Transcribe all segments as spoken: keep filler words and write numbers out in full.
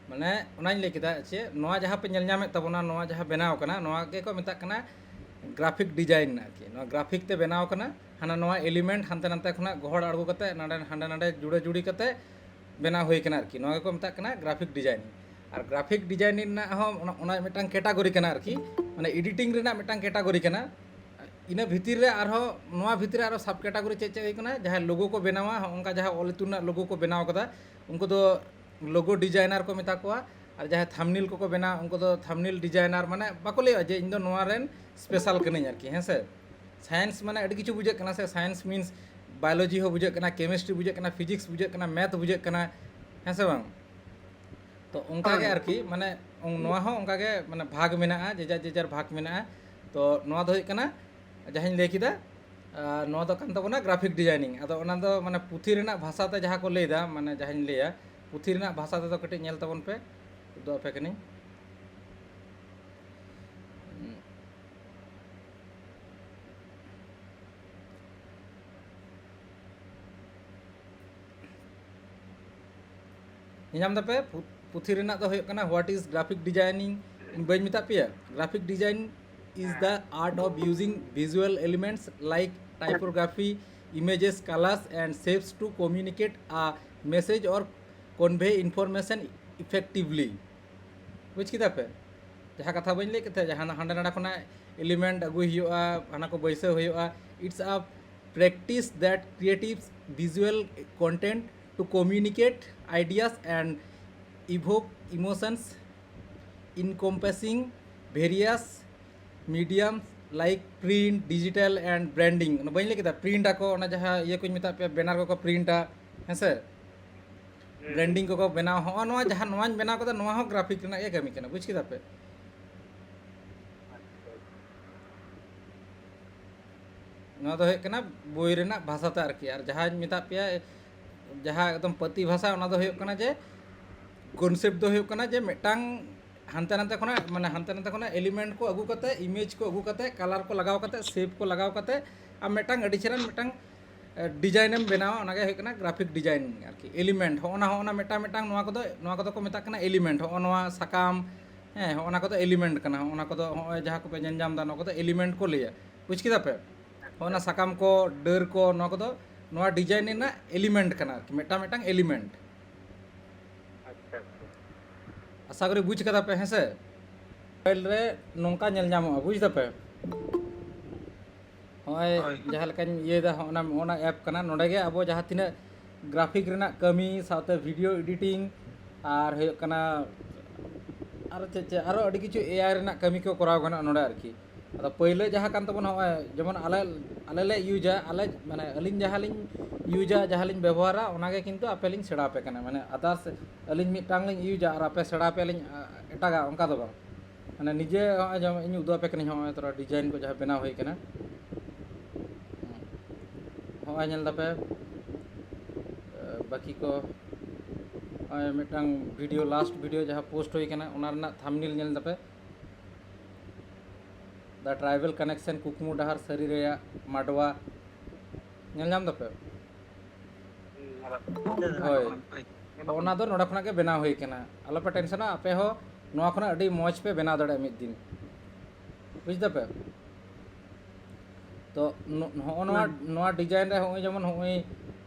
ᱢᱟᱱᱮ ᱚᱱᱟᱧ ᱞᱟᱹᱭ ᱠᱮᱫᱟ ᱪᱮ, ᱱᱚᱣᱟ ᱡᱟᱦᱟᱸ ᱯᱮ ᱧᱮᱞ ᱧᱟᱢᱮᱫ ᱛᱟᱵᱚᱱᱟ, ᱱᱚᱣᱟ ᱡᱟᱦᱟᱸ ᱵᱮᱱᱟᱣ ᱠᱟᱱᱟ, ᱱᱚᱣᱟ ᱜᱮᱠᱚ ᱢᱮᱛᱟᱜ ᱠᱟᱱᱟ ᱜᱨᱟᱯᱷᱤᱠ ᱰᱤᱡᱟᱭᱤᱱ ᱟᱨᱠᱤ᱾ ᱱᱚᱣᱟ ᱜᱨᱟᱯᱷᱤᱠ ᱛᱮ ᱵᱮᱱᱟᱣ ᱠᱟᱱᱟ, ᱦᱟᱱᱟ ᱱᱚᱣᱟ ᱮᱞᱤᱢᱮᱱᱴ ᱦᱟᱱᱛᱮ ᱱᱟᱛᱮ ᱠᱷᱚᱱᱟᱜ ᱜᱚᱦᱚᱲ ᱟᱬᱜᱚ ᱠᱟᱛᱮ, ᱱᱟᱰᱮ ᱦᱟᱸᱰᱮ ᱱᱟᱰᱮ ᱡᱩᱲᱟᱹ ᱡᱩᱲᱤ ᱠᱟᱛᱮ ᱵᱮᱱᱟᱣ ᱦᱩᱭ ᱠᱟᱱᱟ ᱟᱨᱠᱤ᱾ ᱱᱚᱣᱟ ᱜᱮᱠᱚ ᱢᱮᱛᱟᱜ ᱠᱟᱱᱟ ᱜᱨᱟᱯᱷᱤᱠ ᱰᱤᱡᱟᱭᱤᱱ᱾ ᱟᱨ ᱜᱨᱟᱯᱷᱤᱠ ᱰᱤᱡᱟᱭᱤᱱ ᱨᱮᱱᱟᱜ ᱦᱚᱸ ᱚᱱᱟ, ᱚᱱᱟ ᱢᱤᱫᱴᱟᱝ ᱠᱮᱴᱟᱜᱚᱨᱤ ᱠᱟᱱᱟ ᱟᱨᱠᱤ, ᱢᱟᱱᱮ ᱮᱰᱤᱴᱤᱝ ᱨᱮᱱᱟᱜ ᱢᱤᱫᱴᱟᱝ ᱠᱮᱴᱟᱜᱚᱨᱤ ᱠᱟᱱᱟ᱾ ᱤᱱᱟᱹ ᱵᱷᱤᱛᱤᱨ ᱨᱮ ᱟᱨᱦᱚᱸ, ᱱᱚᱣᱟ ᱵᱷᱤᱛᱤᱨ ᱨᱮ ᱟᱨᱦᱚᱸ ᱥᱟᱵ ᱠᱮᱴᱟᱜᱚᱨᱤ ᱪᱮᱫ ᱪᱮᱫ ᱦᱩᱭᱩᱜ ᱠᱟᱱᱟ? ᱡᱟᱦᱟᱸᱭ ᱞᱳᱜᱳ ᱠᱚ ᱵᱮᱱᱟᱣᱟ, ᱦᱚᱸᱜᱼᱚ ᱱᱚᱝᱠᱟ ᱡᱟᱦᱟᱸ ᱚᱞ ᱤᱛᱩᱱ ᱨᱮᱱᱟᱜ ᱞᱳᱜᱳ ᱠᱚ ᱵᱮᱱᱟᱣ ᱠᱟᱫᱟ, ᱩᱱᱠᱩ ᱫᱚ ᱞᱳᱜᱳ ᱰᱤᱡᱟᱭᱱᱟᱨ ᱠᱚ ᱢᱮᱛᱟ ᱠᱚᱣᱟ᱾ ᱟᱨ ᱡᱟᱦᱟᱸᱭ ᱛᱷᱟᱢᱱᱮᱞ ᱠᱚᱠᱚ ᱵᱮᱱᱟᱣᱟ, ᱩᱱᱠᱩ ᱫᱚ ᱛᱷᱟᱢᱱᱮᱞ ᱰᱤᱡᱟᱭᱱᱟᱨ, ᱢᱟᱱᱮ ᱵᱟᱠᱚ ᱞᱟᱹᱭᱟ ᱡᱮ ᱤᱧ ᱫᱚ ᱱᱚᱣᱟ ᱨᱮᱱ ᱥᱯᱮᱥᱟᱞ ᱠᱟᱹᱱᱟᱹᱧ ᱟᱨᱠᱤ, ᱦᱮᱸ ᱥᱮ᱾ ᱥᱟᱭᱮᱱᱥ ᱢᱟᱱᱮ ᱟᱹᱰᱤ ᱠᱤᱪᱷᱩ ᱵᱩᱡᱷᱟᱹᱜ ᱠᱟᱱᱟ ᱥᱮ, ᱥᱟᱭᱮᱱᱥ ᱢᱤᱱᱥ ᱵᱟᱭᱳᱞᱚᱡᱤ ᱦᱚᱸ ᱵᱩᱡᱷᱟᱹᱜ ᱠᱟᱱᱟ, ᱠᱮᱢᱤᱥᱴᱨᱤ ᱵᱩᱡᱷᱟᱹᱜ ᱠᱟᱱᱟ, ᱯᱷᱤᱡᱤᱠᱥ ᱵᱩᱡᱷᱟᱹᱜ ᱠᱟᱱᱟ, ᱢᱮᱛᱷ ᱵᱩᱡᱷᱟᱹᱜ ᱠᱟᱱᱟ, ᱦᱮᱸ ᱥᱮ ᱵᱟᱝ? ᱛᱚ ᱚᱱᱠᱟ ᱜᱮ ᱟᱨᱠᱤ, ᱢᱟᱱᱮ ᱱᱚᱣᱟ ᱦᱚᱸ ᱚᱱᱠᱟ ᱜᱮ, ᱢᱟᱱᱮ ᱵᱷᱟᱜᱽ ᱢᱮᱱᱟᱜᱼᱟ, ᱡᱮᱡᱟᱨ ᱡᱮᱡᱟᱨ ᱵᱷᱟᱜᱽ ᱢᱮᱱᱟᱜᱼᱟ᱾ ᱛᱚ ᱱᱚᱣᱟ ᱫᱚ ᱦᱩᱭᱩᱜ ᱠᱟᱱᱟ ᱡᱟᱦᱟᱸᱧ ᱞᱟᱹᱭ ᱠᱮᱫᱟ, ᱟᱨ ᱱᱚᱣᱟ ᱫᱚ ᱠᱟᱱ ᱛᱟᱵᱚᱱᱟ ᱜᱨᱟᱯᱷᱤᱠ ᱰᱤᱡᱟᱭᱱᱤᱝ᱾ ᱟᱫᱚ ᱚᱱᱟ ᱫᱚ ᱢᱟᱱᱮ ᱯᱩᱛᱷᱤ ᱨᱮᱱᱟᱜ ᱵᱷᱟᱥᱟ ᱛᱮ ᱡᱟᱦᱟᱸ ᱠᱚ ᱞᱟᱹᱭᱫᱟ, ᱢᱟᱱᱮ ᱡᱟᱦᱟᱸᱧ ᱞᱟᱹᱭᱟ, ᱯᱩᱛᱷᱤ ᱨᱮᱱᱟᱜ ᱵᱷᱟᱥᱟ ᱛᱮᱫᱚ ᱠᱟᱹᱴᱤᱡ ᱧᱮᱞ ᱛᱟᱵᱚᱱ ᱯᱮ, ᱩᱫᱩᱜ ᱟᱯᱮ ᱠᱟᱹᱱᱟᱹᱧ᱾ ᱧᱮᱧᱟᱢ ᱫᱟᱯᱮ? ᱯᱩ-, ᱯᱩᱛᱷᱤ ᱨᱮᱱᱟᱜ ᱫᱚ ᱦᱩᱭᱩᱜ ᱠᱟᱱᱟ What is Graphic Designing? ᱤᱧ ᱵᱟᱹᱧ ᱢᱮᱛᱟᱫ ᱯᱮᱭᱟ? Graphic design is the art of using visual elements like typography, images, colors and shapes to communicate a message or convey information effectively. ᱵᱩᱡᱽ ᱠᱮᱫᱟ ᱯᱮ? ᱡᱟᱦᱟᱸ ᱠᱟᱛᱷᱟ ᱵᱟᱹᱧ ᱞᱟᱹᱭ ᱠᱮᱫ ᱛᱟᱦᱮᱸ, ᱡᱟᱦᱟᱸ ᱦᱟᱸᱰᱮ ᱱᱟᱰᱮ ᱠᱷᱚᱱᱟᱜ ᱮᱞᱤᱢᱮᱱᱴ ᱟᱹᱜᱩᱭ ᱦᱩᱭᱩᱜᱼᱟ, ᱦᱟᱱᱟ ᱠᱚ ᱵᱟᱹᱭᱥᱟᱹᱣ ᱦᱩᱭᱩᱜᱼᱟ, it's a practice that creates visual content to communicate ideas and evoke emotions encompassing various mediums like print, digital and branding. ᱚᱱᱟ ᱵᱟᱹᱧ ᱞᱟᱹᱭ ᱠᱮᱫᱟ, ᱯᱨᱤᱱᱴ ᱟᱠᱚ, ᱚᱱᱟ ᱡᱟᱦᱟᱸ ᱤᱭᱟᱹ ᱠᱚᱧ ᱢᱮᱛᱟᱫ ᱯᱮᱭᱟ, ᱵᱮᱱᱟᱨ ᱠᱚᱠᱚ ᱯᱨᱤᱱᱴᱟ, ᱦᱮᱸ ᱥᱮ? ᱵᱨᱮᱱᱰᱤᱝ ᱠᱚᱠᱚ ᱵᱮᱱᱟᱣᱟ᱾ ᱦᱚᱸᱜᱼᱚ ᱱᱚᱣᱟ ᱡᱟᱦᱟᱸ ᱱᱚᱣᱟᱧ ᱵᱮᱱᱟᱣ ᱠᱟᱫᱟ, ᱱᱚᱣᱟ ᱦᱚᱸ ᱜᱨᱟᱯᱷᱤᱠ ᱨᱮᱱᱟᱜ ᱜᱮ ᱠᱟᱹᱢᱤ ᱠᱟᱱᱟ, ᱵᱩᱡᱽ ᱠᱮᱫᱟ ᱯᱮ? ᱱᱚᱣᱟ ᱫᱚ ᱦᱩᱭᱩᱜ ᱠᱟᱱᱟ ᱵᱳᱭ ᱨᱮᱱᱟᱜ ᱵᱷᱟᱥᱟ ᱛᱮ ᱟᱨᱠᱤ᱾ ᱟᱨ ᱡᱟᱦᱟᱸᱧ ᱢᱮᱛᱟᱫ ᱯᱮᱭᱟ, ᱡᱟᱦᱟᱸ ᱮᱠᱫᱚᱢ ᱯᱟᱹᱛᱤ ᱵᱷᱟᱥᱟ, ᱚᱱᱟ ᱫᱚ ᱦᱩᱭᱩᱜ ᱠᱟᱱᱟ ᱡᱮ ᱠᱚᱱᱥᱮᱯᱴ ᱫᱚ ᱦᱩᱭᱩᱜ ᱠᱟᱱᱟ ᱡᱮ ᱢᱤᱫᱴᱟᱝ ᱦᱟᱱᱛᱮ ᱱᱟᱛᱮ ᱠᱷᱚᱱᱟᱜ, ᱢᱟᱱᱮ ᱦᱟᱱᱛᱮ ᱱᱟᱛᱮ ᱠᱷᱚᱱᱟᱜ ᱮᱞᱤᱢᱮᱱᱴ ᱠᱚ ᱟᱹᱜᱩ ᱠᱟᱛᱮ, ᱤᱢᱮᱡᱽ ᱠᱚ ᱟᱹᱜᱩ ᱠᱟᱛᱮ, ᱠᱟᱞᱟᱨ ᱠᱚ ᱞᱟᱜᱟᱣ ᱠᱟᱛᱮ, ᱥᱮᱯ ᱠᱚ ᱞᱟᱜᱟᱣ ᱠᱟᱛᱮ ᱟᱢ ᱢᱤᱫᱴᱟᱝ ᱟᱹᱰᱤ ᱪᱮᱦᱨᱟᱱ ᱢᱤᱫᱴᱟᱝ ᱰᱤᱡᱟᱭᱤᱱ ᱮᱢ ᱵᱮᱱᱟᱣᱟ, ᱚᱱᱟᱜᱮ ᱦᱩᱭᱩᱜ ᱠᱟᱱᱟ ᱜᱨᱟᱯᱷᱤᱠ ᱰᱤᱡᱟᱭᱤᱱ ᱟᱨᱠᱤ᱾ ᱮᱞᱤᱢᱮᱱᱴ, ᱦᱚᱸᱜᱼᱚ ᱱᱟ ᱦᱚᱸᱜᱼᱚ ᱱᱟ ᱢᱤᱫᱴᱟᱝ ᱢᱤᱫᱴᱟᱝ ᱱᱚᱣᱟ ᱠᱚᱫᱚ, ᱱᱚᱣᱟ ᱠᱚᱫᱚ ᱠᱚ ᱢᱮᱛᱟᱜ ᱠᱟᱱᱟ ᱮᱞᱤᱢᱮᱱᱴ᱾ ᱦᱚᱸᱜᱼᱚ ᱱᱚᱣᱟ ᱥᱟᱠᱟᱢ, ᱦᱮᱸ, ᱦᱚᱸᱜᱼᱚ ᱱᱟ ᱠᱚᱫᱚ ᱮᱞᱤᱢᱮᱱᱴ ᱠᱟᱱᱟ᱾ ᱦᱚᱸᱜᱼᱚ ᱱᱟ ᱠᱚᱫᱚ ᱦᱚᱸᱜᱼᱚᱭ ᱡᱟᱦᱟᱸ ᱠᱚᱯᱮ ᱧᱮᱞ ᱧᱟᱢ ᱮᱫᱟ, ᱱᱚᱣᱟ ᱠᱚᱫᱚ ᱮᱞᱤᱢᱮᱱᱴ ᱠᱚ ᱞᱟᱹᱭᱟ, ᱵᱩᱡᱽ ᱠᱮᱫᱟ ᱯᱮ? ᱦᱚᱸᱜᱼᱚ ᱱᱟ ᱥᱟᱠᱟᱢ ᱠᱚ, ᱰᱟᱹᱨ ᱠᱚ, ᱱᱚᱣᱟ ᱠᱚᱫᱚ ᱱᱚᱣᱟ ᱰᱤᱡᱟᱭᱤᱱ ᱨᱮᱱᱟᱜ ᱮᱞᱤᱢᱮᱱᱴ ᱠᱟᱱᱟ ᱟᱨᱠᱤ, ᱢᱤᱫᱴᱟᱝ ᱢᱤᱫᱴᱟᱝ ᱮᱞᱤᱢᱮᱱᱴ᱾ ᱟᱪᱪᱷᱟ, ᱟᱪᱪᱷᱟ᱾ ᱟᱥᱟ ᱠᱚᱨᱮ ᱵᱩᱡᱽ ᱠᱟᱫᱟ ᱯᱮ, ᱦᱮᱸ ᱥᱮ? ᱢᱳᱵᱟᱭᱤᱞ ᱨᱮ ᱱᱚᱝᱠᱟ ᱧᱮᱞ ᱧᱟᱢᱚᱜᱼᱟ, ᱵᱩᱡᱽ ᱫᱟᱯᱮ? ᱦᱚᱸᱜᱼᱚᱭ ᱦᱳᱭ᱾ ᱡᱟᱦᱟᱸ ᱞᱮᱠᱟᱧ ᱤᱭᱟᱹᱭᱮᱫᱟ, ᱦᱚᱸᱜᱼᱚ ᱱᱟ, ᱦᱚᱸᱜᱼᱚ ᱱᱟ ᱮᱯ ᱠᱟᱱᱟ᱾ ᱱᱚᱸᱰᱮ ᱜᱮ ᱟᱵᱚ ᱡᱟᱦᱟᱸ ᱛᱤᱱᱟᱹᱜ ᱜᱨᱟᱯᱷᱤᱠ ᱨᱮᱱᱟᱜ ᱠᱟᱹᱢᱤ ᱥᱟᱶᱛᱮ ᱵᱷᱤᱰᱤᱭᱳ ᱮᱰᱤᱴᱤᱝ ᱟᱨ ᱦᱩᱭᱩᱜ ᱠᱟᱱᱟ ᱟᱨᱚ ᱪᱮᱫ ᱪᱮᱫ, ᱟᱨᱚ ᱟᱹᱰᱤ ᱠᱤᱪᱷᱩ ᱮ ᱟᱭ ᱨᱮᱱᱟᱜ ᱠᱟᱹᱢᱤ ᱠᱚ ᱠᱚᱨᱟᱣ ᱜᱟᱱᱚᱜᱼᱟ ᱱᱚᱸᱰᱮ ᱟᱨᱠᱤ᱾ ᱟᱫᱚ ᱯᱟᱹᱭᱞᱟᱹ ᱡᱟᱦᱟᱸ ᱠᱟᱱ ᱛᱟᱵᱚᱱᱟ, ᱦᱚᱸᱜᱼᱚᱭ ᱡᱮᱢᱚᱱ ᱟᱞᱮ, ᱟᱞᱮ ᱞᱮ ᱤᱭᱩᱡᱟ, ᱟᱞᱮ ᱢᱟᱱᱮ ᱟᱹᱞᱤᱧ ᱡᱟᱦᱟᱸ ᱞᱤᱧ ᱤᱭᱩᱡᱟ, ᱡᱟᱦᱟᱸ ᱞᱤᱧ ᱵᱮᱵᱚᱦᱟᱨᱟ, ᱚᱱᱟ ᱜᱮ ᱠᱤᱱᱛᱩ ᱟᱯᱮ ᱞᱤᱧ ᱥᱮᱬᱟ ᱟᱯᱮ ᱠᱟᱱᱟ᱾ ᱢᱟᱱᱮ ᱟᱫᱟᱨᱥ ᱟᱹᱞᱤᱧ ᱢᱤᱫᱴᱟᱝ ᱞᱤᱧ ᱤᱭᱩᱡᱟ ᱟᱨ ᱟᱯᱮ ᱥᱮᱬᱟ ᱟᱯᱮ ᱞᱤᱧ, ᱟ, ᱮᱴᱟᱜᱟᱜ, ᱚᱱᱠᱟ ᱫᱚ ᱵᱟᱝ᱾ ᱢᱟᱱᱮ ᱱᱤᱡᱮ ᱦᱚᱸᱜᱼᱚᱭ ᱡᱮᱢᱚᱱ ᱤᱧ ᱩᱫᱩᱜ ᱟᱯᱮ ᱠᱟᱹᱱᱟᱹᱧ, ᱦᱚᱸᱜᱼᱚᱭ ᱛᱷᱚᱲᱟ ᱰᱤᱡᱟᱭᱤᱱ ᱠᱚ ᱡᱟᱦᱟᱸ ᱵᱮᱱᱟᱣ ᱦᱩᱭ ᱠᱟᱱᱟ, ᱦᱚᱸᱜᱼᱚᱭ ᱧᱮᱞ ᱫᱟᱯᱮ, ᱮ, ᱵᱟᱹᱠᱤ ᱠᱚ ᱱᱚᱜᱼᱚᱭ ᱢᱤᱫᱴᱟᱝ ᱵᱷᱤᱰᱤᱭᱳ, ᱞᱟᱥᱴ ᱵᱷᱤᱰᱤᱭᱳ ᱡᱟᱦᱟᱸ ᱯᱳᱥᱴ ᱦᱩᱭ ᱠᱟᱱᱟ, ᱚᱱᱟ ᱨᱮᱱᱟᱜ ᱛᱷᱟᱢᱵᱱᱮᱞ ᱧᱮᱞ ᱫᱟᱯᱮ, The Tribal Connection, ᱠᱩᱠᱢᱩ ᱰᱟᱦᱟᱨ ᱥᱟᱹᱨᱤ ᱨᱮᱭᱟᱜ ᱢᱟᱰᱣᱟ, ᱧᱮᱞ ᱧᱟᱢ ᱫᱟᱯᱮ? ᱦᱩᱸ, ᱧᱮᱞᱚᱜ ᱦᱳᱭ᱾ ᱚᱱᱟ ᱫᱚ ᱱᱚᱰᱮ ᱠᱷᱚᱱᱟᱜ ᱜᱮ ᱵᱮᱱᱟᱣ ᱦᱩᱭ ᱠᱟᱱᱟ᱾ ᱟᱞᱚᱯᱮ ᱴᱮᱱᱥᱚᱱᱟ, ᱟᱯᱮ ᱦᱚᱸ ᱱᱚᱣᱟ ᱠᱷᱚᱱᱟᱜ ᱟᱹᱰᱤ ᱢᱚᱡᱽ ᱯᱮ ᱵᱮᱱᱟᱣ ᱫᱟᱲᱮᱭᱟᱜᱼᱟ ᱢᱤᱫ ᱫᱤᱱ, ᱵᱩᱡᱽ ᱫᱟᱯᱮ? ᱛᱚ ᱱᱚ-, ᱱᱚᱜᱼᱚ ᱱᱚᱣᱟ, ᱦᱩᱸ᱾ ᱱᱚᱣᱟ ᱰᱤᱡᱟᱭᱤᱱ ᱨᱮ ᱦᱚᱸᱜᱼᱚᱭ ᱡᱮᱢᱚᱱ ᱦᱚᱸᱜᱼᱚᱭ,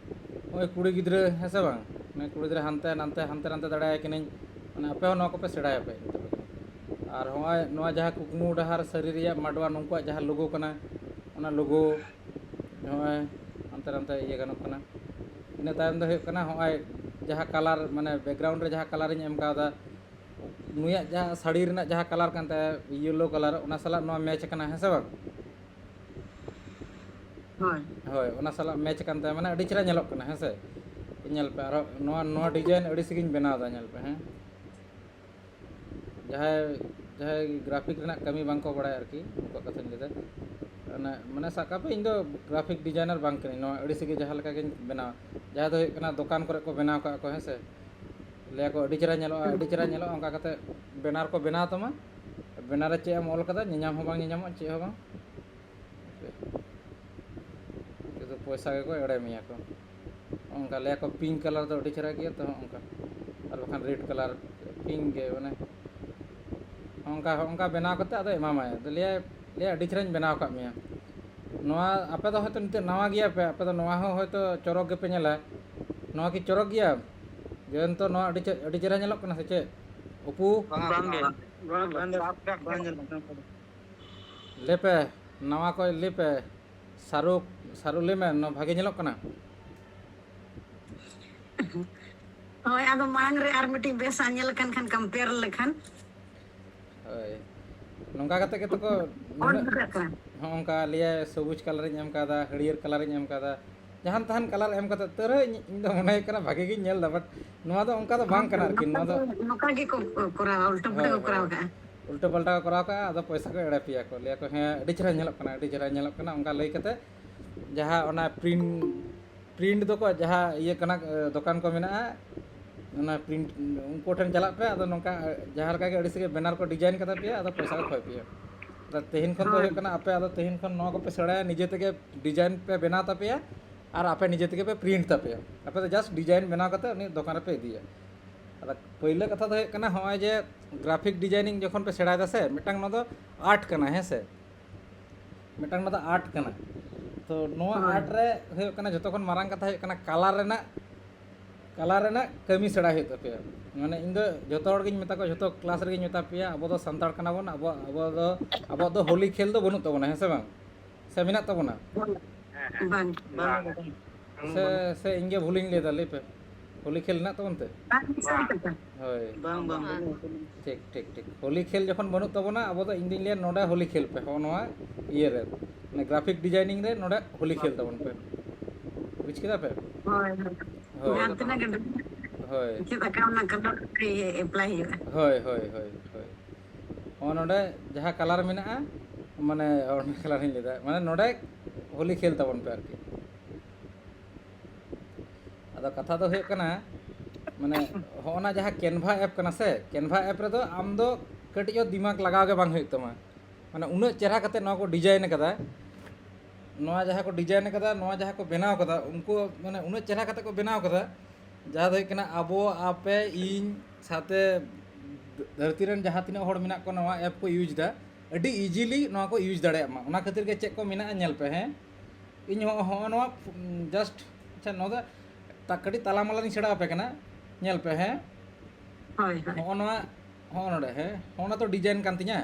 ᱦᱚᱸᱜᱼᱚᱭ ᱠᱩᱲᱤ ᱜᱤᱫᱽᱨᱟᱹ, ᱦᱮᱸ ᱥᱮ ᱵᱟᱝ? ᱢᱟᱱᱮ ᱠᱩᱲᱤ ᱜᱤᱫᱽᱨᱟᱹ ᱦᱟᱱᱛᱮ ᱱᱟᱱᱛᱮ, ᱦᱟᱱᱛᱮ ᱱᱟᱱᱛᱮ ᱫᱟᱲᱮᱭᱟᱭ ᱠᱟᱹᱱᱟᱹᱧ, ᱢᱟᱱᱮ ᱟᱯᱮ ᱦᱚᱸ ᱱᱚᱣᱟ ᱠᱚᱯᱮ ᱥᱮᱬᱟᱭᱟᱯᱮ᱾ ᱟᱨ ᱦᱚᱸᱜᱼᱚᱭ ᱱᱚᱣᱟ ᱡᱟᱦᱟᱸ ᱠᱩᱠᱢᱩ ᱰᱟᱦᱟᱨ ᱥᱟᱹᱨᱤ ᱨᱮᱭᱟᱜ ᱢᱟᱰᱣᱟ, ᱱᱩᱠᱩᱣᱟᱜ ᱡᱟᱦᱟᱸ ᱞᱳᱜᱳ ᱠᱟᱱᱟ, ᱚᱱᱟ ᱞᱳᱜᱳ ᱱᱚᱜᱼᱚᱭ ᱦᱟᱱᱛᱮ ᱱᱟᱱᱛᱮ ᱤᱭᱟᱹ ᱜᱟᱱᱚᱜ ᱠᱟᱱᱟ᱾ ᱤᱱᱟᱹ ᱛᱟᱭᱚᱢ ᱫᱚ ᱦᱩᱭᱩᱜ ᱠᱟᱱᱟ ᱦᱚᱸᱜᱼᱚᱭ ᱡᱟᱦᱟᱸ ᱠᱟᱞᱟᱨ, ᱢᱟᱱᱮ ᱵᱮᱠᱜᱨᱟᱣᱩᱱᱰ ᱨᱮ ᱡᱟᱦᱟᱸ ᱠᱟᱞᱟᱨᱤᱧ ᱮᱢ ᱠᱟᱣᱫᱟ, ᱱᱩᱭᱟᱜ ᱡᱟᱦᱟᱸ ᱥᱟᱹᱲᱤ ᱨᱮᱱᱟᱜ ᱡᱟᱦᱟᱸ ᱠᱟᱞᱟᱨ ᱠᱟᱱ ᱛᱟᱭᱟ, ᱤᱭᱮᱞᱳ ᱠᱟᱞᱟᱨ, ᱚᱱᱟ ᱥᱟᱞᱟᱜ ᱱᱚᱣᱟ ᱢᱮᱪ ᱠᱟᱱᱟ, ᱦᱮᱸ ᱥᱮ ᱵᱟᱝ? ᱦᱳᱭ᱾ ᱦᱳᱭ, ᱚᱱᱟ ᱥᱟᱞᱟᱜ ᱢᱮᱪ ᱠᱟᱱ ᱛᱟᱭᱟ, ᱢᱟᱱᱮ ᱟᱹᱰᱤ ᱪᱮᱦᱨᱟ ᱧᱮᱞᱚᱜ ᱠᱟᱱᱟ, ᱦᱮᱸ ᱥᱮ? ᱧᱮᱞ ᱯᱮ, ᱟᱨᱚ ᱱᱚᱣᱟ, ᱱᱚᱣᱟ ᱰᱤᱡᱟᱭᱤᱱ ᱟᱹᱰᱤ ᱥᱤᱜᱤᱧ ᱵᱮᱱᱟᱣ ᱮᱫᱟ, ᱧᱮᱞ ᱯᱮ, ᱦᱮᱸ? ᱡᱟᱦᱟᱸᱭ, ᱡᱟᱦᱟᱸᱭ ᱜᱨᱟᱯᱷᱤᱠ ᱨᱮᱱᱟᱜ ᱠᱟᱹᱢᱤ ᱵᱟᱝ ᱠᱚ ᱵᱟᱲᱟᱭᱟ ᱟᱨᱠᱤ, ᱩᱱᱠᱩᱣᱟᱜ ᱠᱟᱛᱷᱟᱧ ᱞᱟᱹᱭᱫᱟ᱾ ᱢᱟᱱᱮ, ᱢᱟᱱᱮ ᱥᱟᱵ ᱠᱟᱜ ᱯᱮ, ᱤᱧ ᱫᱚ ᱜᱨᱟᱯᱷᱤᱠ ᱰᱤᱡᱟᱭᱱᱟᱨ ᱵᱟᱝ ᱠᱟᱹᱱᱟᱹᱧ, ᱱᱚᱣᱟ ᱟᱹᱰᱤ ᱥᱤᱜᱤ ᱡᱟᱦᱟᱸ ᱞᱮᱠᱟ ᱜᱤᱧ ᱵᱮᱱᱟᱣᱟ᱾ ᱡᱟᱦᱟᱸ ᱫᱚ ᱦᱩᱭᱩᱜ ᱠᱟᱱᱟ ᱫᱚᱠᱟᱱ ᱠᱚᱨᱮ ᱠᱚ ᱵᱮᱱᱟᱣ ᱠᱟᱜᱼᱟ ᱠᱚ, ᱦᱮᱸ ᱥᱮ? ᱞᱟᱹᱭᱟ ᱠᱚ ᱟᱹᱰᱤ ᱪᱮᱦᱨᱟ ᱧᱮᱞᱚᱜᱼᱟ, ᱟᱹᱰᱤ ᱪᱮᱦᱨᱟ ᱧᱮᱞᱚᱜᱼᱟ, ᱚᱱᱠᱟ ᱠᱟᱛᱮ ᱵᱮᱱᱟᱨ ᱠᱚ ᱵᱮᱱᱟᱣ ᱛᱟᱢᱟ᱾ ᱵᱮᱱᱟᱨ ᱨᱮ ᱪᱮᱫ ᱮᱢ ᱚᱞ ᱠᱟᱫᱟ, ᱧᱮᱧᱟᱢ ᱦᱚᱸ ᱵᱟᱝ ᱧᱮᱧᱟᱢᱚᱜᱼᱟ, ᱪᱮᱫ ᱦᱚᱸ ᱵᱟᱝ᱾ ᱱᱤᱛᱚᱜ ᱫᱚ ᱯᱚᱭᱥᱟ ᱜᱮᱠᱚ ᱮᱲᱮ ᱢᱮᱭᱟ ᱠᱚ᱾ ᱚᱱᱠᱟ ᱞᱟᱹᱭᱟᱠᱚ ᱯᱤᱝᱠ ᱠᱟᱞᱟᱨ ᱫᱚ ᱟᱹᱰᱤ ᱪᱮᱦᱨᱟ ᱜᱮᱭᱟ, ᱛᱚ ᱚᱱᱠᱟ, ᱟᱨ ᱵᱟᱠᱷᱟᱱ ᱨᱮᱰ ᱠᱟᱞᱟᱨ, ᱯᱤᱝᱠ ᱜᱮ, ᱢᱟᱱᱮ ᱚᱱᱠᱟ ᱚᱱᱠᱟ ᱵᱮᱱᱟᱣ ᱠᱟᱛᱮ ᱟᱫᱚ ᱮᱢᱟᱢᱟᱭ, ᱟᱫᱚ ᱞᱟᱹᱭᱟᱭ, ᱞᱟᱹᱭᱟᱭ, "ᱟᱹᱰᱤ ᱪᱮᱦᱨᱟᱧ ᱵᱮᱱᱟᱣ ᱟᱠᱟᱫ ᱢᱮᱭᱟ ᱱᱚᱣᱟ, ᱟᱯᱮ ᱫᱚ ᱦᱚᱭᱛᱳ ᱱᱤᱛᱚᱜ ᱱᱟᱣᱟ ᱜᱮᱭᱟ ᱯᱮ, ᱟᱯᱮ ᱫᱚ ᱱᱚᱣᱟ ᱦᱚᱸ ᱦᱚᱭᱛᱳ ᱪᱚᱨᱚᱠ ᱜᱮᱯᱮ ᱧᱮᱞᱟ, ᱱᱚᱣᱟ ᱠᱤ ᱪᱚᱨᱚᱠ ᱜᱮᱭᱟ? ᱡᱮ ᱱᱤᱛᱚᱜ ᱱᱚᱣᱟ ᱟᱹᱰᱤ ᱪᱮ-, ᱟᱹᱰᱤ ᱪᱮᱦᱨᱟ ᱧᱮᱞᱚᱜ ᱠᱟᱱᱟ ᱥᱮ ᱪᱮᱫ, ᱚᱯᱩ?" ᱵᱟᱝ ᱜᱮ, ᱵᱟᱝ ᱧᱮᱞᱚᱜ ᱠᱟᱱᱟ ᱚᱱᱠᱟ ᱫᱚ᱾ ᱞᱟᱹᱭ ᱯᱮ, ᱱᱟᱣᱟ ᱠᱚ ᱞᱟᱹᱭ ᱯᱮ, ᱥᱟᱹᱨᱩ, ᱥᱟᱹᱨᱩ ᱞᱟᱹᱭ ᱢᱮ, ᱱᱚᱣᱟ ᱵᱷᱟᱜᱮ ᱧᱮᱞᱚᱜ ᱠᱟᱱᱟ? ᱦᱳᱭ, ᱟᱫᱚ ᱢᱟᱲᱟᱝ ᱨᱮ ᱟᱨ ᱢᱤᱫᱴᱤᱡ ᱵᱮᱥᱟᱜ ᱧᱮᱞ ᱟᱠᱟᱱ ᱠᱷᱟᱱ, ᱠᱚᱢᱯᱮᱭᱟᱨ ᱞᱮᱠᱷᱟᱱ᱾ ᱦᱳᱭ, ᱱᱚᱝᱠᱟ ᱠᱟᱛᱮ ᱜᱮᱛᱚ ᱠᱚ ᱚᱞ ᱱᱩᱱᱟᱹᱜ ᱵᱩᱡᱷᱟᱹᱜ ᱠᱟᱱᱟ᱾ ᱦᱚᱸᱜᱼᱚ ᱱᱚᱝᱠᱟ ᱞᱟᱹᱭᱟᱭ, "ᱥᱚᱵᱩᱡᱽ ᱠᱟᱞᱟᱨᱤᱧ ᱮᱢ ᱠᱟᱫᱟ, ᱦᱟᱹᱨᱭᱟᱹᱲ ᱠᱟᱞᱟᱨᱤᱧ ᱮᱢ ᱠᱟᱫᱟ", ᱡᱟᱦᱟᱱ ᱛᱟᱦᱟᱱ ᱠᱟᱞᱟᱨ ᱮᱢ ᱠᱟᱛᱮ, ᱛᱟᱹᱣ ᱨᱮᱦᱚᱸ ᱤᱧ, ᱤᱧ ᱫᱚ ᱢᱚᱱᱮ ᱦᱩᱭᱩᱜ ᱠᱟᱱᱟ ᱵᱷᱟᱜᱮ ᱜᱤᱧ ᱧᱮᱞ ᱮᱫᱟ, but ᱱᱚᱣᱟ ᱫᱚ ᱚᱱᱠᱟ ᱫᱚ ᱵᱟᱝ ᱠᱟᱱᱟ ᱟᱨᱠᱤ, ᱱᱚᱣᱟ ᱫᱚ ᱱᱚᱝᱠᱟ ᱜᱮᱠᱚ ᱠᱚᱨᱟᱣᱟ, ᱩᱞᱴᱟᱹ ᱯᱩᱞᱴᱟᱹ ᱦᱳᱭ, ᱠᱚ ᱠᱚᱨᱟᱣ ᱦᱳᱭ᱾ ᱠᱟᱜᱼᱟ᱾ ᱩᱞᱴᱟᱹ ᱯᱟᱞᱴᱟ ᱠᱚ ᱠᱚᱨᱟᱣ ᱠᱟᱜᱼᱟ, ᱟᱫᱚ ᱯᱚᱭᱥᱟ ᱠᱚ ᱮᱲᱮ ᱯᱮᱭᱟ ᱠᱚ, ᱞᱟᱹᱭᱟ ᱠᱚ, "ᱦᱮᱸ, ᱟᱹᱰᱤ ᱪᱮᱦᱨᱟ ᱧᱮᱞᱚᱜ ᱠᱟᱱᱟ, ᱟᱹᱰᱤ ᱪᱮᱦᱨᱟ ᱧᱮᱞᱚᱜ ᱠᱟᱱᱟ", ᱚᱱᱠᱟ ᱞᱟᱹᱭ ᱠᱟᱛᱮ ᱡᱟᱦᱟᱸ ᱚᱱᱟ ᱯᱨᱤᱱᱴ, ᱯᱨᱤᱱᱴ ᱫᱚᱠᱚ ᱡᱟᱦᱟᱸ ᱤᱭᱟᱹ ᱠᱟᱱᱟ, ᱫᱚᱠᱟᱱ ᱠᱚ ᱢᱮᱱᱟᱜᱼᱟ, ᱚᱱᱟ ᱯᱨᱤᱱᱴ ᱩᱱᱠᱩ ᱴᱷᱮᱱ ᱪᱟᱞᱟᱜ ᱯᱮ, ᱟᱫᱚ ᱱᱚᱝᱠᱟ ᱡᱟᱦᱟᱸ ᱞᱮᱠᱟ ᱜᱮ ᱟᱹᱰᱤ ᱥᱟᱸᱜᱮ ᱵᱮᱱᱟᱨ ᱠᱚ ᱰᱤᱡᱟᱭᱤᱱ ᱠᱟᱛᱟ ᱯᱮᱭᱟ, ᱟᱫᱚ ᱯᱚᱭᱥᱟ ᱠᱚ ᱠᱷᱚᱭ ᱯᱮᱭᱟ᱾ ᱟᱫᱚ ᱛᱮᱦᱮᱧ ᱠᱷᱚᱱ ᱫᱚ ᱦᱳᱭ᱾ ᱦᱩᱭᱩᱜ ᱠᱟᱱᱟ, ᱟᱯᱮ ᱟᱫᱚ ᱛᱮᱦᱮᱧ ᱠᱷᱚᱱ ᱱᱚᱣᱟ ᱠᱚᱯᱮ ᱥᱮᱬᱟᱭᱟ, ᱱᱤᱡᱮ ᱛᱮᱜᱮ ᱰᱤᱡᱟᱭᱤᱱ ᱯᱮ ᱵᱮᱱᱟᱣ ᱛᱟᱯᱮᱭᱟ ᱟᱨ ᱟᱯᱮ ᱱᱤᱡᱮ ᱛᱮᱜᱮ ᱯᱮ ᱯᱨᱤᱱᱴ ᱛᱟᱯᱮᱭᱟ᱾ ᱟᱯᱮ ᱫᱚ just ᱰᱤᱡᱟᱭᱤᱱ ᱵᱮᱱᱟᱣ ᱠᱟᱛᱮ ᱩᱱᱤ ᱫᱚᱠᱟᱱ ᱨᱮᱯᱮ ᱤᱫᱤᱭᱟ᱾ ᱟᱫᱚ ᱯᱳᱭᱞᱳ ᱠᱟᱛᱷᱟ ᱫᱚ ᱦᱩᱭᱩᱜ ᱠᱟᱱᱟ, ᱦᱚᱸᱜᱼᱚᱭ ᱡᱮ ᱜᱨᱟᱯᱷᱤᱠ ᱰᱤᱡᱟᱭᱱᱤᱝ ᱡᱚᱠᱷᱚᱱ ᱯᱮ ᱥᱮᱬᱟᱭ ᱫᱟ ᱥᱮ, ᱢᱤᱫᱴᱟᱝ ᱱᱚᱣᱟ ᱫᱚ ᱟᱨᱴ ᱠᱟᱱᱟ, ᱦᱮᱸ ᱥᱮ? ᱢᱤᱫᱴᱟᱝ ᱱᱚᱣᱟ ᱫᱚ ᱟᱨᱴ ᱠᱟᱱᱟ᱾ ᱛᱚ ᱱᱚᱣᱟ ᱦᱳᱭ᱾ ᱟᱨᱴ ᱨᱮ ᱦᱩᱭᱩᱜ ᱠᱟᱱᱟ, ᱡᱷᱚᱛᱚ ᱠᱷᱚᱱ ᱢᱟᱨᱟᱝ ᱠᱟᱛᱷᱟ ᱦᱩᱭᱩᱜ ᱠᱟᱱᱟ ᱠᱟᱞᱟᱨ ᱨᱮᱱᱟᱜ, ᱠᱟᱞᱟᱨ ᱨᱮᱱᱟᱜ ᱠᱟᱹᱢᱤ ᱥᱮᱬᱟᱭ ᱦᱩᱭᱩᱜ ᱛᱟᱯᱮᱭᱟ᱾ ᱢᱟᱱᱮ ᱤᱧ ᱫᱚ ᱡᱷᱚᱛᱚ ᱦᱚᱲ ᱜᱤᱧ ᱢᱮᱛᱟ ᱠᱚᱣᱟ, ᱡᱷᱚᱛᱚ ᱠᱞᱟᱥ ᱨᱮᱜᱤᱧ ᱢᱮᱛᱟ ᱯᱮᱭᱟ, ᱟᱵᱚ ᱫᱚ ᱥᱟᱱᱛᱟᱲ ᱠᱟᱱᱟ ᱵᱚᱱ, ᱟᱵᱚ, ᱟᱵᱚ ᱫᱚ, ᱟᱵᱚᱣᱟᱜ ᱫᱚ ᱦᱳᱞᱤ ᱠᱷᱮᱞ ᱫᱚ ᱵᱟᱹᱱᱩᱜ ᱛᱟᱵᱚᱱᱟ, ᱦᱮᱸ ᱥᱮ ᱵᱟᱝ? ᱥᱮ ᱢᱮᱱᱟᱜ ᱛᱟᱵᱚᱱᱟ? ᱵᱟᱝ, ᱵᱟᱝ, ᱵᱟᱝ᱾ ᱥᱮ, ᱥᱮ ᱤᱧ ᱜᱮ ᱵᱷᱩᱞᱤᱧ ᱞᱟᱹᱭᱫᱟ? ᱞᱟᱹᱭ ᱯᱮ, ᱦᱳᱞᱤ ᱠᱷᱮᱞ ᱦᱮᱱᱟᱜ ᱛᱟᱵᱚᱱ ᱛᱮ? ᱵᱟᱝ, ᱢᱤᱫ ᱥᱟᱶ ᱛᱮ᱾ ᱦᱳᱭ᱾ ᱵᱟᱝ, ᱵᱟᱝ, ᱵᱟᱹᱱᱩᱜᱼᱟ᱾ ᱴᱷᱤᱠ, ᱴᱷᱤᱠ, ᱴᱷᱤᱠ᱾ ᱦᱳᱞᱤ ᱠᱷᱮᱞ ᱡᱚᱠᱷᱚᱱ ᱵᱟᱹᱱᱩᱜ ᱛᱟᱵᱚᱱᱟ, ᱟᱵᱚ ᱫᱚ, ᱤᱧ ᱫᱩᱧ ᱞᱟᱹᱭᱟ, ᱱᱚᱰᱮ ᱦᱳᱞᱤ ᱠᱷᱮᱞ ᱯᱮ, ᱦᱚᱸᱜᱼᱚ ᱱᱚᱣᱟ ᱤᱭᱟᱹ ᱨᱮ, ᱢᱟᱱᱮ ᱜᱨᱟᱯᱷᱤᱠ ᱰᱤᱡᱟᱭᱱᱤᱝ ᱨᱮ ᱱᱚᱰᱮ ᱦᱳᱞᱤ ᱠᱷᱮᱞ ᱛᱟᱵᱚᱱ ᱯᱮ᱾ ᱵᱩᱡᱽ ᱠᱮᱫᱟ ᱯᱮ? ᱦᱳᱭ, ᱦᱳᱭ᱾ ᱦᱳᱭ᱾ ᱡᱟᱦᱟᱸ ᱛᱤᱱᱟᱹᱜ ᱜᱮ ᱦᱳᱭ᱾ ᱪᱮᱫ ᱞᱮᱠᱟ ᱚᱱᱟ ᱠᱟᱞᱟᱨ ᱮᱯᱞᱟᱭ ᱦᱩᱭᱩᱜᱼᱟ᱾ ᱦᱳᱭ, ᱦᱳᱭ, ᱦᱳᱭ, ᱦᱳᱭ᱾ ᱦᱚᱸᱜᱼᱚ ᱱᱚᱰᱮ ᱡᱟᱦᱟᱸ ᱠᱟᱞᱟᱨ ᱢᱮᱱᱟᱜᱼᱟ, ᱢᱟᱱᱮ, ᱚᱱᱟ ᱠᱟᱞᱟᱨᱤᱧ ᱞᱟᱹᱭᱫᱟ, ᱢᱟᱱᱮ, ᱱᱚᱰᱮ ᱦᱳᱞᱤ ᱠᱷᱮᱞ ᱛᱟᱵᱚᱱ ᱯᱮ ᱟᱨᱠᱤ᱾ ᱟᱫᱚ ᱠᱟᱛᱷᱟ ᱫᱚ ᱦᱩᱭᱩᱜ ᱠᱟᱱᱟ, ᱢᱟᱱᱮ, ᱦᱚᱸᱜᱼᱚ ᱱᱟ ᱡᱟᱦᱟᱸ ᱠᱮᱱᱵᱷᱟ ᱮᱯ ᱠᱟᱱᱟ ᱥᱮ, ᱠᱮᱱᱵᱷᱟ ᱮᱯ ᱨᱮᱫᱚ ᱟᱢ ᱫᱚ ᱠᱟᱹᱴᱤᱡ ᱦᱚᱸ ᱫᱤᱢᱟᱜᱽ ᱞᱟᱜᱟᱣ ᱜᱮ ᱵᱟᱝ ᱦᱩᱭᱩᱜ ᱛᱟᱢᱟ᱾ ᱢᱟᱱᱮ, ᱩᱱᱟᱹᱜ ᱪᱮᱦᱨᱟ ᱠᱟᱛᱮ ᱱᱚᱣᱟ ᱠᱚ ᱰᱤᱡᱟᱭᱤᱱ ᱠᱟᱫᱟ, ᱱᱚᱣᱟ ᱡᱟᱦᱟᱸ ᱠᱚ ᱰᱤᱡᱟᱭᱤᱱ ᱠᱟᱫᱟ, ᱱᱚᱣᱟ ᱡᱟᱦᱟᱸ ᱠᱚ ᱵᱮᱱᱟᱣ ᱠᱟᱫᱟ, ᱩᱱᱠᱩ ᱢᱟᱱᱮ ᱩᱱᱟᱹᱜ ᱪᱮᱦᱨᱟ ᱠᱟᱛᱮ ᱠᱚ ᱵᱮᱱᱟᱣ ᱠᱟᱫᱟ, ᱡᱟᱦᱟᱸ ᱫᱚ ᱦᱩᱭᱩᱜ ᱠᱟᱱᱟ ᱟᱵᱚ, ᱟᱯᱮ, ᱤᱧ ᱥᱟᱶᱛᱮ ᱫᱷᱟᱹᱨᱛᱤ ᱨᱮᱱ ᱡᱟᱦᱟᱸ ᱛᱤᱱᱟᱹᱜ ᱦᱚᱲ ᱢᱮᱱᱟᱜ ᱠᱚᱣᱟ ᱱᱚᱣᱟ ᱮᱯ ᱠᱚ ᱤᱭᱩᱡᱽ ᱮᱫᱟ, ᱟᱹᱰᱤ ᱤᱡᱤᱞᱤ ᱱᱚᱣᱟ ᱠᱚ ᱤᱭᱩᱡᱽ ᱫᱟᱲᱮᱭᱟᱜ ᱢᱟ᱾ ᱚᱱᱟ ᱠᱷᱟᱹᱛᱤᱨ ᱜᱮ ᱪᱮᱫ ᱠᱚ ᱢᱮᱱᱟᱜᱼᱟ ᱧᱮᱞ ᱯᱮ, ᱦᱮᱸ᱾ ᱤᱧ ᱦᱚᱸ ᱦᱚᱸᱜᱼᱚ ᱱᱚᱣᱟ ᱡᱟᱥᱴ, ᱟᱪᱪᱷᱟ, ᱱᱚᱣᱟ ᱫᱚ ᱛᱟ-, ᱠᱟᱹᱴᱤᱡ ᱛᱟᱞᱟ ᱢᱟᱞᱟ ᱞᱤᱧ ᱥᱮᱬᱟ ᱟᱯᱮ ᱠᱟᱱᱟ, ᱧᱮᱞ ᱯᱮ, ᱦᱮᱸ᱾ ᱦᱳᱭ, ᱦᱳᱭ᱾ ᱦᱚᱸᱜᱼᱚ ᱱᱚᱣᱟ, ᱦᱚᱸᱜᱼᱚ ᱱᱚᱰᱮ, ᱦᱮᱸ, ᱦᱚᱸᱜᱼᱚ ᱱᱟ ᱛᱚ ᱰᱤᱡᱟᱭᱤᱱ ᱠᱟᱱ ᱛᱤᱧᱟ᱾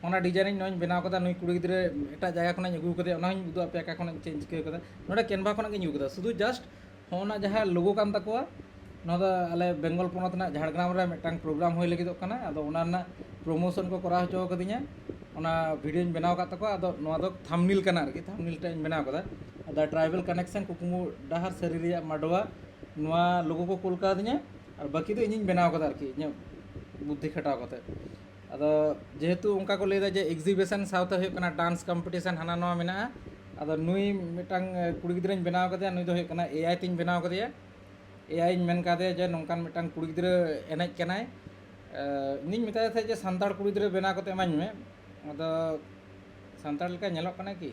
ᱚᱱᱟ ᱰᱤᱡᱟᱭᱤᱱ ᱤᱧ ᱱᱚᱣᱟᱧ ᱵᱮᱱᱟᱣ ᱠᱟᱫᱟ, ᱱᱩᱭ ᱠᱩᱲᱤ ᱜᱤᱫᱽᱨᱟᱹ ᱮᱴᱟᱜ ᱡᱟᱭᱜᱟ ᱠᱷᱚᱱᱟᱜ ᱤᱧ ᱟᱹᱜᱩ ᱠᱟᱫᱮᱭᱟ, ᱚᱱᱟ ᱦᱚᱸᱧ ᱩᱫᱩᱜ ᱟᱯᱮᱭᱟ ᱚᱠᱟ ᱠᱷᱚᱱᱟᱜ ᱪᱮᱫ ᱤᱧ ᱪᱤᱠᱟᱹ ᱠᱟᱫᱟ᱾ ᱱᱚᱰᱮ ᱠᱮᱱᱵᱷᱟ ᱠᱷᱚᱱᱟᱜ ᱜᱤᱧ ᱟᱹᱜᱩ ᱠᱟᱫᱟ᱾ ᱥᱩᱫᱷᱩ ᱡᱟᱥᱴ ᱦᱚᱸᱜᱼᱚ ᱱᱟ ᱡᱟᱦᱟᱸ ᱞᱳᱜᱳ ᱠᱟᱱ ᱛᱟᱠᱚᱣᱟ, ᱱᱚᱣᱟ ᱫᱚ ᱟᱞᱮ ᱵᱮᱝᱜᱚᱞ ᱯᱚᱱᱚᱛ ᱨᱮᱱᱟᱜ ᱡᱷᱟᱲᱜᱨᱟᱢ ᱨᱮ ᱢᱤᱫᱴᱟᱝ ᱯᱨᱳᱜᱨᱟᱢ ᱦᱩᱭ ᱞᱟᱹᱜᱤᱫᱚᱜ ᱠᱟᱱᱟ, ᱟᱫᱚ ᱚᱱᱟ ᱨᱮᱱᱟᱜ ᱯᱨᱳᱢᱳᱥᱚᱱ ᱠᱚ ᱠᱚᱨᱟᱣ ᱦᱚᱪᱚ ᱠᱟᱫᱤᱧᱟ, ᱚᱱᱟ ᱵᱷᱤᱰᱤᱭᱳᱧ ᱵᱮᱱᱟᱣ ᱟᱠᱟᱫ ᱛᱟᱠᱚᱣᱟ᱾ ᱟᱫᱚ ᱱᱚᱣᱟ ᱫᱚ ᱛᱷᱟᱢᱵᱱᱮᱞ ᱠᱟᱱᱟ ᱟᱨᱠᱤ, ᱛᱷᱟᱢᱵᱱᱮᱞ ᱴᱟᱜ ᱤᱧ ᱵᱮᱱᱟᱣ ᱠᱟᱫᱟ᱾ ᱟᱫᱚ ᱴᱨᱟᱭᱵᱮᱞ ᱠᱟᱱᱮᱠᱥᱚᱱ, ᱠᱩᱠᱢᱩ ᱰᱟᱦᱟᱨ, ᱥᱟᱹᱨᱤ ᱨᱮᱭᱟᱜ ᱢᱟᱰᱣᱟ, ᱱᱚᱣᱟ ᱞᱳᱜᱳ ᱠᱚ ᱠᱩᱞ ᱠᱟᱣᱫᱤᱧᱟ, ᱟᱨ ᱵᱟᱹᱠᱤ ᱫᱚ ᱤᱧᱤᱧ ᱵᱮᱱᱟᱣ ᱠᱟᱫᱟ ᱟᱨᱠᱤ, ᱤᱧᱟᱹᱜ ᱵᱩᱫᱽᱫᱷᱤ ᱠᱷᱟᱴᱟᱣ ᱠᱟᱛᱮ᱾ ᱟᱫᱚ ᱡᱮᱦᱮᱛᱩ ᱚᱱᱠᱟ ᱠᱚ ᱞᱟᱹᱭᱫᱟ ᱡᱮ ᱮᱠᱡᱤᱵᱤᱥᱚᱱ ᱥᱟᱶᱛᱮ ᱦᱩᱭᱩᱜ ᱠᱟᱱᱟ ᱰᱟᱱᱥ ᱠᱚᱢᱯᱤᱴᱤᱥᱚᱱ ᱦᱟᱱᱟ ᱱᱚᱣᱟ ᱢᱮᱱᱟᱜᱼᱟ, ᱟᱫᱚ ᱱᱩᱭ ᱢᱤᱫᱴᱟᱝ ᱠᱩᱲᱤ ᱜᱤᱫᱽᱨᱟᱹᱧ ᱵᱮᱱᱟᱣ ᱠᱟᱫᱮᱭᱟ, ᱱᱩᱭ ᱫᱚ ᱦᱩᱭᱩᱜ ᱠᱟᱱᱟ ᱮ ᱟᱭ ᱛᱤᱧ ᱵᱮᱱᱟᱣ ᱠᱟᱫᱮᱭᱟ᱾ ᱮ ᱟᱭ ᱤᱧ ᱢᱮᱱ ᱠᱟᱫᱮᱭᱟ ᱡᱮ ᱱᱚᱝᱠᱟᱱ ᱢᱤᱫᱴᱟᱝ ᱠᱩᱲᱤ ᱜᱤᱫᱽᱨᱟᱹ ᱮᱱᱮᱡ ᱠᱟᱱᱟᱭ᱾ ᱮ, ᱤᱧᱤᱧ ᱢᱮᱛᱟᱭ ᱛᱟᱦᱮᱸᱫ ᱡᱮ ᱥᱟᱱᱛᱟᱲ ᱠᱩᱲᱤ ᱜᱤᱫᱽᱨᱟᱹ ᱵᱮᱱᱟᱣ ᱠᱟᱛᱮ ᱮᱢᱟᱹᱧ ᱢᱮ᱾ ᱟᱫᱚ ᱥᱟᱱᱛᱟᱲ ᱞᱮᱠᱟ ᱧᱮᱞᱚᱜ ᱠᱟᱱᱟᱭ ᱠᱤ?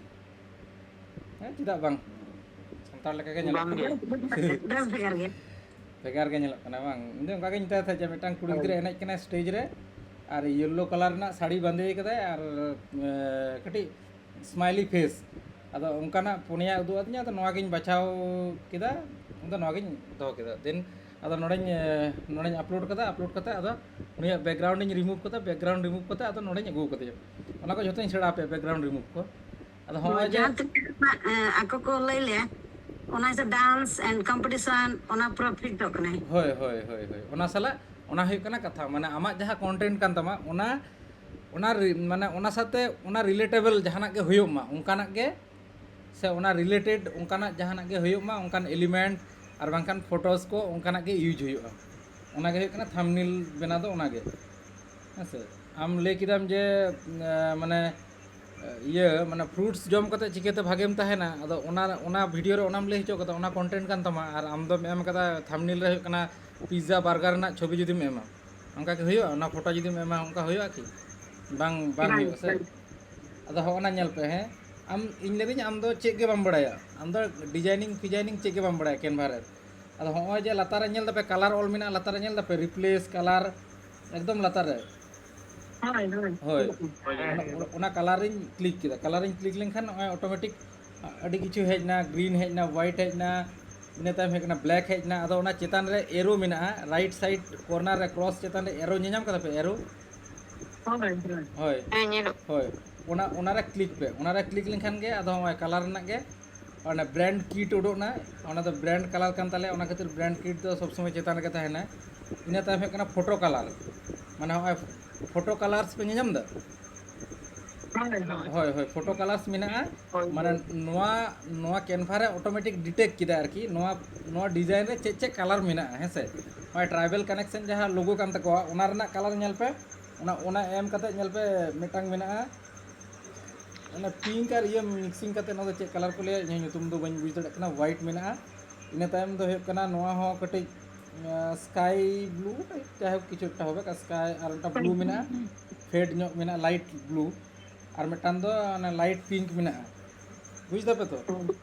ᱦᱮᱸ, ᱪᱮᱫᱟᱜ ᱵᱟᱝ? ᱥᱟᱱᱛᱟᱲ ᱞᱮᱠᱟ ᱜᱮ ᱧᱮᱞᱚᱜ ᱵᱟᱝ ᱠᱟᱱᱟ᱾ ᱜᱮ, ᱵᱮᱥ ᱵᱷᱮᱜᱟᱨ ᱜᱮ᱾ ᱵᱷᱮᱜᱟᱨ ᱜᱮ ᱧᱮᱞᱚᱜ ᱠᱟᱱᱟ ᱵᱟᱝ? ᱤᱧ ᱫᱚ ᱚᱱᱠᱟ ᱜᱤᱧ ᱢᱮᱛᱟᱭ ᱛᱟᱦᱮᱸᱫ ᱡᱮ ᱢᱤᱫᱴᱟᱝ ᱠᱩᱲᱤ ᱦᱳᱭ᱾ ᱜᱤᱫᱽᱨᱟᱹ ᱮᱱᱮᱡ ᱠᱟᱱᱟᱭ ᱥᱴᱮᱡᱽ ᱨᱮ, ᱟᱨ ᱭᱮᱞᱳ ᱠᱟᱞᱟᱨ ᱨᱮᱱᱟᱜ ᱥᱟᱹᱲᱤ ᱵᱟᱸᱫᱮ ᱠᱟᱫᱟᱭ, ᱟᱨ, ᱮ, ᱠᱟᱹᱴᱤᱡ ᱥᱢᱟᱭᱞᱤ ᱯᱷᱮᱥ᱾ ᱟᱫᱚ ᱚᱱᱠᱟᱱᱟᱜ ᱯᱩᱱᱭᱟ ᱩᱫᱩᱜ ᱟᱹᱫᱤᱧᱟ, ᱟᱫᱚ ᱱᱚᱣᱟ ᱜᱤᱧ ᱵᱟᱪᱷᱟᱣ ᱠᱮᱫᱟ, ᱟᱫᱚ ᱱᱚᱣᱟ ᱜᱤᱧ ᱫᱚᱦᱚ ᱠᱮᱫᱟ᱾ ᱫᱮᱱ ᱟᱫᱚ ᱱᱚᱰᱮᱧ, ᱮ, ᱱᱚᱰᱮᱧ ᱟᱯᱞᱳᱰ ᱠᱟᱫᱟ᱾ ᱟᱯᱞᱳᱰ ᱠᱟᱛᱮ ᱟᱫᱚ ᱱᱩᱭᱟᱜ ᱵᱮᱠᱜᱨᱟᱣᱩᱱᱰ ᱤᱧ ᱨᱤᱢᱩᱵᱷ ᱠᱟᱫᱟ᱾ ᱵᱮᱠᱜᱨᱟᱣᱩᱱᱰ ᱨᱤᱢᱩᱵᱷ ᱠᱟᱛᱮ ᱟᱫᱚ ᱱᱚᱰᱮᱧ ᱟᱹᱜᱩ ᱠᱟᱫᱮᱭᱟ᱾ ᱚᱱᱟ ᱠᱚ ᱡᱷᱚᱛᱚᱧ ᱥᱮᱬᱟ ᱟᱯᱮᱭᱟ, ᱵᱮᱠᱜᱨᱟᱣᱩᱱᱰ ᱨᱤᱢᱩᱵᱷ ᱠᱚ᱾ ᱟᱫᱚ ᱦᱚᱸᱜᱼᱚᱭ ᱡᱮ ᱡᱟᱦᱟᱸ ᱛᱤᱱᱟᱹᱜ, ᱮ, ᱟᱠᱚ ᱠᱚ ᱞᱟᱹᱭ ᱞᱮᱭᱟ, ᱚᱱᱟ ᱦᱤᱥᱟᱹᱵ ᱰᱟᱱᱥ ᱮᱱᱰ ᱠᱚᱢᱯᱤᱴᱤᱥᱚᱱ, ᱚᱱᱟ ᱯᱩᱨᱟᱹ ᱯᱷᱤᱴᱚᱜ ᱠᱟᱱᱟᱭ᱾ ᱦᱳᱭ, ᱦᱳᱭ, ᱦᱳᱭ, ᱦᱳᱭ, ᱚᱱᱟ ᱥᱟᱞᱟᱜ, ᱚᱱᱟ ᱦᱩᱭᱩᱜ ᱠᱟᱱᱟ ᱠᱟᱛᱷᱟ, ᱢᱟᱱᱮ ᱟᱢᱟᱜ ᱡᱟᱦᱟᱸ ᱠᱚᱱᱴᱮᱱᱴ ᱠᱟᱱ ᱛᱟᱢᱟ, ᱚᱱᱟ, ᱚᱱᱟ ᱨᱤ-, ᱢᱟᱱᱮ ᱚᱱᱟ ᱥᱟᱛᱮ ᱚᱱᱟ ᱨᱤᱞᱮᱴᱮᱵᱚᱞ ᱡᱟᱦᱟᱱᱟᱜ ᱜᱮ ᱦᱩᱭᱩᱜ ᱢᱟ, ᱚᱱᱠᱟᱱᱟᱜ ᱜᱮ, ᱥᱮ ᱚᱱᱟ ᱨᱤᱞᱮᱴᱮᱰ ᱚᱱᱠᱟᱱᱟᱜ ᱡᱟᱦᱟᱱᱟᱜ ᱜᱮ ᱦᱩᱭᱩᱜ ᱢᱟ, ᱚᱱᱠᱟᱱ ᱮᱞᱤᱢᱮᱱᱴ ᱟᱨ ᱵᱟᱝᱠᱷᱟᱱ ᱯᱷᱚᱴᱳᱥ ᱠᱚ ᱚᱱᱠᱟᱱᱟᱜ ᱜᱮ ᱤᱭᱩᱡᱽ ᱦᱩᱭᱩᱜᱼᱟ᱾ ᱚᱱᱟ ᱜᱮ ᱦᱩᱭᱩᱜ ᱠᱟᱱᱟ ᱛᱷᱟᱢᱵᱱᱮᱞ ᱵᱮᱱᱟᱣ ᱫᱚ, ᱚᱱᱟ ᱜᱮ᱾ ᱦᱮᱸ ᱥᱮ? ᱟᱢ ᱞᱟᱹᱭ ᱠᱮᱫᱟᱢ ᱡᱮ, ᱮ, ᱢᱟᱱᱮ, ᱮ, ᱤᱭᱟᱹ, ᱢᱟᱱᱮ ᱯᱷᱨᱩᱴᱥ ᱡᱚᱢ ᱠᱟᱛᱮ ᱪᱤᱠᱟᱹᱛᱮ ᱵᱷᱟᱜᱮᱢ ᱛᱟᱦᱮᱱᱟ? ᱟᱫᱚ ᱚᱱᱟ, ᱚᱱᱟ ᱵᱷᱤᱰᱤᱭᱳ ᱨᱮ ᱚᱱᱟᱢ ᱞᱟᱹᱭ ᱦᱚᱪᱚ ᱠᱟᱫᱟ, ᱚᱱᱟ ᱠᱚᱱᱴᱮᱱᱴ ᱠᱟᱱ ᱛᱟᱢᱟ, ᱟᱨ ᱟᱢ ᱫᱚᱢ ᱮᱢ ᱠᱟᱫᱟ ᱛᱷᱟᱢᱵᱱᱮᱞ ᱨᱮ ᱦᱩᱭᱩᱜ ᱠᱟᱱᱟ ᱯᱤᱡᱽᱡᱟ ᱵᱟᱨᱜᱟᱨ ᱨᱮᱱᱟᱜ ᱪᱷᱚᱵᱤ ᱡᱩᱫᱤᱢ ᱮᱢᱟ, ᱚᱱᱠᱟ ᱠᱤ ᱦᱩᱭᱩᱜᱼᱟ? ᱚᱱᱟ ᱯᱷᱳᱴᱳ ᱡᱩᱫᱤᱢ ᱮᱢᱟ, ᱚᱱᱠᱟ ᱦᱩᱭᱩᱜᱼᱟ ᱠᱤ? ᱵᱟᱝ, ᱵᱟᱝ ᱵᱟᱝ, ᱦᱩᱭᱩᱜᱼᱟ ᱥᱮ? ᱵᱟᱝ᱾ ᱟᱫᱚ ᱦᱚᱸᱜᱼᱚ ᱱᱟ ᱧᱮᱞ ᱯᱮ, ᱦᱮᱸ, ᱟᱢ, ᱤᱧ ᱞᱟᱹᱭᱫᱟᱹᱧ, ᱟᱢ ᱫᱚ ᱪᱮᱫ ᱜᱮ ᱵᱟᱢ ᱵᱟᱲᱟᱭᱟ, ᱟᱢ ᱫᱚ ᱰᱤᱡᱟᱭᱱᱤᱝ ᱯᱷᱤᱡᱟᱭᱱᱤᱝ ᱪᱮᱫ ᱜᱮ ᱵᱟᱢ ᱵᱟᱲᱟᱭᱟ ᱠᱮᱱᱵᱷᱟ ᱨᱮ᱾ ᱟᱫᱚ ᱦᱚᱸᱜᱼᱚᱭ ᱡᱮ ᱞᱟᱛᱟᱨ ᱨᱮ ᱧᱮᱞ ᱫᱟᱯᱮ ᱠᱟᱞᱟᱨ ᱚᱞ ᱢᱮᱱᱟᱜᱼᱟ, ᱞᱟᱛᱟᱨ ᱨᱮ ᱧᱮᱞ ᱫᱟᱯᱮ ᱨᱤᱯᱞᱮᱥ ᱠᱟᱞᱟᱨ, ᱮᱠᱫᱚᱢ ᱞᱟᱛᱟᱨ ᱨᱮ᱾ ᱦᱳᱭ, ᱦᱳᱭ᱾ ᱦᱳᱭ, ᱚᱱᱟ, ᱚᱱᱟ, ᱚᱱᱟ ᱠᱟᱞᱟᱨᱤᱧ ᱠᱞᱤᱠ ᱠᱮᱫᱟ᱾ ᱠᱟᱞᱟᱨᱤᱧ ᱠᱞᱤᱠ ᱞᱮᱱᱠᱷᱟᱱ ᱱᱚᱜᱼᱚᱭ ᱚᱴᱳᱢᱮᱴᱤᱠ ᱟᱹᱰᱤ ᱠᱤᱪᱷᱩ ᱦᱮᱡ ᱮᱱᱟ, ᱜᱨᱤᱱ ᱦᱮᱡ ᱮᱱᱟ, ᱦᱚᱣᱟᱭᱤᱴ ᱦᱮᱡ ᱮᱱᱟ, ᱤᱱᱟᱹ ᱛᱟᱭᱚᱢ ᱦᱮᱡ ᱠᱟᱱᱟ ᱵᱞᱮᱠ ᱦᱮᱡ ᱮᱱᱟ᱾ ᱟᱫᱚ ᱚᱱᱟ ᱪᱮᱛᱟᱱ ᱨᱮ ᱮᱨᱳ ᱢᱮᱱᱟᱜᱼᱟ, ᱨᱟᱭᱤᱴ ᱥᱟᱭᱤᱰ ᱠᱚᱨᱱᱟᱨ ᱨᱮ ᱠᱨᱚᱥ ᱪᱮᱛᱟᱱ ᱨᱮ ᱮᱨᱳ ᱧᱮᱧᱟᱢ ᱠᱟᱫᱟ ᱯᱮ? ᱮᱨᱳ᱾ ᱦᱳᱭ, ᱦᱳᱭ᱾ ᱦᱳᱭ, ᱦᱮᱸ, ᱧᱮᱞᱚᱜ᱾ ᱦᱳᱭ, ᱚᱱᱟ, ᱚᱱᱟᱨᱮ ᱠᱞᱤᱠ ᱯᱮ᱾ ᱚᱱᱟᱨᱮ ᱠᱞᱤᱠ ᱞᱮᱱᱠᱷᱟᱱ ᱜᱮ ᱟᱫᱚ ᱱᱚᱜᱼᱚᱭ ᱠᱟᱞᱟᱨ ᱨᱮᱱᱟᱜ ᱜᱮ ᱚᱱᱟ ᱵᱨᱮᱱᱰ ᱠᱤᱴ ᱩᱰᱩᱠ ᱮᱱᱟ᱾ ᱚᱱᱟ ᱫᱚ ᱵᱨᱮᱱᱰ ᱠᱟᱞᱟᱨ ᱠᱟᱱ ᱛᱟᱞᱮᱭᱟ, ᱚᱱᱟ ᱠᱷᱟᱹᱛᱤᱨ ᱵᱨᱮᱱᱰ ᱠᱤᱴ ᱫᱚ ᱥᱚᱵᱽ ᱥᱚᱢᱚᱭ ᱪᱮᱛᱟᱱ ᱨᱮᱜᱮ ᱛᱟᱦᱮᱱᱟ᱾ ᱤᱱᱟᱹ ᱛᱟᱭᱚᱢ ᱦᱩᱭᱩᱜ ᱠᱟᱱᱟ ᱯᱷᱳᱴᱳ ᱠᱟᱞᱟᱨ, ᱢᱟᱱᱮ ᱱᱚᱜᱼᱚᱭ ᱯᱷᱳᱴᱳ ᱠᱟᱞᱟᱨᱥ ᱯᱮ ᱧᱮᱧᱟᱢ ᱮᱫᱟ? ᱦᱳᱭ, ᱦᱳᱭ᱾ ᱦᱳᱭ, ᱦᱳᱭ, ᱯᱷᱳᱴᱳ ᱠᱟᱞᱟᱨᱥ ᱢᱮᱱᱟᱜᱼᱟ᱾ ᱦᱳᱭ, ᱢᱟᱱᱮ ᱦᱳᱭ᱾ ᱱᱚᱣᱟ, ᱱᱚᱣᱟ ᱠᱮᱱᱵᱷᱟ ᱨᱮ ᱚᱴᱳᱢᱮᱴᱤᱠ ᱰᱤᱴᱮᱠᱴ ᱠᱮᱫᱟ ᱟᱨᱠᱤ, ᱱᱚᱣᱟ, ᱱᱚᱣᱟ ᱰᱤᱡᱟᱭᱤᱱ ᱨᱮ ᱪᱮᱫ ᱪᱮᱫ ᱠᱟᱞᱟᱨ ᱢᱮᱱᱟᱜᱼᱟ, ᱦᱮᱸ ᱥᱮ? ᱱᱚᱜᱼᱚᱭ ᱴᱨᱟᱭᱵᱮᱞ ᱠᱟᱱᱮᱠᱥᱚᱱ ᱡᱟᱦᱟᱸ ᱞᱳᱜᱳ ᱠᱟᱱ ᱛᱟᱠᱚᱣᱟ, ᱚᱱᱟ ᱨᱮᱱᱟᱜ ᱠᱟᱞᱟᱨ ᱧᱮᱞ ᱯᱮ, ᱚᱱᱟ, ᱚᱱᱟ ᱮᱢ ᱠᱟᱛᱮ ᱧᱮᱞ ᱯᱮ, ᱢᱤᱫᱴᱟᱝ ᱢᱮᱱᱟᱜᱼᱟ, ᱚᱱᱟ ᱯᱤᱝᱠ ᱟᱨ ᱤᱭᱟᱹ ᱢᱤᱠᱥᱤᱝ ᱠᱟᱛᱮ, ᱱᱚᱣᱟ ᱫᱚ ᱪᱮᱫ ᱠᱟᱞᱟᱨ ᱠᱚ ᱞᱟᱹᱭᱟ, ᱤᱧ ᱦᱚᱸ ᱧᱩᱛᱩᱢ ᱫᱚ ᱵᱟᱹᱧ ᱵᱩᱡᱽ ᱫᱟᱲᱮᱭᱟᱜ ᱠᱟᱱᱟ, ᱦᱚᱣᱟᱭᱤᱴ ᱢᱮᱱᱟᱜᱼᱟ᱾ ᱤᱱᱟᱹ ᱛᱟᱭᱚᱢ ᱫᱚ ᱦᱩᱭᱩᱜ ᱠᱟᱱᱟ, ᱱᱚᱣᱟ ᱦᱚᱸ ᱠᱟᱹᱴᱤᱡ ᱥᱠᱟᱭ ᱵᱞᱩ ᱴᱟᱭᱤᱯ, ᱡᱟᱭᱦᱳᱠ ᱠᱤᱪᱷᱩ ᱮᱠᱴᱟ ᱦᱚᱵᱮ, ᱥᱠᱟᱭ ᱟᱨ ᱢᱤᱫᱴᱟᱝ ᱵᱞᱩ ᱢᱮᱱᱟᱜᱼᱟ, ᱯᱷᱮᱰ ᱧᱚᱜ ᱢᱮᱱᱟᱜᱼᱟ, ᱞᱟᱭᱤᱴ ᱵᱞᱩ, ᱟᱨ ᱢᱤᱫᱴᱟᱝ ᱫᱚ ᱚᱱᱟ ᱞᱟᱭᱤᱴ ᱯᱤᱝᱠ ᱢᱮᱱᱟᱜᱼᱟ, ᱵᱩᱡᱽ ᱫᱟᱯᱮ ᱛᱚ?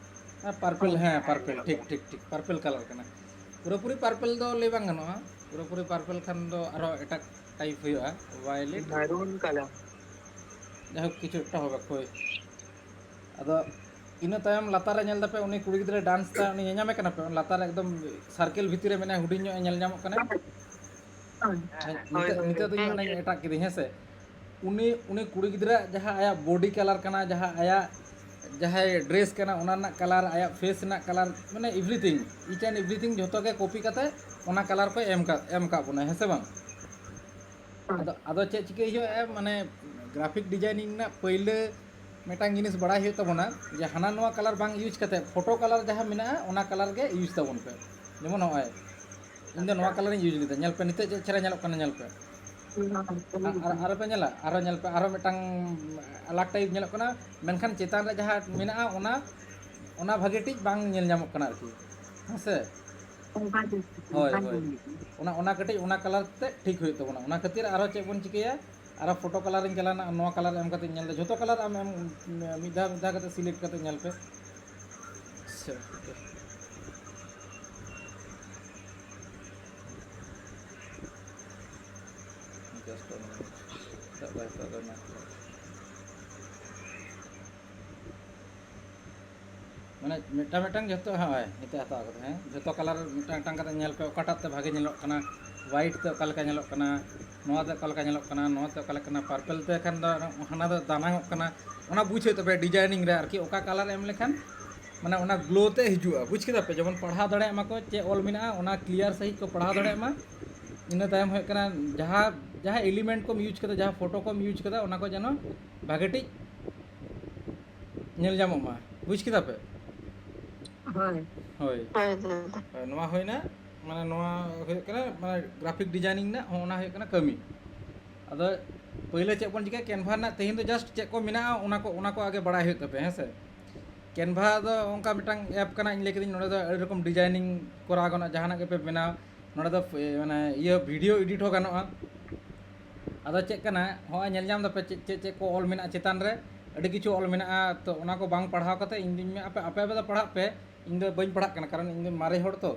ᱦᱮᱸ, ᱯᱟᱨᱯᱮᱞ, ᱦᱮᱸ, ᱯᱟᱨᱯᱮᱞ, ᱴᱷᱤᱠ, ᱴᱷᱤᱠ, ᱴᱷᱤᱠ, ᱯᱟᱨᱯᱮᱞ ᱠᱟᱞᱟᱨ ᱠᱟᱱᱟ᱾ ᱯᱩᱨᱟᱹᱯᱩᱨᱤ ᱯᱟᱨᱯᱮᱞ ᱫᱚ ᱞᱟᱹᱭ ᱵᱟᱝ ᱜᱟᱱᱚᱜᱼᱟ, ᱯᱩᱨᱟᱹᱯᱩᱨᱤ ᱯᱟᱨᱯᱮᱞ ᱠᱷᱟᱱ ᱫᱚ ᱟᱨᱦᱚᱸ ᱮᱴᱟᱜ ᱴᱟᱭᱤᱯ ᱦᱩᱭᱩᱜᱼᱟ, ᱵᱷᱟᱭᱞᱮᱴ᱾ ᱢᱟᱨᱩᱱ ᱠᱟᱞᱟᱨ᱾ ᱡᱟᱭᱦᱳᱠ, ᱠᱤᱪᱷᱩ ᱮᱠᱴᱟ ᱦᱚᱵᱮ ᱠᱷᱳᱭ᱾ ᱟᱫᱚ ᱤᱱᱟᱹ ᱛᱟᱭᱚᱢ ᱞᱟᱛᱟᱨ ᱨᱮ ᱧᱮᱞ ᱫᱟᱯᱮ, ᱩᱱᱤ ᱠᱩᱲᱤ ᱜᱤᱫᱽᱨᱟᱹ ᱰᱟᱱᱥ ᱫᱟ, ᱩᱱᱤ ᱧᱮᱧᱟᱢᱮ ᱠᱟᱱᱟ ᱯᱮ? ᱞᱟᱛᱟᱨ ᱨᱮ ᱮᱠᱫᱚᱢ ᱥᱟᱨᱠᱮᱞ ᱵᱷᱤᱛᱤᱨ ᱨᱮ ᱢᱮᱱᱟᱭᱟ, ᱦᱩᱰᱤᱧ ᱧᱚᱜ ᱮ ᱧᱮᱞ ᱧᱟᱢᱚᱜ ᱠᱟᱱᱟ᱾ ᱦᱳᱭ, ᱦᱮᱸ, ᱦᱳᱭ, ᱱᱤᱛᱚᱜ, ᱦᱳᱭ᱾ ᱱᱤᱛᱚᱜ ᱫᱚ ᱤᱧ ᱦᱳᱭ, ᱚᱱᱟᱧ ᱦᱳᱭ᱾ ᱮᱴᱟᱜ ᱠᱤᱫᱟᱹᱧ, ᱦᱮᱸ ᱥᱮ? ᱩᱱᱤ, ᱩᱱᱤ ᱠᱩᱲᱤ ᱜᱤᱫᱽᱨᱟᱹᱣᱟᱜ ᱡᱟᱦᱟᱸ ᱟᱭᱟᱜ ᱵᱚᱰᱤ ᱠᱟᱞᱟᱨ ᱠᱟᱱᱟ, ᱡᱟᱦᱟᱸ ᱟᱭᱟᱜ, ᱡᱟᱦᱟᱸᱭ ᱰᱨᱮᱥ ᱠᱟᱱᱟ, ᱚᱱᱟ ᱨᱮᱱᱟᱜ ᱠᱟᱞᱟᱨ, ᱟᱭᱟᱜ ᱯᱷᱮᱥ ᱨᱮᱱᱟᱜ ᱠᱟᱞᱟᱨ, ᱢᱟᱱᱮ everything, each and everything ᱡᱷᱚᱛᱚ ᱜᱮ ᱠᱚᱯᱤ ᱠᱟᱛᱮ ᱚᱱᱟ ᱠᱟᱞᱟᱨ ᱠᱚ ᱮᱢ ᱠᱟᱜ, ᱮᱢ ᱠᱟᱜ ᱵᱚᱱᱟ, ᱦᱮᱸ ᱥᱮ ᱵᱟᱝ? ᱟᱫᱚ, ᱟᱫᱚ ᱪᱮᱫ ᱪᱤᱠᱟᱹᱭ ᱦᱩᱭᱩᱜᱼᱟ, ᱢᱟᱱᱮ graphic designing ᱨᱮᱱᱟᱜ ᱯᱟᱹᱭᱞᱟᱹ ᱢᱤᱫᱴᱟᱝ ᱡᱤᱱᱤᱥ ᱵᱟᱲᱟᱭ ᱦᱩᱭᱩᱜ ᱛᱟᱵᱚᱱᱟ ᱡᱮ ᱦᱟᱱᱟ ᱱᱚᱣᱟ ᱠᱟᱞᱟᱨ ᱵᱟᱝ ᱤᱭᱩᱡᱽ ᱠᱟᱛᱮ ᱯᱷᱳᱴᱳ ᱠᱟᱞᱟᱨ ᱡᱟᱦᱟᱸ ᱢᱮᱱᱟᱜᱼᱟ, ᱚᱱᱟ ᱠᱟᱞᱟᱨ ᱜᱮ ᱤᱭᱩᱡᱽ ᱛᱟᱵᱚᱱ ᱯᱮ᱾ ᱡᱮᱢᱚᱱ ᱱᱚᱜᱼᱚᱭ, ᱤᱧ ᱫᱚ ᱱᱚᱣᱟ ᱠᱟᱞᱟᱨᱤᱧ ᱤᱭᱩᱡᱽ ᱞᱮᱫᱟ, ᱧᱮᱞ ᱯᱮ ᱱᱤᱛᱚᱜ ᱪᱮᱫ ᱪᱮᱦᱨᱟ ᱧᱮᱞᱚᱜ ᱠᱟᱱᱟ, ᱧᱮᱞ ᱯᱮ᱾ ᱟᱨ, ᱟᱨ, ᱟᱨᱚ ᱯᱮ ᱧᱮᱞᱟ, ᱟᱨᱚ ᱧᱮᱞ ᱯᱮ, ᱟᱨᱚ ᱢᱤᱫᱴᱟᱝ ᱟᱞᱟᱜᱽ ᱴᱟᱭᱤᱯ ᱧᱮᱞᱚᱜ ᱠᱟᱱᱟ, ᱢᱮᱱᱠᱷᱟᱱ ᱪᱮᱛᱟᱱ ᱨᱮ ᱡᱟᱦᱟᱸ ᱢᱮᱱᱟᱜᱼᱟ, ᱚᱱᱟ, ᱚᱱᱟ ᱵᱷᱟᱜᱮ ᱴᱷᱤᱠ ᱵᱟᱝ ᱧᱮᱞ ᱧᱟᱢᱚᱜ ᱠᱟᱱᱟ ᱟᱨᱠᱤ, ᱦᱮᱸ ᱥᱮ? ᱦᱳᱭ, ᱦᱳᱭ᱾ ᱚᱱᱟ, ᱚᱱᱟ ᱠᱟᱹᱴᱤᱡ, ᱚᱱᱟ ᱠᱟᱞᱟᱨ ᱛᱮ ᱴᱷᱤᱠ ᱦᱩᱭᱩᱜ ᱛᱟᱵᱚᱱᱟ᱾ ᱚᱱᱟ ᱠᱷᱟᱹᱛᱤᱨ ᱟᱨᱚ ᱪᱮᱫ ᱵᱚᱱ ᱪᱤᱠᱟᱹᱭᱟ, ᱟᱨᱚ ᱯᱷᱳᱴᱳ ᱠᱟᱞᱟᱨᱤᱧ ᱪᱟᱞᱟᱣᱱᱟ, ᱱᱚᱣᱟ ᱠᱟᱞᱟᱨ ᱮᱢ ᱠᱟᱛᱮ ᱧᱮᱞ ᱫᱟ, ᱡᱷᱚᱛᱚ ᱠᱟᱞᱟᱨ ᱟᱢ ᱮᱢ ᱢᱤᱫ ᱫᱷᱟᱣ ᱢᱤᱫ ᱫᱷᱟᱣ ᱠᱟᱛᱮ ᱥᱤᱞᱮᱠᱴ ᱠᱟᱛᱮ ᱧᱮᱞ ᱯᱮ᱾ ᱟᱪᱪᱷᱟ, okay. Just a minute. ᱫᱟᱜ ᱵᱟᱭ ᱦᱟᱛᱟᱣ ᱫᱟ ᱚᱱᱟ᱾ ᱢᱟᱱᱮ ᱢᱤᱫᱴᱟᱝ ᱢᱤᱫᱴᱟᱝ ᱡᱷᱚᱛᱚ, ᱦᱳᱭ, ᱱᱤᱛᱚᱜ ᱦᱟᱛᱟᱣ ᱠᱟᱫᱟ, ᱦᱮᱸ, ᱡᱷᱚᱛᱚ ᱠᱟᱞᱟᱨ ᱢᱤᱫᱴᱟᱝ ᱢᱤᱫᱴᱟᱝ ᱠᱟᱛᱮ ᱧᱮᱞ ᱯᱮ, ᱚᱠᱟᱴᱟᱜ ᱛᱮ ᱵᱷᱟᱜᱮ ᱧᱮᱞᱚᱜ ᱠᱟᱱᱟ, ᱦᱳᱣᱟᱭᱤᱴ ᱛᱮ ᱚᱠᱟ ᱞᱮᱠᱟ ᱧᱮᱞᱚᱜ ᱠᱟᱱᱟ, ᱱᱚᱣᱟ ᱛᱮ ᱚᱠᱟ ᱞᱮᱠᱟ ᱧᱮᱞᱚᱜ ᱠᱟᱱᱟ, ᱱᱚᱣᱟ ᱛᱮ ᱚᱠᱟ ᱞᱮᱠᱟ ᱠᱟᱱᱟ, ᱯᱟᱨᱯᱮᱞ ᱛᱮ ᱠᱷᱟᱱ ᱫᱚ ᱦᱟᱱᱟ ᱫᱚ ᱫᱟᱱᱟᱝᱚᱜ ᱠᱟᱱᱟ, ᱚᱱᱟ ᱵᱩᱡᱽ ᱦᱩᱭᱩᱜ ᱛᱟᱯᱮᱭᱟ ᱰᱤᱡᱟᱭᱱᱤᱝ ᱨᱮ ᱟᱨᱠᱤ, ᱚᱠᱟ ᱠᱟᱞᱟᱨ ᱮᱢ ᱞᱮᱠᱷᱟᱱ ᱢᱟᱱᱮ ᱚᱱᱟ ᱜᱞᱳ ᱛᱮ ᱦᱤᱡᱩᱜᱼᱟ, ᱵᱩᱡᱽ ᱠᱮᱫᱟ ᱯᱮ? ᱡᱮᱢᱚᱱ ᱯᱟᱲᱦᱟᱣ ᱫᱟᱲᱮᱭᱟᱜ ᱢᱟᱠᱚ ᱪᱮᱫ ᱚᱞ ᱢᱮᱱᱟᱜᱼᱟ, ᱚᱱᱟ ᱠᱞᱤᱭᱟᱨ ᱥᱟᱺᱦᱤᱡ ᱠᱚ ᱯᱟᱲᱦᱟᱣ ᱫᱟᱲᱮᱭᱟᱜ ᱢᱟ᱾ ᱤᱱᱟᱹ ᱛᱟᱭᱚᱢ ᱦᱩᱭᱩᱜ ᱠᱟᱱᱟ ᱡᱟᱦᱟᱸ, ᱡᱟᱦᱟᱸ ᱮᱞᱤᱢᱮᱱᱴ ᱠᱚᱢ ᱤᱭᱩᱡᱽ ᱠᱟᱫᱟ, ᱡᱟᱦᱟᱸ ᱯᱷᱳᱴᱳ ᱠᱚᱢ ᱤᱭᱩᱡᱽ ᱠᱟᱫᱟ, ᱚᱱᱟ ᱠᱚ ᱡᱮᱱᱚ ᱵᱷᱟᱜᱮ ᱴᱷᱤᱠ ᱧᱮᱞ ᱧᱟᱢᱚᱜ ᱢᱟ, ᱵᱩᱡᱽ ᱠᱮᱫᱟ ᱯᱮ? ᱦᱳᱭ᱾ ᱦᱳᱭ᱾ ᱦᱳᱭ ᱫᱟᱫᱟ᱾ ᱦᱳᱭ, ᱱᱚᱣᱟ ᱦᱩᱭᱱᱟ, ᱢᱟᱱᱮ ᱱᱚᱣᱟ ᱦᱩᱭᱩᱜ ᱠᱟᱱᱟ ᱢᱟᱱᱮ ᱜᱨᱟᱯᱷᱤᱠ ᱰᱤᱡᱟᱭᱱᱤᱝ ᱨᱮᱱᱟᱜ ᱦᱚᱸ, ᱚᱱᱟ ᱦᱩᱭᱩᱜ ᱠᱟᱱᱟ ᱠᱟᱹᱢᱤ᱾ ᱟᱫᱚ ᱯᱳᱭᱞᱳ ᱪᱮᱫ ᱵᱚᱱ ᱪᱤᱠᱟᱹᱭᱟ, ᱠᱮᱱᱵᱷᱟ ᱨᱮᱱᱟᱜ ᱛᱮᱦᱮᱧ ᱫᱚ ᱡᱟᱥᱴ ᱪᱮᱫ ᱠᱚ ᱢᱮᱱᱟᱜᱼᱟ ᱚᱱᱟ ᱠᱚ, ᱚᱱᱟ ᱠᱚ ᱟᱜᱮ ᱵᱟᱲᱟᱭ ᱦᱩᱭᱩᱜ ᱛᱟᱯᱮᱭᱟ, ᱦᱮᱸ ᱥᱮ? ᱠᱮᱱᱵᱷᱟ ᱫᱚ ᱚᱱᱠᱟ ᱢᱤᱫᱴᱟᱝ ᱮᱯ ᱠᱟᱱᱟ, ᱤᱧ ᱞᱟᱹᱭ ᱠᱮᱫᱟᱹᱧ ᱱᱚᱸᱰᱮ ᱫᱚ ᱟᱹᱰᱤ ᱨᱚᱠᱚᱢ ᱰᱤᱡᱟᱭᱱᱤᱝ ᱠᱚᱨᱟᱣ ᱜᱟᱱᱚᱜᱼᱟ, ᱡᱟᱦᱟᱱᱟᱜ ᱜᱮᱯᱮ ᱵᱮᱱᱟᱣ, ᱱᱚᱸᱰᱮ ᱫᱚ ᱯᱷ-, ᱢᱟᱱᱮ ᱤᱭᱟᱹ ᱵᱷᱤᱰᱤᱭᱳ ᱮᱰᱤᱴ ᱦᱚᱸ ᱜᱟᱱᱚᱜᱼᱟ᱾ ᱟᱫᱚ ᱪᱮᱫ ᱠᱟᱱᱟ, ᱦᱚᱸᱜᱼᱚᱭ ᱧᱮᱞ ᱧᱟᱢ ᱫᱟᱯᱮ ᱪᱮᱫ, ᱪᱮᱫ, ᱪᱮᱫ ᱠᱚ ᱚᱞ ᱢᱮᱱᱟᱜᱼᱟ ᱪᱮᱛᱟᱱ ᱨᱮ, ᱟᱹᱰᱤ ᱠᱤᱪᱷᱩ ᱚᱞ ᱢᱮᱱᱟᱜᱼᱟ᱾ ᱛᱚ ᱚᱱᱟ ᱠᱚ ᱵᱟᱝ ᱯᱟᱲᱦᱟᱣ ᱠᱟᱛᱮ ᱤᱧ ᱫᱩᱧ ᱢᱮ-, ᱟᱯᱮ, ᱟᱯᱮ, ᱟᱯᱮ ᱫᱚ ᱯᱟᱲᱦᱟᱜ ᱯᱮ, ᱤᱧ ᱫᱚ ᱵᱟᱹᱧ ᱯᱟᱲᱦᱟᱜ ᱠᱟᱱᱟ, ᱠᱟᱨᱚᱱ ᱤᱧ ᱫᱚ ᱢᱟᱨᱮ ᱦᱚᱲ ᱛᱚ᱾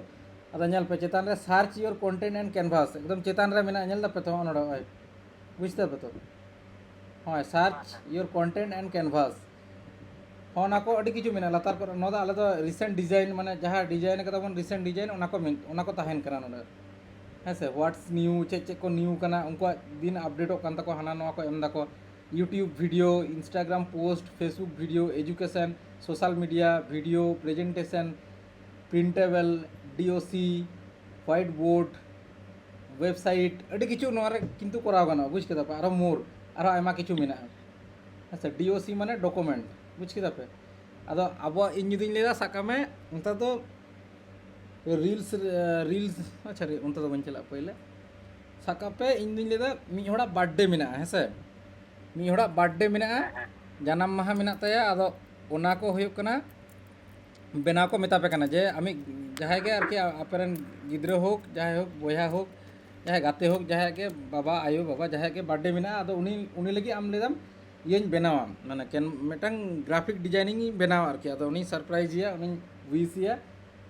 ᱟᱫᱚ ᱧᱮᱞ ᱯᱮ ᱪᱮᱛᱟᱱ ᱨᱮ search your content and canvas, ᱮᱠᱫᱚᱢ ᱪᱮᱛᱟᱱ ᱨᱮ ᱢᱮᱱᱟᱜᱼᱟ, ᱧᱮᱞ ᱫᱟᱯᱮ ᱛᱚ ᱦᱚᱸᱜᱼᱚ ᱱᱚᱰᱮ, ᱦᱚᱸᱜᱼᱚᱭ, ᱵᱩᱡᱽ ᱫᱟᱯᱮ ᱛᱚ? ᱦᱳᱭ, search your content and canvas᱾ ᱦᱚᱸ, ᱚᱱᱟ ᱠᱚ ᱟᱹᱰᱤ ᱠᱤᱪᱷᱩ ᱢᱮᱱᱟᱜᱼᱟ ᱞᱟᱛᱟᱨ ᱠᱚᱨᱮ᱾ ᱱᱚᱣᱟ ᱫᱚ ᱟᱞᱮ ᱫᱚ recent design, ᱢᱟᱱᱮ ᱡᱟᱦᱟᱸ ᱰᱤᱡᱟᱭᱤᱱ ᱠᱟᱫᱟ ᱵᱚᱱ, recent design, ᱚᱱᱟ ᱠᱚ ᱢᱮᱱ-, ᱚᱱᱟ ᱠᱚ ᱛᱟᱦᱮᱱ ᱠᱟᱱᱟ ᱱᱚᱰᱮ᱾ ᱦᱮᱸ ᱥᱮ, what's new, ᱪᱮᱫ ᱪᱮᱫ ᱠᱚ ᱱᱤᱭᱩ ᱠᱟᱱᱟ, ᱩᱱᱠᱩᱣᱟᱜ ᱫᱤᱱ ᱟᱯᱰᱮᱴᱚᱜ ᱠᱟᱱ ᱛᱟᱠᱚᱣᱟ, ᱦᱟᱱᱟ ᱱᱚᱣᱟ ᱠᱚ ᱮᱢ ᱫᱟᱠᱚ, YouTube video, Instagram post, Facebook video, education, social media video, presentation, printable, DOC, whiteboard, website, ᱟᱹᱰᱤ ᱠᱤᱪᱷᱩ ᱱᱚᱣᱟ ᱨᱮ ᱠᱤᱱᱛᱩ ᱠᱚᱨᱟᱣ ᱜᱟᱱᱚᱜᱼᱟ, ᱵᱩᱡᱽ ᱠᱮᱫᱟ ᱯᱮ? ᱟᱨᱚ more, ᱟᱨᱚ ᱟᱭᱢᱟ ᱠᱤᱪᱷᱩ ᱢᱮᱱᱟᱜᱼᱟ᱾ ᱟᱪᱪᱷᱟ, DOC ᱢᱟᱱᱮ document, ᱵᱩᱡᱽ ᱠᱮᱫᱟ ᱯᱮ? ᱟᱫᱚ ᱟᱵᱚᱣᱟᱜ, ᱤᱧ ᱡᱩᱫᱤᱧ ᱞᱟᱹᱭᱫᱟ, ᱥᱟᱵ ᱠᱟᱜ ᱢᱮ ᱱᱮᱛᱟᱨ ᱫᱚ ᱨᱤᱞᱥ, ᱨᱤᱞᱥ, ᱟᱪᱪᱷᱟ, ᱨᱤ-, ᱚᱱᱛᱮ ᱫᱚ ᱵᱟᱹᱧ ᱪᱟᱞᱟᱜᱼᱟ ᱯᱳᱭᱞᱳ᱾ ᱥᱟᱵ ᱠᱟᱜ ᱯᱮ, ᱤᱧ ᱫᱩᱧ ᱞᱟᱹᱭᱫᱟ ᱢᱤᱫ ᱦᱚᱲᱟᱜ ᱵᱟᱨᱛᱷᱰᱮ ᱢᱮᱱᱟᱜᱼᱟ, ᱦᱮᱸ ᱥᱮ? ᱢᱤᱫ ᱦᱚᱲᱟᱜ ᱵᱟᱨᱛᱷᱰᱮ ᱢᱮᱱᱟᱜᱼᱟ, ᱦᱮᱸ, ᱦᱮᱸ᱾ ᱡᱟᱱᱟᱢ ᱢᱟᱦᱟ ᱢᱮᱱᱟᱜ ᱛᱟᱭᱟ, ᱟᱫᱚ ᱚᱱᱟ ᱠᱚ ᱦᱩᱭᱩᱜ ᱠᱟᱱᱟ ᱵᱮᱱᱟᱣ ᱠᱚ ᱢᱮᱛᱟ ᱯᱮ ᱠᱟᱱᱟ ᱡᱮ ᱟᱢᱤᱡ ᱡᱟᱦᱟᱸᱭ ᱜᱮ ᱟᱨᱠᱤ ᱟᱯᱮ ᱨᱮᱱ ᱜᱤᱫᱽᱨᱟᱹ ᱦᱳᱠ, ᱡᱟᱦᱟᱸᱭ ᱦᱳᱠ, ᱵᱚᱭᱦᱟ ᱦᱳᱠ, ᱡᱟᱦᱟᱸᱭ ᱜᱟᱛᱮ ᱦᱳᱠ, ᱡᱟᱦᱟᱸᱭᱟᱜ ᱜᱮ ᱵᱟᱵᱟ, ᱟᱭᱳ, ᱵᱟᱵᱟ, ᱡᱟᱦᱟᱸᱭᱟᱜ ᱜᱮ ᱵᱟᱨᱛᱷᱰᱮ ᱢᱮᱱᱟᱜᱼᱟ, ᱟᱫᱚ ᱩᱱᱤ, ᱩᱱᱤ ᱞᱟᱹᱜᱤᱫ ᱟᱢ ᱞᱟᱹᱭᱫᱟᱢ ᱤᱭᱟᱹᱧ ᱵᱮᱱᱟᱣᱟ, ᱢᱟᱱᱮ ᱠᱮᱱ-, ᱢᱤᱫᱴᱟᱝ ᱜᱨᱟᱯᱷᱤᱠ ᱰᱤᱡᱟᱭᱤᱱᱤᱝ ᱤᱧ ᱵᱮᱱᱟᱣᱟ ᱟᱨᱠᱤ᱾ ᱟᱫᱚ ᱩᱱᱤᱧ ᱥᱟᱨᱯᱨᱟᱭᱤᱡᱽ ᱮᱭᱟ, ᱩᱱᱤᱧ ᱩᱭᱤᱥ ᱮᱭᱟ᱾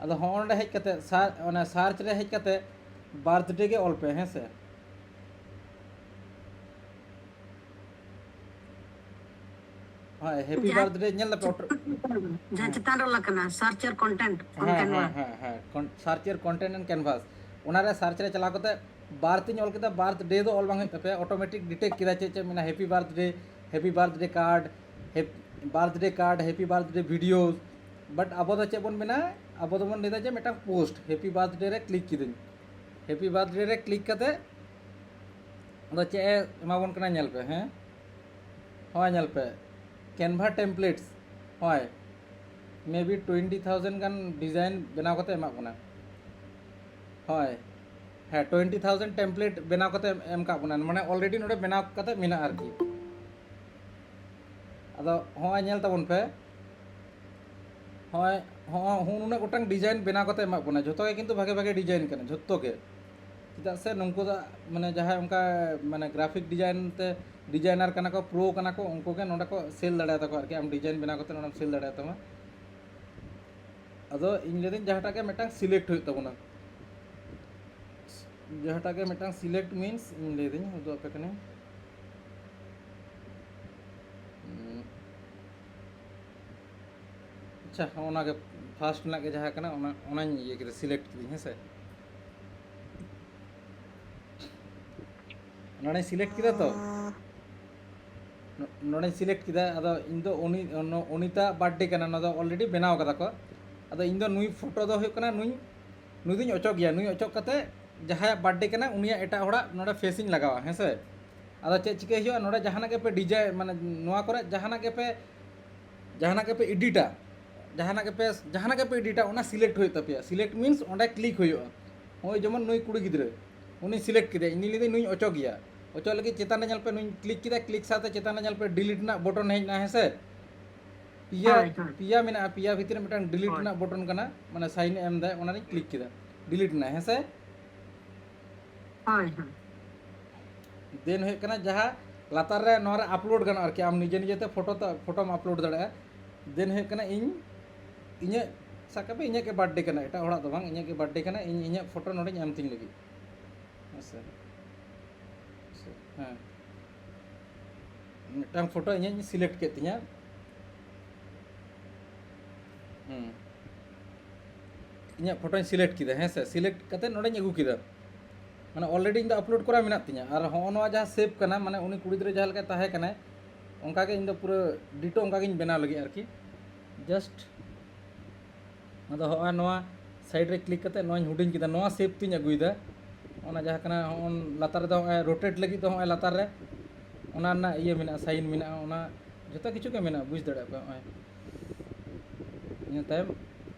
ᱟᱫᱚ ᱦᱚᱸᱜᱼᱚ ᱱᱚᱸᱰᱮ ᱦᱮᱡ ᱠᱟᱛᱮ, ᱥᱟᱨ-, ᱚᱱᱟ ᱥᱟᱨᱪ ᱨᱮ ᱦᱮᱡ ᱠᱟᱛᱮ ᱵᱟᱨᱛᱷᱰᱮ ᱜᱮ ᱚᱞ ᱯᱮ, ᱦᱮᱸ ᱥᱮ? ᱦᱳᱭ, ᱦᱮᱯᱤ ᱡᱟᱦᱟᱸ ᱵᱟᱨᱛᱷᱰᱮ ᱧᱮᱞ ᱫᱟᱯᱮ, ᱚᱴᱳ-, ᱡᱟᱦᱟᱸ ᱦᱮᱸ᱾ ᱪᱮᱛᱟᱱ ᱨᱮ ᱚᱞ ᱟᱠᱟᱱᱟ, search your content on ᱦᱮᱸ, Canva᱾ ᱦᱮᱸ, ᱦᱮᱸ, ᱦᱮᱸ, ᱠᱚᱱ-, search your content on Canvas᱾ ᱚᱱᱟᱨᱮ ᱥᱟᱨᱪ ᱨᱮ ᱪᱟᱞᱟᱣ ᱠᱟᱛᱮ ᱵᱟᱨᱛᱷ ᱤᱧ ᱚᱞ ᱠᱮᱫᱟ, ᱵᱟᱨᱛᱷᱰᱮ ᱫᱚ ᱚᱞ ᱵᱟᱝ ᱦᱩᱭᱩᱜ ᱛᱟᱯᱮᱭᱟ, ᱚᱴᱳᱢᱮᱴᱤᱠ ᱰᱤᱴᱮᱠᱴ ᱠᱮᱫᱟ ᱪᱮᱫ ᱪᱮᱫ ᱢᱮᱱᱟᱜᱼᱟ, happy birthday, happy birthday card, happy-, birthday card, happy birthday video. But ᱟᱵᱚ ᱫᱚ ᱪᱮᱫ ᱵᱚᱱ ᱵᱮᱱᱟᱣᱟ? ᱟᱵᱚ ᱫᱚᱵᱚᱱ ᱞᱟᱹᱭᱫᱟ ᱡᱮ ᱢᱤᱫᱴᱟᱝ ᱯᱳᱥᱴ, ᱦᱮᱯᱤ ᱵᱟᱨᱛᱷᱰᱮ ᱨᱮ ᱠᱞᱤᱠ ᱠᱤᱫᱟᱹᱧ᱾ ᱦᱮᱯᱤ ᱵᱟᱨᱛᱷᱰᱮ ᱨᱮ ᱠᱞᱤᱠ ᱠᱟᱛᱮ ᱟᱫᱚ ᱪᱮᱫ ᱮ ᱮᱢᱟ ᱵᱚᱱ ᱠᱟᱱᱟ ᱧᱮᱞ ᱯᱮ, ᱦᱮᱸ? ᱦᱳᱭ, ᱧᱮᱞ ᱯᱮ, Canva templates, ᱦᱳᱭ, maybe twenty thousand ᱜᱟᱱ ᱰᱤᱡᱟᱭᱤᱱ ᱵᱮᱱᱟᱣ ᱠᱟᱛᱮ ᱮᱢᱟᱜ ᱵᱚᱱᱟ᱾ ᱦᱳᱭ, ᱦᱮᱸ, twenty thousand template ᱵᱮᱱᱟᱣ ᱠᱟᱛᱮ ᱮᱢ ᱠᱟᱜ ᱵᱚᱱᱟ, ᱢᱟᱱᱮ already ᱱᱚᱰᱮ ᱵᱮᱱᱟᱣ ᱠᱟᱛᱮ ᱢᱮᱱᱟᱜᱼᱟ ᱟᱨᱠᱤ᱾ ᱟᱫᱚ ᱦᱚᱸᱜᱼᱚᱭ ᱧᱮᱞ ᱛᱟᱵᱚᱱ ᱯᱮ, ᱦᱚᱸᱜᱼᱚᱭ, ᱦᱚᱸᱜᱼᱚᱭ ᱱᱩᱱᱟᱹᱜ ᱜᱚᱴᱟᱝ ᱰᱤᱡᱟᱭᱤᱱ ᱵᱮᱱᱟᱣ ᱠᱟᱛᱮ ᱮᱢᱟᱜ ᱵᱚᱱᱟ, ᱡᱷᱚᱛᱚ ᱜᱮ ᱠᱤᱱᱛᱩ ᱵᱷᱟᱜᱮ ᱵᱷᱟᱜᱮ ᱰᱤᱡᱟᱭᱤᱱ ᱠᱟᱱᱟ, ᱡᱷᱚᱛᱚ ᱜᱮ᱾ ᱪᱮᱫᱟᱜ ᱥᱮ ᱱᱩᱠᱩ ᱫᱚ ᱢᱟᱱᱮ ᱡᱟᱦᱟᱸᱭ ᱚᱱᱠᱟ ᱢᱟᱱᱮ ᱜᱨᱟᱯᱷᱤᱠ ᱰᱤᱡᱟᱭᱤᱱ ᱛᱮ ᱰᱤᱡᱟᱭᱱᱟᱨ ᱠᱟᱱᱟ ᱠᱚ, ᱯᱨᱳ ᱠᱟᱱᱟ ᱠᱚ, ᱩᱱᱠᱩ ᱜᱮ ᱱᱚᱰᱮ ᱠᱚ ᱥᱮᱞ ᱫᱟᱲᱮᱭᱟᱛᱟ ᱠᱚᱣᱟ ᱟᱨᱠᱤ᱾ ᱟᱢ ᱰᱤᱡᱟᱭᱤᱱ ᱵᱮᱱᱟᱣ ᱠᱟᱛᱮ ᱱᱚᱰᱮᱢ ᱥᱮᱞ ᱫᱟᱲᱮᱭᱟᱛᱟᱢᱟ᱾ ᱟᱫᱚ ᱤᱧ ᱞᱟᱹᱭᱫᱟᱹᱧ ᱡᱟᱦᱟᱸᱴᱟᱜ ᱜᱮ ᱢᱤᱫᱴᱟᱝ ᱥᱤᱞᱮᱠᱴ ᱦᱩᱭᱩᱜ ᱛᱟᱵᱚᱱᱟ, ᱡᱟᱦᱟᱸᱴᱟᱜ ᱜᱮ ᱢᱤᱫᱴᱟᱝ ᱥᱤᱞᱮᱠᱴ ᱢᱤᱱᱥ ᱤᱧ ᱞᱟᱹᱭᱫᱟᱹᱧ, ᱩᱫᱩᱜ ᱟᱯᱮ ᱠᱟᱹᱱᱟᱹᱧ᱾ ᱩᱸ, ᱟᱪᱪᱷᱟ, ᱚᱱᱟᱜᱮ ᱯᱷᱟᱥᱴ ᱨᱮᱱᱟᱜ ᱜᱮ ᱡᱟᱦᱟᱸ ᱠᱟᱱᱟ, ᱚᱱᱟ, ᱚᱱᱟᱧ ᱤᱭᱟᱹ ᱠᱮᱫᱟ, ᱥᱤᱞᱮᱠᱴ ᱠᱤᱫᱟᱹᱧ, ᱦᱮᱸ ᱥᱮ? ᱱᱚᱰᱮᱧ ᱥᱤᱞᱮᱠᱴ ᱠᱮᱫᱟ ᱛᱚ, ᱱᱚ-, ᱱᱚᱰᱮᱧ ᱥᱤᱞᱮᱠᱴ ᱠᱮᱫᱟ᱾ ᱟᱫᱚ ᱤᱧ ᱫᱚ ᱩᱱᱤ, ᱱᱚ-, ᱚᱱᱤᱛᱟ ᱵᱟᱨᱛᱷᱰᱮ ᱠᱟᱱᱟ, ᱱᱚᱣᱟ ᱫᱚ ᱚᱞᱨᱮᱰᱤ ᱵᱮᱱᱟᱣ ᱠᱟᱫᱟ ᱠᱚ᱾ ᱟᱫᱚ ᱤᱧ ᱫᱚ ᱱᱩᱭ ᱯᱷᱳᱴᱳ ᱫᱚ ᱦᱩᱭᱩᱜ ᱠᱟᱱᱟ, ᱱᱩᱭ, ᱱᱩᱭ ᱫᱚᱧ ᱚᱪᱚᱜ ᱜᱮᱭᱟ᱾ ᱱᱩᱭ ᱚᱪᱚᱜ ᱠᱟᱛᱮ ᱡᱟᱦᱟᱸᱭᱟᱜ ᱵᱟᱨᱛᱷᱰᱮ ᱠᱟᱱᱟ, ᱩᱱᱤᱭᱟᱜ ᱮᱴᱟᱜ ᱦᱚᱲᱟᱜ ᱱᱚᱰᱮ ᱯᱷᱮᱥᱤᱧ ᱞᱟᱜᱟᱣᱟ, ᱦᱮᱸ ᱥᱮ? ᱟᱫᱚ ᱪᱮᱫ ᱪᱤᱠᱟᱹᱭ ᱦᱩᱭᱩᱜᱼᱟ, ᱱᱚᱰᱮ ᱡᱟᱦᱟᱱᱟᱜ ᱜᱮᱯᱮ ᱰᱤᱡᱟᱭ-, ᱢᱟᱱᱮ ᱱᱚᱣᱟ ᱠᱚᱨᱮ ᱡᱟᱦᱟᱱᱟᱜ ᱜᱮᱯᱮ, ᱡᱟᱦᱟᱱᱟᱜ ᱜᱮᱯᱮ ᱮᱰᱤᱴᱟ, ᱡᱟᱦᱟᱱᱟᱜ ᱜᱮᱯᱮ, ᱡᱟᱦᱟᱱᱟᱜ ᱜᱮᱯᱮ ᱮᱰᱤᱴᱟ, ᱚᱱᱟ ᱥᱤᱞᱮᱠᱴ ᱦᱩᱭᱩᱜ ᱛᱟᱯᱮᱭᱟ᱾ ᱥᱤᱞᱮᱠᱴ ᱢᱤᱱᱥ ᱚᱸᱰᱮ ᱠᱞᱤᱠ ᱦᱩᱭᱩᱜᱼᱟ᱾ ᱱᱚᱜᱼᱚᱭ ᱡᱮᱢᱚᱱ ᱱᱩᱭ ᱠᱩᱲᱤ ᱜᱤᱫᱽᱨᱟᱹ, ᱩᱱᱤ ᱥᱤᱞᱮᱠᱴ ᱠᱮᱫᱟᱭ, ᱤᱧ ᱞᱟᱹᱭᱫᱟᱹᱧ ᱱᱩᱭ ᱚᱪᱚᱜ ᱜᱮᱭᱟ᱾ ᱚᱪᱚᱜ ᱞᱟᱹᱜᱤᱫ ᱪᱮᱛᱟᱱ ᱨᱮ ᱧᱮᱞ ᱯᱮ, ᱱᱩᱭ ᱠᱞᱤᱠ ᱠᱮᱫᱟ, ᱠᱞᱤᱠ ᱥᱟᱶᱛᱮ ᱪᱮᱛᱟᱱ ᱨᱮ ᱧᱮᱞ ᱯᱮ, ᱰᱤᱞᱤᱴ ᱨᱮᱱᱟᱜ ᱵᱚᱴᱚᱱ ᱦᱮᱡ ᱮᱱᱟ, ᱦᱮᱸ ᱥᱮ? ᱯᱮᱭᱟ, ᱦᱳᱭ, ᱦᱳᱭ᱾ ᱯᱮᱭᱟ ᱢᱮᱱᱟᱜᱼᱟ, ᱯᱮᱭᱟ ᱵᱷᱤᱛᱤᱨ ᱨᱮ ᱢᱤᱫᱴᱟᱝ ᱰᱤᱞᱤᱴ ᱦᱳᱭ᱾ ᱨᱮᱱᱟᱜ ᱵᱚᱴᱚᱱ ᱠᱟᱱᱟ, ᱢᱟᱱᱮ ᱥᱟᱭᱤᱱ ᱮ ᱮᱢ ᱫᱟᱭ, ᱚᱱᱟᱨᱤᱧ ᱠᱞᱤᱠ ᱠᱮᱫᱟ, ᱰᱤᱞᱤᱴ ᱮᱱᱟ, ᱦᱮᱸ ᱥᱮ? ᱦᱳᱭ, ᱦᱳᱭ᱾ ᱫᱮᱱ ᱦᱩᱭᱩᱜ ᱠᱟᱱᱟ ᱡᱟᱦᱟᱸ ᱞᱟᱛᱟᱨ ᱨᱮ, ᱱᱚᱣᱟ ᱨᱮ ᱟᱯᱞᱳᱰ ᱜᱟᱱᱚᱜᱼᱟ ᱟᱨᱠᱤ, ᱟᱢ ᱱᱤᱡᱮ ᱱᱤᱡᱮᱛᱮ ᱯᱷᱳᱴᱳ ᱛᱟ-, ᱯᱷᱳᱴᱳᱢ ᱟᱯᱞᱳᱰ ᱫᱟᱲᱮᱭᱟᱜᱼᱟ᱾ ᱫᱮᱱ ᱦᱩᱭᱩᱜ ᱠᱟᱱᱟ ᱤᱧ, ᱤᱧᱟᱹᱜ, ᱥᱟᱵ ᱠᱟᱜ ᱢᱮ ᱤᱧᱟᱹᱜ ᱜᱮ ᱵᱟᱨᱛᱷᱰᱮ ᱠᱟᱱᱟ, ᱮᱴᱟᱜ ᱦᱚᱲᱟᱜ ᱫᱚ ᱵᱟᱝ, ᱤᱧᱟᱹᱜ ᱜᱮ ᱵᱟᱨᱛᱷᱰᱮ ᱠᱟᱱᱟ, ᱤᱧ ᱤᱧᱟᱹᱜ ᱯᱷᱳᱴᱳ ᱱᱚᱰᱮᱧ ᱮᱢ ᱛᱤᱧ ᱞᱟᱹᱜᱤᱫ᱾ ᱦᱮᱸ ᱥᱮ? ᱦᱮᱸ, ᱢᱤᱫᱴᱟᱝ ᱯᱷᱳᱴᱳ ᱤᱧᱟᱹᱜ ᱤᱧ ᱥᱤᱞᱮᱠᱴ ᱠᱮᱫ ᱛᱤᱧᱟᱹ᱾ ᱦᱮᱸ, ᱤᱧᱟᱹᱜ ᱯᱷᱳᱴᱳᱧ ᱥᱤᱞᱮᱠᱴ ᱠᱮᱫᱟ, ᱦᱮᱸ ᱥᱮ? ᱥᱤᱞᱮᱠᱴ ᱠᱟᱛᱮ ᱱᱚᱰᱮᱧ ᱟᱹᱜᱩ ᱠᱮᱫᱟ᱾ ᱢᱟᱱᱮ ᱚᱞᱨᱮᱰᱤ ᱤᱧ ᱫᱚ ᱟᱯᱞᱳᱰ ᱠᱚᱨᱟ ᱢᱮᱱᱟᱜ ᱛᱤᱧᱟᱹ᱾ ᱟᱨ ᱦᱚᱸᱜᱼᱚ ᱱᱚᱣᱟ ᱡᱟᱦᱟᱸ ᱥᱮᱵᱷ ᱠᱟᱱᱟ, ᱢᱟᱱᱮ ᱩᱱᱤ ᱠᱩᱲᱤ ᱜᱤᱫᱽᱨᱟᱹ ᱡᱟᱦᱟᱸ ᱞᱮᱠᱟᱭ ᱛᱟᱦᱮᱸ ᱠᱟᱱᱟᱭ, ᱚᱱᱠᱟ ᱜᱮ ᱤᱧ ᱫᱚ ᱯᱩᱨᱟᱹ ᱰᱤᱴᱳ ᱚᱱᱠᱟ ᱜᱤᱧ ᱵᱮᱱᱟᱣ ᱞᱟᱹᱜᱤᱫ ᱟᱨᱠᱤ᱾ ᱡᱟᱥᱴ ᱟᱫᱚ ᱦᱚᱸᱜᱼᱚᱭ ᱱᱚᱣᱟ ᱥᱟᱭᱤᱰ ᱨᱮ ᱠᱞᱤᱠ ᱠᱟᱛᱮ ᱱᱚᱣᱟᱧ ᱦᱩᱰᱤᱧ ᱠᱮᱫᱟ, ᱱᱚᱣᱟ ᱥᱮᱯ ᱛᱤᱧ ᱟᱹᱜᱩᱭᱮᱫᱟ᱾ ᱚᱱᱟ ᱡᱟᱦᱟᱸ ᱠᱟᱱᱟ, ᱦᱚᱸᱜᱼᱚ ᱞᱟᱛᱟᱨ ᱨᱮᱫᱚ ᱦᱚᱸᱜᱼᱚᱭ ᱨᱳᱴᱮᱴ ᱞᱟᱹᱜᱤᱫ ᱫᱚ ᱦᱚᱸᱜᱼᱚᱭ ᱞᱟᱛᱟᱨ ᱨᱮ ᱚᱱᱟ ᱨᱮᱱᱟᱜ ᱤᱭᱟᱹ ᱢᱮᱱᱟᱜᱼᱟ, ᱥᱟᱭᱤᱱ ᱢᱮᱱᱟᱜᱼᱟ, ᱚᱱᱟ ᱡᱚᱛᱚ ᱠᱤᱪᱷᱩ ᱜᱮ ᱢᱮᱱᱟᱜᱼᱟ, ᱵᱩᱡᱽ ᱫᱟᱲᱮᱭᱟᱜ ᱯᱮ᱾ ᱦᱚᱸᱜᱼᱚᱭ ᱤᱱᱟᱹ ᱛᱟᱭᱚᱢ,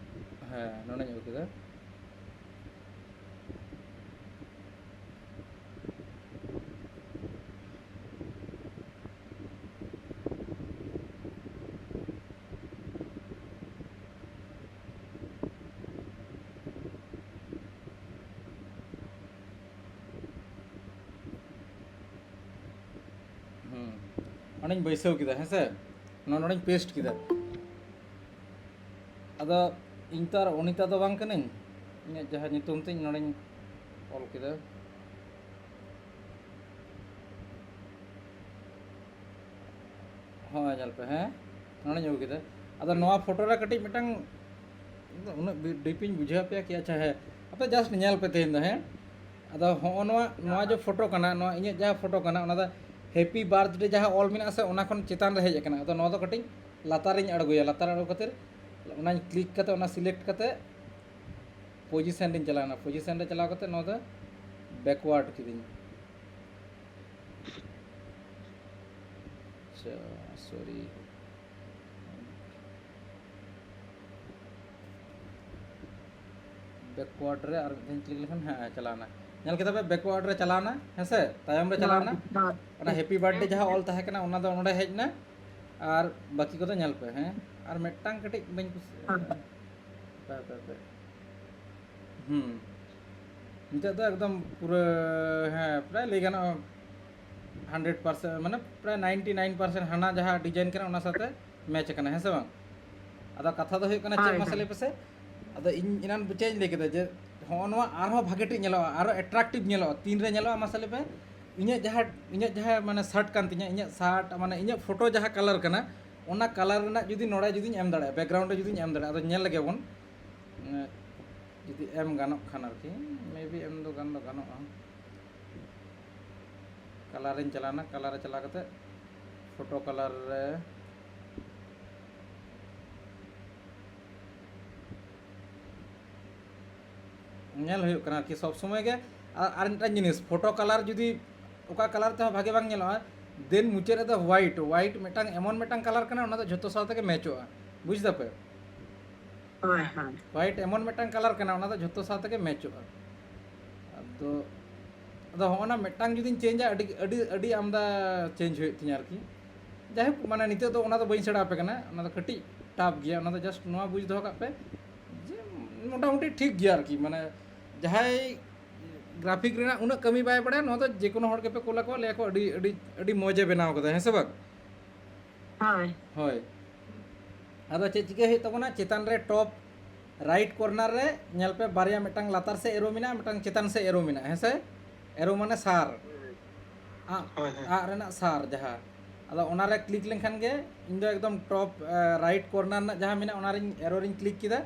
ᱦᱮᱸ, ᱱᱚᱰᱮᱧ ᱟᱹᱜᱩ ᱠᱮᱫᱟ᱾ ᱦᱩᱸ, ᱚᱸᱰᱮᱧ ᱵᱟᱹᱭᱥᱟᱹᱣ ᱠᱮᱫᱟ, ᱦᱮᱸ ᱥᱮ? ᱱᱚ-, ᱱᱚᱰᱮᱧ ᱯᱮᱥᱴ ᱠᱮᱫᱟ᱾ ᱟᱫᱚ ᱤᱧ ᱛᱚ ᱟᱨ ᱚᱱᱤᱛᱟ ᱫᱚ ᱵᱟᱝ ᱠᱟᱹᱱᱟᱹᱧ, ᱤᱧᱟᱹᱜ ᱡᱟᱦᱟᱸ ᱧᱩᱛᱩᱢ ᱛᱤᱧ ᱱᱚᱰᱮᱧ ᱚᱞ ᱠᱮᱫᱟ᱾ ᱦᱚᱸᱜᱼᱚᱭ ᱧᱮᱞ ᱯᱮ, ᱦᱮᱸ, ᱱᱚᱰᱮᱧ ᱟᱹᱜᱩ ᱠᱮᱫᱟ᱾ ᱟᱫᱚ ᱱᱚᱣᱟ ᱯᱷᱳᱴᱳ ᱨᱮ ᱠᱟᱹᱴᱤᱡ ᱢᱤᱫᱴᱟᱝ ᱩᱱᱟᱹᱜ ᱰᱤᱯ ᱤᱧ ᱵᱩᱡᱷᱟᱹᱣ ᱟᱯᱮᱭᱟ ᱠᱤ? ᱟᱪᱪᱷᱟ, ᱦᱮᱸ, ᱟᱯᱮ ᱡᱟᱥᱴ ᱧᱮᱞ ᱯᱮ ᱛᱮᱦᱮᱧ ᱫᱚ, ᱦᱮᱸ᱾ ᱟᱫᱚ ᱦᱚᱸᱜᱼᱚ ᱱᱚᱣᱟ, ᱱᱚᱣᱟ ᱡᱮ ᱯᱷᱳᱴᱳ ᱠᱟᱱᱟ, ᱱᱚᱣᱟ ᱤᱧᱟᱹᱜ ᱡᱟᱦᱟᱸ ᱯᱷᱳᱴᱳ ᱠᱟᱱᱟ, ᱚᱱᱟ ᱫᱚ ᱦᱮᱯᱤ ᱵᱟᱨᱛᱷᱰᱮ ᱡᱟᱦᱟᱸ ᱚᱞ ᱢᱮᱱᱟᱜᱼᱟ ᱥᱮ, ᱚᱱᱟ ᱠᱷᱚᱱ ᱪᱮᱛᱟᱱ ᱨᱮ ᱦᱮᱡ ᱟᱠᱟᱱᱟ᱾ ᱟᱫᱚ ᱱᱚᱣᱟ ᱫᱚ ᱠᱟᱹᱴᱤᱡ ᱞᱟᱛᱟᱨ ᱨᱤᱧ ᱟᱬᱜᱚᱭᱟ, ᱞᱟᱛᱟᱨ ᱟᱬᱜᱚ ᱠᱷᱟᱹᱛᱤᱨ ᱚᱱᱟᱧ ᱠᱞᱤᱠ ᱠᱟᱛᱮ, ᱚᱱᱟ ᱥᱤᱞᱮᱠᱴ ᱠᱟᱛᱮ ᱯᱚᱡᱤᱥᱚᱱ ᱨᱤᱧ ᱪᱟᱞᱟᱣᱱᱟ᱾ ᱯᱚᱡᱤᱥᱚᱱ ᱨᱮ ᱪᱟᱞᱟᱣ ᱠᱟᱛᱮ ᱱᱚᱣᱟ ᱫᱚ ᱵᱮᱠᱣᱟᱨᱰ ᱠᱤᱫᱟᱹᱧ᱾ ᱟᱪᱪᱷᱟ, ᱥᱚᱨᱤ, ᱵᱮᱠᱣᱟᱨᱰ ᱨᱮ ᱟᱨ ᱢᱤᱫ ᱫᱷᱟᱣ ᱠᱞᱤᱠ ᱞᱮᱠᱷᱟᱱ, ᱦᱮᱸ, ᱪᱟᱞᱟᱣᱱᱟ᱾ ᱧᱮᱞ ᱠᱮᱫᱟ ᱯᱮ, ᱵᱮᱠᱣᱟᱨᱰ ᱨᱮ ᱪᱟᱞᱟᱣᱱᱟ, ᱦᱮᱸ ᱥᱮ? ᱛᱟᱭᱚᱢ ᱨᱮ ᱪᱟᱞᱟᱣᱱᱟ᱾ ᱦᱳᱭ, ᱦᱳᱭ᱾ ᱚᱱᱟ ᱦᱮᱯᱤ ᱵᱟᱨᱛᱷᱰᱮ ᱡᱟᱦᱟᱸ ᱚᱞ ᱛᱟᱦᱮᱸ ᱠᱟᱱᱟ, ᱚᱱᱟ ᱫᱚ ᱱᱚᱰᱮ ᱦᱮᱡ ᱮᱱᱟ᱾ ᱟᱨ ᱵᱟᱹᱠᱤ ᱠᱚᱫᱚ ᱧᱮᱞ ᱯᱮ, ᱦᱮᱸ? ᱟᱨ ᱢᱤᱫᱴᱟᱝ ᱠᱟᱹᱴᱤᱡ ᱵᱟᱹᱧ ᱠᱩᱥᱤᱭᱟᱜᱼᱟ᱾ ᱦᱮᱸ᱾ ᱯᱮ, ᱯᱮ, ᱯᱮ᱾ ᱦᱩᱸ᱾ ᱱᱤᱛᱚᱜ ᱫᱚ ᱮᱠᱫᱚᱢ ᱯᱩᱨᱟᱹ, ᱦᱮᱸ, ᱯᱨᱟᱭ ᱞᱟᱹᱭ ᱜᱟᱱᱚᱜᱼᱟ ᱦᱟᱱᱰᱨᱮᱰ ᱯᱟᱨᱥᱮᱱᱴ, ᱢᱟᱱᱮ ᱯᱨᱟᱭ ᱱᱟᱭᱤᱱᱴᱤ ᱱᱟᱭᱤᱱ ᱯᱟᱨᱥᱮᱱᱴ ᱦᱟᱱᱟ ᱡᱟᱦᱟᱸ ᱰᱤᱡᱟᱭᱤᱱ ᱠᱟᱱᱟ ᱚᱱᱟ ᱥᱟᱶᱛᱮ ᱢᱮᱪ ᱟᱠᱟᱱᱟ, ᱦᱮᱸ ᱥᱮ ᱵᱟᱝ? ᱟᱫᱚ ᱠᱟᱛᱷᱟ ᱫᱚ ᱦᱩᱭᱩᱜ ᱠᱟᱱᱟ ᱪᱮᱫ, ᱦᱳᱭ, ᱢᱟᱥᱮ ᱦᱳᱭ᱾ ᱞᱟᱹᱭ ᱯᱮᱥᱮ? ᱟᱫᱚ ᱤᱧ ᱮᱱᱟᱱ ᱪᱮᱫ ᱤᱧ ᱞᱟᱹᱭ ᱠᱮᱫᱟ ᱡᱮ ᱦᱚᱸᱜᱼᱚ ᱱᱚᱣᱟ ᱟᱨᱦᱚᱸ ᱵᱷᱟᱜᱮ ᱴᱷᱤᱠ ᱧᱮᱞᱚᱜᱼᱟ, ᱟᱨᱦᱚᱸ ᱮᱴᱨᱟᱠᱴᱤᱵᱷ ᱧᱮᱞᱚᱜᱼᱟ᱾ ᱛᱤᱱᱨᱮ ᱧᱮᱞᱚᱜᱼᱟ ᱢᱟᱥᱮ ᱞᱟᱹᱭ ᱯᱮ? ᱤᱧᱟᱹᱜ ᱡᱟᱦᱟᱸ, ᱤᱧᱟᱹᱜ ᱡᱟᱦᱟᱸ ᱢᱟᱱᱮ ᱥᱟᱨᱴ ᱠᱟᱱ ᱛᱤᱧᱟᱹ, ᱤᱧᱟᱹᱜ ᱥᱟᱨᱴ ᱢᱟᱱᱮ ᱤᱧᱟᱹᱜ ᱯᱷᱳᱴᱳ ᱡᱟᱦᱟᱸ ᱠᱟᱞᱟᱨ ᱠᱟᱱᱟ, ᱚᱱᱟ ᱠᱟᱞᱟᱨ ᱨᱮᱱᱟᱜ ᱡᱩᱫᱤ ᱱᱚᱰᱮ ᱡᱩᱫᱤᱧ ᱮᱢ ᱫᱟᱲᱮᱭᱟᱜᱼᱟ, ᱵᱮᱠᱜᱨᱟᱣᱩᱱᱰ ᱨᱮ ᱡᱩᱫᱤᱧ ᱮᱢ ᱫᱟᱲᱮᱭᱟᱜᱼᱟ, ᱟᱫᱚ ᱧᱮᱞ ᱞᱮᱜᱮ ᱵᱚᱱ᱾ ᱮᱸ, ᱡᱩᱫᱤ ᱮᱢ ᱜᱟᱱᱚᱜ ᱠᱷᱟᱱ ᱟᱨᱠᱤ, ᱢᱮᱵᱤ ᱮᱢ ᱫᱚ ᱜᱟᱱ ᱫᱚ ᱜᱟᱱᱚᱜᱼᱟ᱾ ᱠᱟᱞᱟᱨ ᱨᱤᱧ ᱪᱟᱞᱟᱣᱱᱟ, ᱠᱟᱞᱟᱨ ᱨᱮ ᱪᱟᱞᱟᱣ ᱠᱟᱛᱮ ᱯᱷᱳᱴᱳ ᱠᱟᱞᱟᱨ ᱨᱮ ᱧᱮᱞ ᱦᱩᱭᱩᱜ ᱠᱟᱱᱟ ᱟᱨᱠᱤ ᱥᱚᱵ ᱥᱚᱢᱚᱭ ᱜᱮ᱾ ᱟᱨ, ᱟᱨ ᱢᱤᱫᱴᱟᱝ ᱡᱤᱱᱤᱥ, ᱯᱷᱳᱴᱳ ᱠᱟᱞᱟᱨ ᱡᱩᱫᱤ ᱚᱠᱟ ᱠᱟᱞᱟᱨ ᱛᱮᱦᱚᱸ ᱵᱷᱟᱜᱮ ᱵᱟᱝ ᱧᱮᱞᱚᱜᱼᱟ, ᱫᱮᱱ ᱢᱩᱪᱟᱹᱫ ᱨᱮᱫᱚ ᱦᱳᱣᱟᱭᱤᱴ, ᱦᱳᱣᱟᱭᱤᱴ ᱢᱤᱫᱴᱟᱝ ᱮᱢᱚᱱ ᱢᱤᱫᱴᱟᱝ ᱠᱟᱞᱟᱨ ᱠᱟᱱᱟ, ᱚᱱᱟ ᱫᱚ ᱡᱷᱚᱛᱚ ᱥᱟᱶ ᱛᱮᱜᱮ ᱢᱮᱪᱚᱜᱼᱟ, ᱵᱩᱡᱽ ᱫᱟᱯᱮ? ᱦᱳᱭ, ᱦᱳᱭ᱾ ᱦᱳᱣᱟᱭᱤᱴ ᱮᱢᱚᱱ ᱢᱤᱫᱴᱟᱝ ᱠᱟᱞᱟᱨ ᱠᱟᱱᱟ, ᱚᱱᱟ ᱫᱚ ᱡᱷᱚᱛᱚ ᱥᱟᱶ ᱛᱮᱜᱮ ᱢᱮᱪᱚᱜᱼᱟ᱾ ᱟᱫᱚ, ᱟᱫᱚ ᱦᱚᱸᱜᱼᱚ ᱱᱟ ᱢᱤᱫᱴᱟᱝ ᱡᱩᱫᱤᱧ ᱪᱮᱧᱡᱟ, ᱟᱹᱰᱤ, ᱟᱹᱰᱤ, ᱟᱹᱰᱤ ᱟᱢᱫᱟ ᱪᱮᱧᱡᱽ ᱦᱩᱭᱩᱜ ᱛᱤᱧᱟᱹ ᱟᱨᱠᱤ᱾ ᱡᱟᱭᱦᱳᱠ, ᱢᱟᱱᱮ ᱱᱤᱛᱚᱜ ᱫᱚ ᱚᱱᱟ ᱫᱚ ᱵᱟᱹᱧ ᱥᱮᱬᱟ ᱟᱯᱮ ᱠᱟᱱᱟ, ᱚᱱᱟ ᱫᱚ ᱠᱟᱹᱴᱤᱡ ᱴᱟᱯ ᱜᱮᱭᱟ, ᱚᱱᱟ ᱫᱚ ᱡᱟᱥᱴ ᱱᱚᱣᱟ ᱵᱩᱡᱽ ᱫᱚᱦᱚ ᱠᱟᱜ ᱯᱮ ᱡᱮ ᱢᱚᱴᱟᱢᱩᱴᱤ ᱴᱷᱤᱠ ᱜᱮᱭᱟ ᱟᱨᱠᱤ᱾ ᱢᱟᱱᱮ ᱡᱟᱦᱟᱸᱭ ᱜᱨᱟᱯᱷᱤᱠ ᱨᱮᱱᱟᱜ ᱩᱱᱟᱹᱜ ᱠᱟᱹᱢᱤ ᱵᱟᱭ ᱵᱟᱲᱟᱭᱟ, ᱱᱚᱣᱟ ᱫᱚ ᱡᱮ ᱠᱳᱱᱳ ᱦᱚᱲ ᱜᱮᱯᱮ ᱠᱳᱞ ᱟᱠᱚᱣᱟ, ᱞᱟᱹᱭ ᱟᱠᱚ ᱟᱹᱰᱤ, ᱟᱹᱰᱤ, ᱟᱹᱰᱤ ᱢᱚᱡᱽ ᱮ ᱵᱮᱱᱟᱣ ᱠᱟᱫᱟ, ᱦᱮᱸ ᱥᱮ ᱵᱟᱝ? ᱦᱳᱭ᱾ ᱦᱳᱭ᱾ ᱟᱫᱚ ᱪᱮᱫ ᱪᱤᱠᱟᱹ ᱦᱩᱭᱩᱜ ᱛᱟᱵᱚᱱᱟ, ᱪᱮᱛᱟᱱ ᱨᱮ ᱴᱚᱯ ᱨᱟᱭᱤᱴ ᱠᱚᱨᱱᱟᱨ ᱨᱮ ᱧᱮᱞ ᱯᱮ, ᱵᱟᱨᱭᱟ, ᱢᱤᱫᱴᱟᱝ ᱞᱟᱛᱟᱨ ᱥᱮᱫ ᱮᱨᱳ ᱢᱮᱱᱟᱜᱼᱟ, ᱢᱤᱫᱴᱟᱝ ᱪᱮᱛᱟᱱ ᱥᱮᱫ ᱮᱨᱳ ᱢᱮᱱᱟᱜᱼᱟ, ᱦᱮᱸ ᱥᱮ? ᱮᱨᱳ ᱢᱟᱱᱮ ᱥᱟᱨ, ᱟᱜ, ᱦᱳᱭ, ᱦᱳᱭ᱾ ᱟᱜ ᱨᱮᱱᱟᱜ ᱥᱟᱨ ᱡᱟᱦᱟᱸ᱾ ᱟᱫᱚ ᱚᱱᱟᱨᱮ ᱠᱞᱤᱠ ᱞᱮᱱᱠᱷᱟᱱ ᱜᱮ ᱤᱧ ᱫᱚ ᱮᱠᱫᱚᱢ ᱴᱚᱯ, ᱮ, ᱨᱟᱭᱤᱴ ᱠᱚᱨᱱᱟᱨ ᱨᱮᱱᱟᱜ ᱡᱟᱦᱟᱸ ᱢᱮᱱᱟᱜᱼᱟ, ᱚᱱᱟᱨᱤᱧ, ᱮᱨᱳ ᱨᱤᱧ ᱠᱞᱤᱠ ᱠᱮᱫᱟ᱾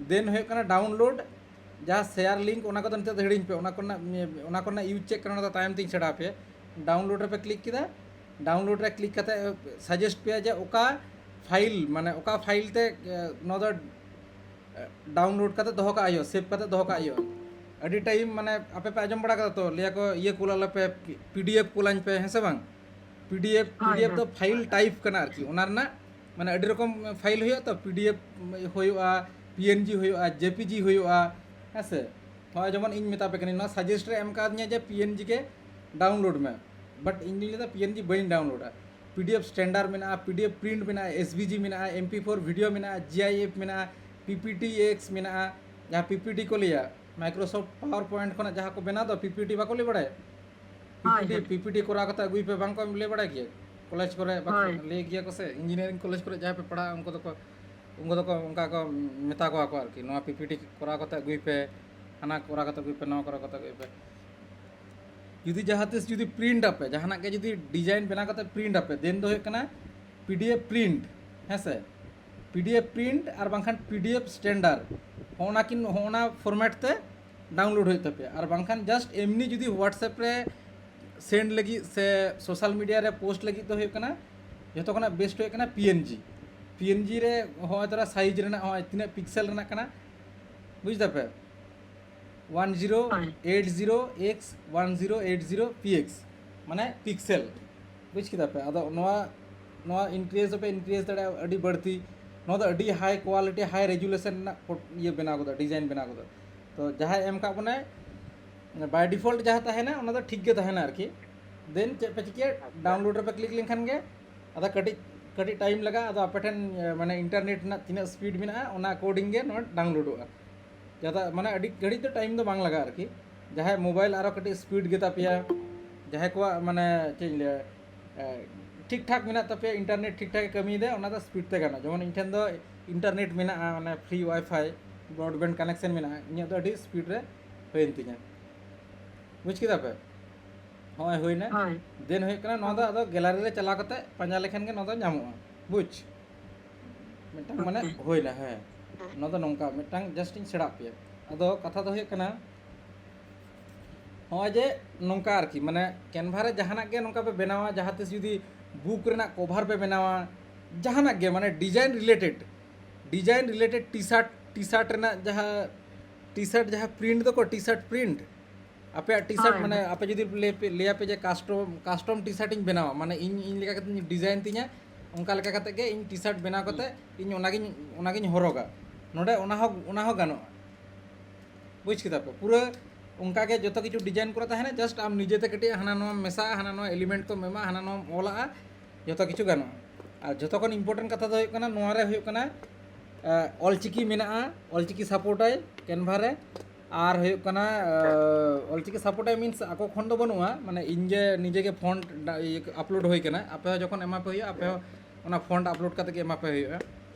ᱫᱮᱱ ᱦᱩᱭᱩᱜ ᱠᱟᱱᱟ ᱰᱟᱣᱩᱱᱞᱳᱰ, ᱡᱟᱦᱟᱸ ᱥᱮᱭᱟᱨ ᱞᱤᱝᱠ, ᱚᱱᱟ ᱠᱚᱫᱚ ᱱᱤᱛᱚᱜ ᱫᱚ ᱦᱤᱲᱤᱧ ᱯᱮ, ᱚᱱᱟ ᱠᱚᱨᱮᱱᱟᱜ, ᱚᱱᱟ ᱠᱚᱨᱮᱱᱟᱜ ᱤᱭᱩᱡᱽ ᱪᱮᱫ ᱠᱟᱱᱟ, ᱚᱱᱟ ᱫᱚ ᱛᱟᱭᱚᱢ ᱛᱤᱧ ᱥᱮᱬᱟ ᱟᱯᱮᱭᱟ᱾ ᱰᱟᱣᱩᱱᱞᱳᱰ ᱨᱮᱯᱮ ᱠᱞᱤᱠ ᱠᱮᱫᱟ᱾ ᱰᱟᱣᱩᱱᱞᱳᱰ ᱨᱮ ᱠᱞᱤᱠ ᱠᱟᱛᱮ ᱥᱟᱡᱮᱥᱴ ᱯᱮᱭᱟ ᱡᱮ ᱚᱠᱟ ᱯᱷᱟᱭᱤᱞ, ᱢᱟᱱᱮ ᱚᱠᱟ ᱯᱷᱟᱭᱤᱞ ᱛᱮ, ᱮ, ᱱᱚᱣᱟ ᱫᱚ, ᱮ, ᱰᱟᱣᱩᱱᱞᱳᱰ ᱠᱟᱛᱮ ᱫᱚᱦᱚ ᱠᱟᱜ ᱦᱩᱭᱩᱜᱼᱟ, ᱥᱮᱵᱷ ᱠᱟᱛᱮ ᱫᱚᱦᱚ ᱠᱟᱜ ᱦᱩᱭᱩᱜᱼᱟ᱾ ᱟᱹᱰᱤ ᱴᱟᱭᱤᱢ ᱢᱟᱱᱮ ᱟᱯᱮ ᱯᱮ ᱟᱸᱡᱚᱢ ᱵᱟᱲᱟ ᱠᱟᱫᱟ ᱛᱚ, ᱞᱟᱹᱭᱟ ᱠᱚ ᱤᱭᱟᱹ ᱠᱩᱞ ᱟᱞᱮ ᱯᱮ, ᱯᱤ ᱰᱤ ᱮᱯᱷ ᱠᱩᱞᱟᱹᱧ ᱯᱮ, ᱦᱮᱸ ᱥᱮ ᱵᱟᱝ? ᱯᱤ ᱰᱤ ᱮᱯᱷ, ᱦᱳᱭ, ᱯᱤ ᱰᱤ ᱮᱯᱷ ᱦᱳᱭ᱾ ᱫᱚ ᱯᱷᱟᱭᱤᱞ ᱴᱟᱭᱤᱯ ᱠᱟᱱᱟ ᱟᱨᱠᱤ, ᱚᱱᱟ ᱨᱮᱱᱟᱜ ᱢᱟᱱᱮ ᱟᱹᱰᱤ ᱨᱚᱠᱚᱢ ᱯᱷᱟᱭᱤᱞ ᱦᱩᱭᱩᱜᱼᱟ ᱛᱚ, ᱯᱤ ᱰᱤ ᱮᱯᱷ ᱦᱩᱭᱩᱜᱼᱟ, ᱯᱤ ᱮᱱ ᱡᱤ ᱦᱩᱭᱩᱜᱼᱟ, ᱡᱮ ᱯᱤ ᱡᱤ ᱦᱩᱭᱩᱜᱼᱟ, ᱦᱮᱸ ᱥᱮ? ᱱᱚᱜᱼᱚᱭ ᱡᱮᱢᱚᱱ ᱤᱧ ᱢᱮᱛᱟ ᱯᱮ ᱠᱟᱹᱱᱟᱹᱧ, ᱱᱚᱣᱟ ᱥᱟᱡᱮᱥᱴ ᱨᱮ ᱮᱢ ᱠᱟᱣᱫᱤᱧᱟ ᱡᱮ ᱯᱤ ᱮᱱ ᱡᱤ ᱜᱮ ᱰᱟᱣᱩᱱᱞᱳᱰ ᱢᱮ, ᱵᱟᱴ ᱤᱧ ᱫᱩᱧ ᱞᱟᱹᱭᱫᱟ ᱯᱤ ᱮᱱ ᱡᱤ ᱵᱟᱹᱧ ᱰᱟᱣᱩᱱᱞᱳᱰᱟ᱾ ᱯᱤ ᱰᱤ ᱮᱯᱷ ᱥᱴᱮᱱᱰᱟᱨᱰ ᱢᱮᱱᱟᱜᱼᱟ, ᱯᱤ ᱰᱤ ᱮᱯᱷ ᱯᱨᱤᱱᱴ ᱢᱮᱱᱟᱜᱼᱟ, ᱮᱥ ᱵᱷᱤ ᱡᱤ ᱢᱮᱱᱟᱜᱼᱟ, ᱮᱢ ᱯᱤ ᱯᱷᱳᱨ ᱵᱷᱤᱰᱤᱭᱳ ᱢᱮᱱᱟᱜᱼᱟ, ᱡᱤ ᱟᱭ ᱮᱯᱷ ᱢᱮᱱᱟᱜᱼᱟ, ᱯᱤ ᱯᱤ ᱴᱤ ᱮᱠᱥ ᱢᱮᱱᱟᱜᱼᱟ, ᱡᱟᱦᱟᱸ ᱯᱤ ᱯᱤ ᱴᱤ ᱠᱚ ᱞᱟᱹᱭᱟ, Microsoft PowerPoint ᱠᱷᱚᱱᱟᱜ ᱡᱟᱦᱟᱸ ᱠᱚ ᱵᱮᱱᱟᱣ ᱫᱚ, PPT ᱵᱟᱠᱚ ᱞᱟᱹᱭ ᱵᱟᱲᱟᱭᱟ? ᱦᱳᱭ, PPT, ᱦᱳᱭ᱾ PPT ᱠᱚᱨᱟᱣ ᱠᱟᱛᱮ ᱟᱹᱜᱩᱭ ᱯᱮ, ᱵᱟᱝ ᱠᱚ ᱞᱟᱹᱭ ᱵᱟᱲᱟᱭ ᱜᱮᱭᱟ? ᱠᱚᱞᱮᱡᱽ ᱠᱚᱨᱮ ᱵᱟᱠᱚ ᱦᱳᱭ᱾ ᱞᱟᱹᱭ ᱜᱮᱭᱟ ᱠᱚ ᱥᱮ, ᱤᱧᱡᱤᱱᱤᱭᱟᱨᱤᱝ ᱠᱚᱞᱮᱡᱽ ᱠᱚᱨᱮ ᱡᱟᱦᱟᱸᱭ ᱯᱮ ᱯᱟᱲᱦᱟᱜᱼᱟ, ᱩᱱᱠᱩ ᱫᱚᱠᱚ, ᱩᱱᱠᱩ ᱫᱚᱠᱚ ᱚᱱᱠᱟ ᱠᱚ ᱢᱮᱛᱟ ᱠᱚᱣᱟ ᱠᱚ ᱟᱨᱠᱤ, "ᱱᱚᱣᱟ PPT ᱠᱚᱨᱟᱣ ᱠᱟᱛᱮ ᱟᱹᱜᱩᱭ ᱯᱮ, ᱦᱟᱱᱟ ᱠᱚᱨᱟᱣ ᱠᱟᱛᱮ ᱟᱹᱜᱩᱭ ᱯᱮ, ᱱᱚᱣᱟ ᱠᱚᱨᱟᱣ ᱠᱟᱛᱮ ᱟᱹᱜᱩᱭ ᱯᱮ᱾" ᱡᱩᱫᱤ ᱡᱟᱦᱟᱸ ᱛᱤᱥ ᱡᱩᱫᱤ ᱯᱨᱤᱱᱴ ᱟᱯᱮ, ᱡᱟᱦᱟᱱᱟᱜ ᱜᱮ ᱡᱩᱫᱤ ᱰᱤᱡᱟᱭᱤᱱ ᱵᱮᱱᱟᱣ ᱠᱟᱛᱮ ᱯᱨᱤᱱᱴ ᱟᱯᱮ, then ᱫᱚ ᱦᱩᱭᱩᱜ ᱠᱟᱱᱟ PDF ᱯᱨᱤᱱᱴ, ᱦᱮᱸ ᱥᱮ? PDF ᱯᱨᱤᱱᱴ ᱟᱨ ᱵᱟᱝᱠᱷᱟᱱ PDF ᱥᱴᱮᱱᱰᱟᱨᱰ, ᱦᱚᱸᱜᱼᱱᱟ ᱠᱤᱱ, ᱦᱚᱸᱜᱼᱱᱟ ᱯᱷᱚᱨᱢᱮᱴ ᱛᱮ ᱰᱟᱣᱩᱱᱞᱳᱰ ᱦᱩᱭᱩᱜ ᱛᱟᱯᱮᱭᱟ᱾ ᱟᱨ ᱵᱟᱝᱠᱷᱟᱱ ᱡᱟᱥᱴ ᱮᱢᱱᱤ ᱡᱩᱫᱤ WhatsApp ᱨᱮ ᱥᱮᱱᱰ ᱞᱟᱹᱜᱤᱫ ᱥᱮ ᱥᱳᱥᱟᱞ ᱢᱤᱰᱤᱭᱟ ᱨᱮ ᱯᱳᱥᱴ ᱞᱟᱹᱜᱤᱫ ᱫᱚ ᱦᱩᱭᱩᱜ ᱠᱟᱱᱟ, ᱡᱷᱚᱛᱚ ᱠᱷᱚᱱᱟᱜ ᱵᱮᱥᱴ ᱦᱩᱭᱩᱜ ᱠᱟᱱᱟ PNG᱾ PNG ᱨᱮ ᱦᱚᱸᱜᱼᱚᱭ ᱛᱚᱨᱟ ᱥᱟᱭᱤᱡᱽ ᱨᱮᱱᱟᱜ ᱦᱚᱸᱜᱼᱚᱭ ᱛᱤᱱᱟᱹᱜ ᱯᱤᱠᱥᱮᱞ ᱨᱮᱱᱟᱜ ᱠᱟᱱᱟ, ᱵᱩᱡᱽ ᱫᱟᱯᱮ? One zero eight zero X one zero eight zero P X, ᱢᱟᱱᱮ ᱯᱤᱠᱥᱮᱞ, ᱵᱩᱡᱽ ᱠᱮᱫᱟ ᱯᱮ? ᱟᱫᱚ ᱱᱚᱣᱟ, ᱱᱚᱣᱟ ᱤᱱᱠᱨᱤᱡᱽ ᱫᱚᱯᱮ ᱤᱱᱠᱨᱤᱡᱽ ᱫᱟᱲᱮᱭᱟᱜᱼᱟ ᱟᱹᱰᱤ ᱵᱟᱹᱲᱛᱤ᱾ ᱱᱚᱣᱟ ᱫᱚ ᱟᱹᱰᱤ ᱦᱟᱭ ᱠᱳᱣᱟᱞᱤᱴᱤ, ᱦᱟᱭ ᱨᱮᱡᱩᱞᱮᱥᱚᱱ ᱨᱮᱱᱟᱜ ᱯᱷᱳᱴ-, ᱤᱭᱟᱹ ᱵᱮᱱᱟᱣ ᱠᱟᱫᱟ, ᱰᱤᱡᱟᱭᱤᱱ ᱵᱮᱱᱟᱣ ᱠᱟᱫᱟ᱾ ᱛᱚ ᱡᱟᱦᱟᱸᱭ ᱮᱢ ᱠᱟᱜ ᱵᱚᱱᱟᱭ, by default ᱡᱟᱦᱟᱸ ᱛᱟᱦᱮᱱᱟ ᱚᱱᱟ ᱫᱚ ᱴᱷᱤᱠ ᱜᱮ ᱛᱟᱦᱮᱱᱟ ᱟᱨᱠᱤ᱾ ᱫᱮᱱ ᱪᱮᱫ ᱯᱮ ᱪᱤᱠᱟᱹᱭᱟ, ᱰᱟᱣᱩᱱᱞᱳᱰ ᱨᱮᱯᱮ ᱠᱞᱤᱠ ᱞᱮᱱᱠᱷᱟᱱ ᱜᱮ, ᱟᱫᱚ ᱠᱟᱹᱴᱤᱡ, ᱠᱟᱹᱴᱤᱡ ᱴᱟᱭᱤᱢ ᱞᱟᱜᱟᱜᱼᱟ᱾ ᱟᱫᱚ ᱟᱯᱮ ᱴᱷᱮᱱ, ᱢᱟᱱᱮ, ᱤᱱᱴᱟᱨᱱᱮᱴ ᱨᱮᱱᱟᱜ ᱛᱤᱱᱟᱹᱜ ᱥᱯᱤᱰ ᱢᱮᱱᱟᱜᱼᱟ, ᱚᱱᱟ ᱟᱠᱚᱨᱰᱤᱝ ᱜᱮ ᱱᱚᱣᱟ ᱰᱟᱣᱩᱱᱞᱳᱰᱚᱜᱼᱟ᱾ ᱡᱟᱫᱟ, ᱢᱟᱱᱮ, ᱟᱹᱰᱤ ᱜᱷᱟᱹᱲᱤᱡ ᱫᱚ ᱴᱟᱭᱤᱢ ᱫᱚ ᱵᱟᱝ ᱞᱟᱜᱟᱜᱼᱟ ᱟᱨᱠᱤ᱾ ᱡᱟᱦᱟᱸᱭ ᱢᱳᱵᱟᱭᱤᱞ ᱟᱨᱚ ᱠᱟᱹᱴᱤᱡ ᱥᱯᱤᱰ ᱜᱮᱛᱟ ᱯᱮᱭᱟ, ᱡᱟᱦᱟᱸᱭ ᱠᱚᱣᱟᱜ, ᱢᱟᱱᱮ, ᱪᱮᱫ ᱤᱧ ᱞᱟᱹᱭᱟ, ᱮ, ᱴᱷᱤᱠ ᱴᱷᱟᱠ ᱢᱮᱱᱟᱜ ᱛᱟᱯᱮᱭᱟ, ᱤᱱᱴᱟᱨᱱᱮᱴ ᱴᱷᱤᱠ ᱴᱷᱟᱠ ᱮ ᱠᱟᱹᱢᱤᱭᱮᱫᱟ, ᱚᱱᱟ ᱫᱚ ᱥᱯᱤᱰ ᱛᱮ ᱜᱟᱱᱚᱜᱼᱟ᱾ ᱡᱮᱢᱚᱱ ᱤᱧ ᱴᱷᱮᱱ ᱫᱚ ᱤᱱᱴᱟᱨᱱᱮᱴ ᱢᱮᱱᱟᱜᱼᱟ, ᱢᱟᱱᱮ, ᱯᱷᱨᱤ ᱣᱟᱭᱯᱷᱟᱭ ᱵᱨᱚᱰᱵᱮᱱᱰ ᱠᱟᱱᱮᱠᱥᱚᱱ ᱢᱮᱱᱟᱜᱼᱟ, ᱤᱧᱟᱹᱜ ᱫᱚ ᱟᱹᱰᱤ ᱥᱯᱤᱰ ᱨᱮ ᱦᱩᱭᱮᱱ ᱛᱤᱧᱟ᱾ ᱵᱩᱡᱽ ᱠᱮᱫᱟ ᱯᱮ? ᱦᱚᱸᱜᱼᱚᱭ ᱦᱩᱭᱱᱟ᱾ ᱦᱳᱭ᱾ ᱫᱮᱱ ᱦᱩᱭᱩᱜ ᱠᱟᱱᱟ, ᱱᱚᱣᱟ ᱫᱚ ᱟᱫᱚ ᱜᱮᱞᱟᱨᱤ ᱨᱮ ᱪᱟᱞᱟᱣ ᱠᱟᱛᱮ ᱯᱟᱸᱡᱟ ᱞᱮᱠᱷᱟᱱ ᱜᱮ ᱱᱚᱣᱟ ᱫᱚ ᱧᱟᱢᱚᱜᱼᱟ᱾ ᱵᱩᱡᱽ? ᱢᱤᱫᱴᱟᱝ, ᱢᱟᱱᱮ, ᱳᱠᱮ᱾ ᱦᱩᱭᱱᱟ, ᱦᱮᱸ᱾ ᱱᱚᱣᱟ ᱫᱚ ᱱᱚᱝᱠᱟ ᱢᱤᱫᱴᱟᱝ ᱡᱟᱥᱴ ᱤᱧ ᱥᱮᱬᱟᱣᱟᱫ ᱯᱮᱭᱟ᱾ ᱟᱫᱚ ᱠᱟᱛᱷᱟ ᱫᱚ ᱦᱩᱭᱩᱜ ᱠᱟᱱᱟ, ᱱᱚᱜᱼᱚᱭ ᱡᱮ ᱱᱚᱝᱠᱟ ᱟᱨᱠᱤ, ᱢᱟᱱᱮ, ᱠᱮᱱᱵᱷᱟ ᱨᱮ ᱡᱟᱦᱟᱱᱟᱜ ᱜᱮ ᱱᱚᱝᱠᱟ ᱯᱮ ᱵᱮᱱᱟᱣᱟ, ᱡᱟᱦᱟᱸ ᱛᱤᱥ ᱡᱩᱫᱤ ᱵᱩᱠ ᱨᱮᱱᱟᱜ ᱠᱚᱵᱷᱟᱨ ᱯᱮ ᱵᱮᱱᱟᱣᱟ, ᱡᱟᱦᱟᱱᱟᱜ ᱜᱮ, ᱢᱟᱱᱮ, design related, design related T shirt, T shirt ᱨᱮᱱᱟᱜ ᱡᱟᱦᱟᱸ, ᱴᱤ ᱥᱟᱨᱴ ᱡᱟᱦᱟᱸ ᱯᱨᱤᱱᱴ ᱫᱚᱠᱚ, ᱴᱤ ᱥᱟᱨᱴ ᱯᱨᱤᱱᱴ, ᱟᱯᱮᱭᱟᱜ ᱴᱤ ᱥᱟᱨᱴ, ᱦᱳᱭ, ᱢᱟᱱᱮ, ᱦᱳᱭ᱾ ᱟᱯᱮ ᱡᱩᱫᱤ ᱞᱟᱹᱭ ᱯᱮ, ᱞᱟᱹᱭᱟᱯᱮ ᱡᱮ ᱠᱟᱥᱴᱚᱢ, ᱠᱟᱥᱴᱚᱢ ᱴᱤ ᱥᱟᱨᱴ ᱤᱧ ᱵᱮᱱᱟᱣᱟ, ᱢᱟᱱᱮ, ᱤᱧ, ᱤᱧ ᱞᱮᱠᱟ ᱠᱟᱛᱮ ᱤᱧ ᱰᱤᱡᱟᱭᱤᱱ ᱛᱤᱧᱟ, ᱚᱱᱠᱟ ᱞᱮᱠᱟ ᱠᱟᱛᱮ ᱜᱮ ᱤᱧ ᱴᱤ ᱥᱟᱨᱴ ᱵᱮᱱᱟᱣ ᱠᱟᱛᱮ ᱤᱧ ᱚᱱᱟᱜᱤᱧ, ᱚᱱᱟᱜᱤᱧ ᱦᱚᱨᱚᱜᱟ᱾ ᱱᱚᱰᱮ ᱚᱱᱟ ᱦᱚᱸ, ᱚᱱᱟ ᱦᱚᱸ ᱜᱟᱱᱚᱜᱼᱟ᱾ ᱵᱩᱡᱽ ᱠᱮᱫᱟ ᱯᱮ? ᱯᱩᱨᱟᱹ ᱚᱱᱠᱟ ᱜᱮ ᱡᱚᱛᱚ ᱠᱤᱪᱷᱩ ᱰᱤᱡᱟᱭᱤᱱ ᱠᱚᱨᱟ ᱛᱟᱦᱮᱱᱟ, ᱡᱟᱥᱴ ᱟᱢ ᱱᱤᱡᱮᱛᱮ ᱠᱟᱹᱴᱤᱡ ᱦᱟᱱᱟ ᱱᱚᱣᱟ ᱢᱮᱥᱟᱜᱼᱟ, ᱦᱟᱱᱟ ᱱᱚᱣᱟ ᱮᱞᱤᱢᱮᱱᱴ ᱠᱚᱢ ᱮᱢᱟᱜᱼᱟ, ᱦᱟᱱᱟ ᱱᱚᱣᱟᱢ ᱚᱞᱟᱜᱼᱟ, ᱡᱚᱛᱚ ᱠᱤᱪᱷᱩ ᱜᱟᱱᱚᱜᱼᱟ᱾ ᱟᱨ ᱡᱚᱛᱚ ᱠᱷᱚᱱ ᱤᱢᱯᱚᱨᱴᱮᱱᱴ ᱠᱟᱛᱷᱟ ᱫᱚ ᱦᱩᱭᱩᱜ ᱠᱟᱱᱟ, ᱱᱚᱣᱟ ᱨᱮ ᱦᱩᱭᱩᱜ ᱠᱟᱱᱟ, ᱮ, ᱚᱞᱪᱤᱠᱤ ᱢᱮᱱᱟᱜᱼᱟ, ᱚᱞᱪᱤᱠᱤ ᱥᱟᱯᱳᱨᱴᱟᱭ ᱠᱮᱱᱵᱷᱟ ᱨᱮ᱾ ᱟᱨ ᱦᱩᱭᱩᱜ ᱠᱟᱱᱟ, ᱚᱞᱪᱤᱠᱤ ᱥᱟᱯᱳᱨᱴ ᱢᱤᱱᱥ ᱟᱠᱚ ᱠᱷᱚᱱ ᱫᱚ ᱵᱟᱹᱱᱩᱜᱼᱟ, ᱢᱟᱱᱮ ᱤᱧ ᱜᱮ ᱱᱤᱡᱮ ᱜᱮ ᱯᱷᱚᱱᱴ ᱟᱯᱞᱳᱰ ᱦᱩᱭ ᱠᱟᱱᱟ᱾ ᱟᱯᱮ ᱦᱚᱸ ᱡᱚᱠᱷᱚᱱ ᱮᱢᱟ ᱯᱮ ᱦᱩᱭᱩᱜᱼᱟ, ᱟᱯᱮ ᱦᱚᱸ ᱚᱱᱟ ᱯᱷᱚᱱᱴ ᱟᱯᱞᱳᱰ ᱠᱟᱛᱮ ᱜᱮ ᱮᱢᱟ ᱯᱮ ᱦᱩᱭᱩᱜᱼᱟ᱾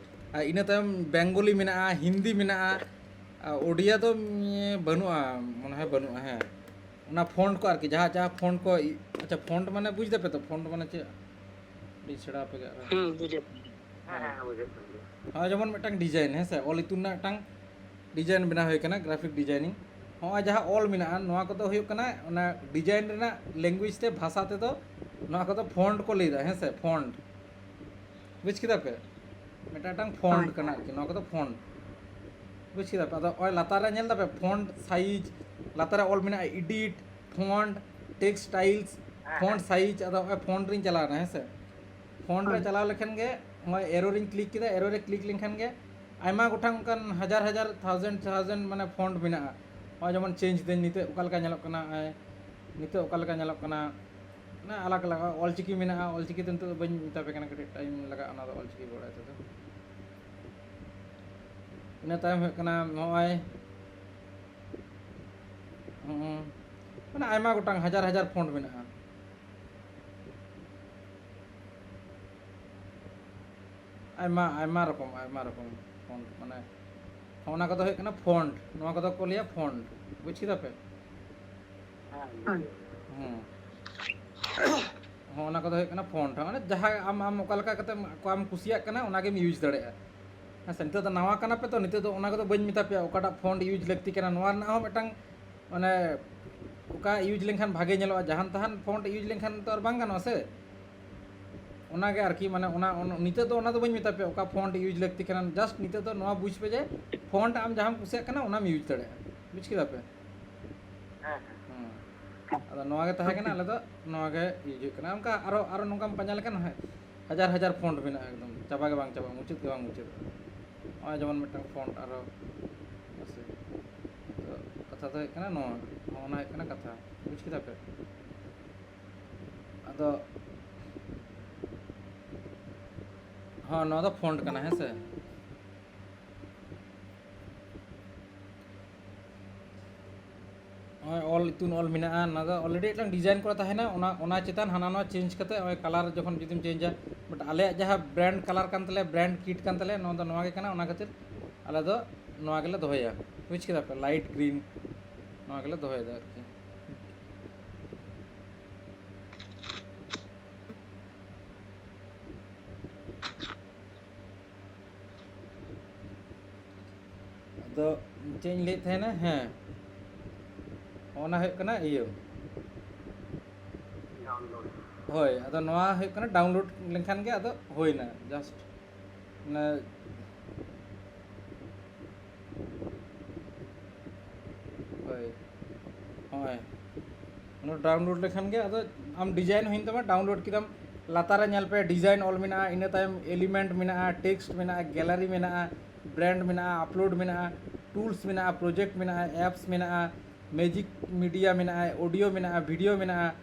ᱟᱨ ᱤᱱᱟᱹ ᱛᱟᱭᱚᱢ ᱵᱮᱝᱜᱚᱞᱤ ᱢᱮᱱᱟᱜᱼᱟ, ᱦᱤᱱᱫᱤ ᱢᱮᱱᱟᱜᱼᱟ, ᱟᱨ ᱳᱰᱤᱭᱟ ᱫᱚ ᱵᱟᱹᱱᱩᱜᱼᱟ, ᱢᱚᱱᱮ ᱦᱚᱭ ᱵᱟᱹᱱᱩᱜᱼᱟ᱾ ᱦᱮᱸ, ᱚᱱᱟ ᱯᱷᱚᱱᱴ ᱠᱚ ᱟᱨᱠᱤ, ᱡᱟᱦᱟᱸ ᱡᱟᱦᱟᱸ ᱯᱷᱚᱱᱴ ᱠᱚ, ᱟᱪᱪᱷᱟ, ᱯᱷᱚᱱᱴ ᱢᱟᱱᱮ ᱵᱩᱡᱽ ᱫᱟᱯᱮ ᱛᱚ, ᱯᱷᱚᱱᱴ ᱢᱟᱱᱮ ᱪᱮᱫ? ᱟᱹᱰᱤ ᱥᱮᱬᱟ ᱟᱯᱮ ᱜᱮ ᱟᱨᱦᱚᱸ᱾ ᱦᱩᱸ, ᱵᱩᱡᱷᱟᱹᱜ ᱠᱟᱱ ᱜᱮᱭᱟ᱾ ᱦᱮᱸ, ᱦᱮᱸ, ᱵᱩᱡᱷᱟᱹᱜ ᱠᱟᱱ ᱜᱮᱭᱟ᱾ ᱦᱚᱸᱜᱼᱚᱭ ᱡᱮᱢᱚᱱ ᱢᱤᱫᱴᱟᱝ ᱰᱤᱡᱟᱭᱤᱱ, ᱦᱮᱸ ᱥᱮ, ᱚᱞ ᱤᱛᱩᱱ ᱨᱮᱱᱟᱜ ᱢᱤᱫᱴᱟᱝ ᱰᱤᱡᱟᱭᱤᱱ ᱵᱮᱱᱟᱣ ᱦᱩᱭ ᱠᱟᱱᱟ, ᱜᱨᱟᱯᱷᱤᱠ ᱰᱤᱡᱟᱭᱤᱱᱤᱝ᱾ ᱦᱚᱸᱜᱼᱚᱭ ᱡᱟᱦᱟᱸ ᱚᱞ ᱢᱮᱱᱟᱜᱼᱟ, ᱱᱚᱣᱟ ᱠᱚᱫᱚ ᱦᱩᱭᱩᱜ ᱠᱟᱱᱟ ᱚᱱᱟ ᱰᱤᱡᱟᱭᱤᱱ ᱨᱮᱱᱟᱜ ᱞᱮᱝᱜᱩᱭᱮᱡᱽ ᱛᱮ, ᱵᱷᱟᱥᱟ ᱛᱮᱫᱚ ᱱᱚᱣᱟ ᱠᱚᱫᱚ ᱯᱷᱚᱱᱴ ᱠᱚ ᱞᱟᱹᱭᱫᱟ, ᱦᱮᱸ ᱥᱮ, ᱯᱷᱚᱱᱴ᱾ ᱵᱩᱡᱽ ᱠᱮᱫᱟ ᱯᱮ? ᱢᱤᱫᱴᱟᱝ ᱢᱤᱫᱴᱟᱝ ᱯᱷᱚᱱᱴ ᱦᱳᱭ, ᱠᱟᱱᱟ ᱦᱳᱭ᱾ ᱟᱨᱠᱤ, ᱱᱚᱣᱟ ᱠᱚᱫᱚ ᱯᱷᱚᱱᱴ᱾ ᱵᱩᱡᱽ ᱠᱮᱫᱟ ᱯᱮ? ᱟᱫᱚ ᱱᱚᱜᱼᱚᱭ ᱞᱟᱛᱟᱨ ᱨᱮ ᱧᱮᱞ ᱫᱟᱯᱮ, ᱯᱷᱚᱱᱴ ᱥᱟᱭᱤᱡᱽ, ᱞᱟᱛᱟᱨ ᱨᱮ ᱚᱞ ᱢᱮᱱᱟᱜᱼᱟ ᱮᱰᱤᱴ, ᱯᱷᱚᱱᱴ, ᱴᱮᱠᱥᱴ ᱥᱴᱟᱭᱤᱞᱥ, ᱦᱮᱸ, ᱯᱷᱚᱱᱴ ᱦᱮᱸ᱾ ᱥᱟᱭᱤᱡᱽ᱾ ᱟᱫᱚ ᱱᱚᱜᱼᱚᱭ ᱯᱷᱚᱱᱴ ᱨᱤᱧ ᱪᱟᱞᱟᱣᱱᱟ, ᱦᱮᱸ ᱥᱮ? ᱯᱷᱚᱱᱴ ᱨᱮ ᱦᱳᱭ᱾ ᱪᱟᱞᱟᱣ ᱞᱮᱠᱷᱟᱱ ᱜᱮ, ᱱᱚᱜᱼᱚᱭ ᱮᱨᱳ ᱨᱤᱧ ᱠᱞᱤᱠ ᱠᱮᱫᱟ, ᱮᱨᱳ ᱨᱮ ᱠᱞᱤᱠ ᱞᱮᱱᱠᱷᱟᱱ ᱜᱮ ᱟᱭᱢᱟ ᱜᱚᱴᱟᱝ ᱚᱱᱠᱟᱱ ᱦᱟᱡᱟᱨ ᱦᱟᱡᱟᱨ, ᱛᱷᱟᱣᱡᱮᱱᱰ ᱛᱷᱟᱣᱡᱮᱱᱰ ᱢᱟᱱᱮ ᱯᱷᱚᱱᱴ ᱢᱮᱱᱟᱜᱼᱟ᱾ ᱱᱚᱜᱼᱚᱭ ᱡᱮᱢᱚᱱ ᱪᱮᱧᱡᱽ ᱫᱟᱹᱧ, ᱱᱤᱛᱚᱜ ᱚᱠᱟ ᱞᱮᱠᱟ ᱧᱮᱞᱚᱜ ᱠᱟᱱᱟ, ᱱᱚᱜᱼᱚᱭ ᱱᱤᱛᱚᱜ ᱚᱠᱟ ᱞᱮᱠᱟ ᱧᱮᱞᱚᱜ ᱠᱟᱱᱟ, ᱢᱟᱱᱮ ᱟᱞᱟᱜᱽ ᱟᱞᱟᱜᱽ ᱚᱞᱪᱤᱠᱤ ᱢᱮᱱᱟᱜᱼᱟ᱾ ᱚᱞᱪᱤᱠᱤ ᱫᱚ ᱱᱤᱛᱚᱜ ᱫᱚ ᱵᱟᱹᱧ ᱢᱮᱛᱟ ᱯᱮ ᱠᱟᱱᱟ, ᱠᱟᱹᱴᱤᱡ ᱴᱟᱭᱤᱢ ᱞᱟᱜᱟᱜᱼᱟ ᱚᱱᱟ ᱫᱚ ᱚᱞᱪᱤᱠᱤ ᱵᱟᱲᱟᱭ ᱛᱮᱫᱚ᱾ ᱤᱱᱟᱹ ᱛᱟᱭᱚᱢ ᱦᱩᱭᱩᱜ ᱠᱟᱱᱟ ᱱᱚᱜᱼᱚᱭ, ᱦᱩᱸ, ᱢᱟᱱᱮ ᱟᱭᱢᱟ ᱜᱚᱴᱟᱝ ᱦᱟᱡᱟᱨ ᱦᱟᱡᱟᱨ ᱯᱷᱚᱱᱴ ᱢᱮᱱᱟᱜᱼᱟ᱾ ᱟᱭᱢᱟ, ᱟᱭᱢᱟ ᱨᱚᱠᱚᱢ, ᱟᱭᱢᱟ ᱨᱚᱠᱚᱢ ᱯᱷᱚᱱᱴ, ᱢᱟᱱᱮ ᱚᱱᱟ ᱠᱚᱫᱚ ᱦᱩᱭᱩᱜ ᱠᱟᱱᱟ ᱯᱷᱚᱱᱴ, ᱱᱚᱣᱟ ᱠᱚᱫᱚ ᱠᱚ ᱞᱟᱹᱭᱟ ᱯᱷᱚᱱᱴ᱾ ᱵᱩᱡᱽ ᱠᱮᱫᱟ ᱯᱮ? ᱦᱮᱸ᱾ ᱦᱚᱸ, ᱚᱱᱟ ᱠᱚᱫᱚ ᱦᱩᱭᱩᱜ ᱠᱟᱱᱟ ᱯᱷᱚᱱᱴ᱾ ᱢᱟᱱᱮ ᱡᱟᱦᱟᱸ ᱟᱢ, ᱟᱢ ᱚᱠᱟ ᱞᱮᱠᱟ ᱠᱟᱛᱮ ᱟᱢ ᱠᱩᱥᱤᱭᱟᱜ ᱠᱟᱱᱟ, ᱚᱱᱟ ᱜᱮᱢ ᱤᱭᱩᱡᱽ ᱫᱟᱲᱮᱭᱟᱜᱼᱟ᱾ ᱦᱮᱸ ᱥᱮ, ᱱᱤᱛᱚᱜ ᱫᱚ ᱱᱟᱣᱟ ᱠᱟᱱᱟ ᱯᱮ ᱛᱚ, ᱱᱤᱛᱚᱜ ᱫᱚ ᱚᱱᱟ ᱠᱚᱫᱚ ᱵᱟᱹᱧ ᱢᱮᱛᱟ ᱯᱮᱭᱟ ᱚᱠᱟᱴᱟᱜ ᱯᱷᱚᱱᱴ ᱤᱭᱩᱡᱽ ᱞᱟᱹᱠᱛᱤ ᱠᱟᱱᱟ᱾ ᱱᱚᱣᱟ ᱨᱮᱱᱟᱜ ᱦᱚᱸ ᱢᱤᱫᱴᱟᱝ, ᱢᱟᱱᱮ, ᱚᱠᱟ ᱤᱭᱩᱡᱽ ᱞᱮᱱᱠᱷᱟᱱ ᱵᱷᱟᱜᱮ ᱧᱮᱞᱚᱜᱼᱟ, ᱡᱟᱦᱟᱱ ᱛᱟᱦᱟᱱ ᱯᱷᱚᱱᱴ ᱤᱭᱩᱡᱽ ᱞᱮᱱᱠᱷᱟᱱ ᱛᱚ ᱟᱨ ᱵᱟᱝ ᱜᱟᱱᱚᱜᱼᱟ ᱥᱮ᱾ ᱚᱱᱟᱜᱮ ᱟᱨᱠᱤ, ᱢᱟᱱᱮ, ᱚᱱᱟ, ᱚᱱᱟ, ᱱᱤᱛᱚᱜ ᱫᱚ ᱚᱱᱟ ᱫᱚ ᱵᱟᱹᱧ ᱢᱮᱛᱟ ᱯᱮᱭᱟ ᱚᱠᱟ ᱯᱷᱚᱱᱴ ᱤᱭᱩᱡᱽ ᱞᱟᱹᱠᱛᱤ ᱠᱟᱱᱟ, just ᱱᱤᱛᱚᱜ ᱫᱚ ᱱᱚᱣᱟ ᱵᱩᱡᱽ ᱯᱮ ᱡᱮ ᱯᱷᱚᱱᱴ ᱟᱢ ᱡᱟᱦᱟᱸᱢ ᱠᱩᱥᱤᱭᱟᱜ ᱠᱟᱱᱟ ᱚᱱᱟᱢ ᱤᱭᱩᱡᱽ ᱫᱟᱲᱮᱭᱟᱜᱼᱟ᱾ ᱵᱩᱡᱽ ᱠᱮᱫᱟ ᱯᱮ? ᱦᱮᱸ, ᱦᱮᱸ᱾ ᱦᱮᱸ᱾ ᱟᱫᱚ ᱱᱚᱣᱟ ᱜᱮ ᱛᱟᱦᱮᱸ ᱠᱟᱱᱟ, ᱟᱞᱮ ᱫᱚ ᱱᱚᱣᱟ ᱜᱮ ᱤᱭᱩᱡᱽ ᱦᱩᱭᱩᱜ ᱠᱟᱱᱟ᱾ ᱚᱱᱠᱟ ᱟᱨᱚ, ᱟᱨᱚ ᱱᱚᱝᱠᱟᱢ ᱯᱟᱸᱡᱟ ᱞᱮᱠᱷᱟᱱ ᱦᱟᱡᱟᱨ ᱦᱟᱡᱟᱨ ᱯᱷᱚᱱᱴ ᱢᱮᱱᱟᱜᱼᱟ, ᱮᱠᱫᱚᱢ ᱪᱟᱵᱟ ᱜᱮ ᱵᱟᱝ ᱪᱟᱵᱟᱜᱼᱟ, ᱢᱩᱪᱟᱹᱫ ᱜᱮ ᱵᱟᱝ ᱢᱩᱪᱟᱹᱫᱚᱜᱼᱟ᱾ ᱱᱚᱜᱼᱚᱭ ᱡᱮᱢᱚᱱ ᱢᱤᱫᱴᱟᱝ ᱯᱷᱚᱱᱴ ᱟᱨᱚ, ᱦᱮᱸᱥᱮ? ᱛᱚ, ᱠᱟᱛᱷᱟ ᱫᱚ ᱦᱩᱭᱩᱜ ᱠᱟᱱᱟ ᱱᱚᱣᱟ, ᱱᱚᱜᱼᱚ ᱱᱟ ᱦᱩᱭᱩᱜ ᱠᱟᱱᱟ ᱠᱟᱛᱷᱟ, ᱵᱩᱡᱽ ᱠᱮᱫᱟ ᱯᱮ? ᱟᱫᱚ, ᱦᱚᱸ, ᱱᱚᱣᱟ ᱫᱚ ᱯᱷᱚᱱᱴ ᱠᱟᱱᱟ, ᱦᱮᱸ ᱥᱮ? ᱧᱩᱛᱩᱢ ᱚᱞ ᱢᱮᱱᱟᱜᱼᱟ, ᱚᱱᱟ ᱫᱚ already ᱢᱤᱫᱴᱟᱝ design ᱠᱚᱨᱟ ᱛᱟᱦᱮᱱᱟ, ᱚᱱᱟ ᱚᱱᱟ ᱪᱮᱛᱟᱱ ᱦᱟᱱᱟ ᱱᱚᱣᱟ change ᱠᱟᱛᱮ ᱱᱚᱜᱼᱚᱭ colour ᱡᱚᱠᱷᱚᱱ ᱡᱩᱫᱤᱢ changeᱟ, but ᱟᱞᱮᱭᱟᱜ ᱡᱟᱦᱟᱸ brand colour ᱠᱟᱱ ᱛᱟᱞᱮᱭᱟ, brand kit ᱠᱟᱱ ᱛᱟᱞᱮᱭᱟ, ᱱᱚᱣᱟ ᱫᱚ ᱱᱚᱣᱟ ᱜᱮ ᱠᱟᱱᱟ, ᱚᱱᱟ ᱠᱷᱟᱹᱛᱤᱨ ᱟᱞᱮ ᱫᱚ ᱱᱚᱣᱟ ᱜᱮᱞᱮ ᱫᱚᱦᱚᱭᱟ, ᱵᱩᱡᱽ ᱠᱮᱫᱟ ᱯᱮ, light green ᱱᱚᱣᱟ ᱜᱮᱞᱮ ᱫᱚᱦᱚᱭᱮᱫᱟ ᱟᱨᱠᱤ᱾ ᱟᱫᱚ ᱪᱮᱫ ᱤᱧ ᱞᱟᱹᱭᱮᱫ ᱛᱟᱦᱮᱱᱟ, ᱦᱮᱸ, ᱚᱱᱟ ᱦᱩᱭᱩᱜ ᱠᱟᱱᱟ ᱤᱭᱟᱹ᱾ ᱦᱳᱭ, ᱟᱫᱚ ᱱᱚᱣᱟ ᱦᱩᱭᱩᱜ ᱠᱟᱱᱟ download ᱞᱮᱱᱠᱷᱟᱱ ᱜᱮ ᱟᱫᱚ ᱦᱩᱭᱱᱟ, just ᱢᱟᱱᱮ, ᱦᱳᱭ, ᱦᱳᱭ, ᱚᱱᱟ download ᱞᱮᱠᱷᱟᱱ ᱜᱮ ᱟᱫᱚ ᱟᱢ design ᱦᱩᱭᱮᱱ ᱛᱟᱢᱟ, download ᱠᱮᱫᱟᱢ᱾ ᱞᱟᱛᱟᱨ ᱨᱮ ᱧᱮᱞ ᱯᱮ, design ᱚᱞ ᱢᱮᱱᱟᱜᱼᱟ, ᱤᱱᱟᱹ ᱛᱟᱭᱚᱢ element ᱢᱮᱱᱟᱜᱼᱟ, text ᱢᱮᱱᱟᱜᱼᱟ, gallery ᱢᱮᱱᱟᱜᱼᱟ, brand ᱢᱮᱱᱟᱜᱼᱟ, upload ᱢᱮᱱᱟᱜᱼᱟ, tools ᱢᱮᱱᱟᱜᱼᱟ, project ᱢᱮᱱᱟᱜᱼᱟ, apps ᱢᱮᱱᱟᱜᱼᱟ, magic media ᱢᱮᱱᱟᱜᱼᱟ, audio ᱢᱮᱱᱟᱜᱼᱟ, video ᱢᱮᱱᱟᱜᱼᱟ᱾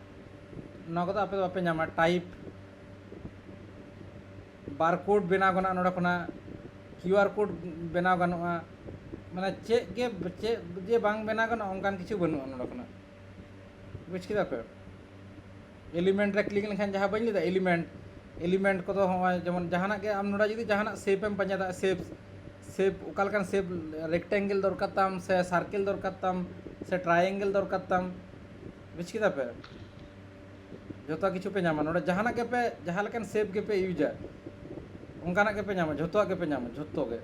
ᱱᱚᱣᱟ ᱠᱚᱫᱚ ᱟᱯᱮ ᱫᱚ ᱵᱟᱯᱮ ᱧᱟᱢᱟ᱾ Type, barcode ᱵᱮᱱᱟᱣ ᱜᱟᱱᱚᱜᱼᱟ ᱱᱚᱰᱮ ᱠᱷᱚᱱᱟᱜ, QR code ᱵᱮᱱᱟᱣ ᱜᱟᱱᱚᱜᱼᱟ, ᱢᱟᱱᱮ ᱪᱮᱫ ᱜᱮ, ᱪᱮᱫ ᱡᱮ ᱵᱟᱝ ᱵᱮᱱᱟᱣ ᱜᱟᱱᱚᱜᱼᱟ ᱚᱱᱠᱟᱱ ᱠᱤᱪᱷᱩ ᱵᱟᱹᱱᱩᱜᱼᱟ ᱱᱚᱰᱮ ᱠᱷᱚᱱᱟᱜ, ᱵᱩᱡᱽ ᱠᱮᱫᱟ ᱯᱮ? Element ᱨᱮ click ᱞᱮᱠᱷᱟᱱ ᱡᱟᱦᱟᱸ ᱵᱟᱹᱧ ᱞᱟᱹᱭᱫᱟ, element, element ᱠᱚᱫᱚ ᱦᱚᱸᱜᱼᱚᱭ ᱡᱮᱢᱚᱱ ᱡᱟᱦᱟᱱᱟᱜ ᱜᱮ ᱟᱢ ᱱᱚᱰᱮ ᱡᱩᱫᱤ ᱡᱟᱦᱟᱱᱟᱜ shape ᱮᱢ ᱯᱟᱸᱡᱟᱭᱮᱫᱟ, shape, shape ᱚᱠᱟ ᱞᱮᱠᱟᱱ shape, rectangle ᱫᱚᱨᱠᱟᱨ ᱛᱟᱢ ᱥᱮ circle ᱫᱚᱨᱠᱟᱨ ᱛᱟᱢ ᱥᱮ triangle ᱫᱚᱨᱠᱟᱨ ᱛᱟᱢ, ᱵᱩᱡᱽ ᱠᱮᱫᱟ ᱯᱮ? ᱡᱷᱚᱛᱚ ᱠᱤᱪᱷᱩ ᱯᱮ ᱧᱟᱢᱟ ᱱᱚᱰᱮ, ᱡᱟᱦᱟᱱᱟᱜ ᱜᱮᱯᱮ, ᱡᱟᱦᱟᱸ ᱞᱮᱠᱟᱱ shape ᱜᱮᱯᱮ ᱤᱭᱩᱡᱟ, ᱚᱱᱠᱟᱱᱟᱜ ᱜᱮᱯᱮ ᱧᱟᱢᱟ, ᱡᱷᱚᱛᱚᱣᱟᱜ ᱜᱮᱯᱮ ᱧᱟᱢᱟ, ᱡᱷᱚᱛᱚ ᱜᱮ᱾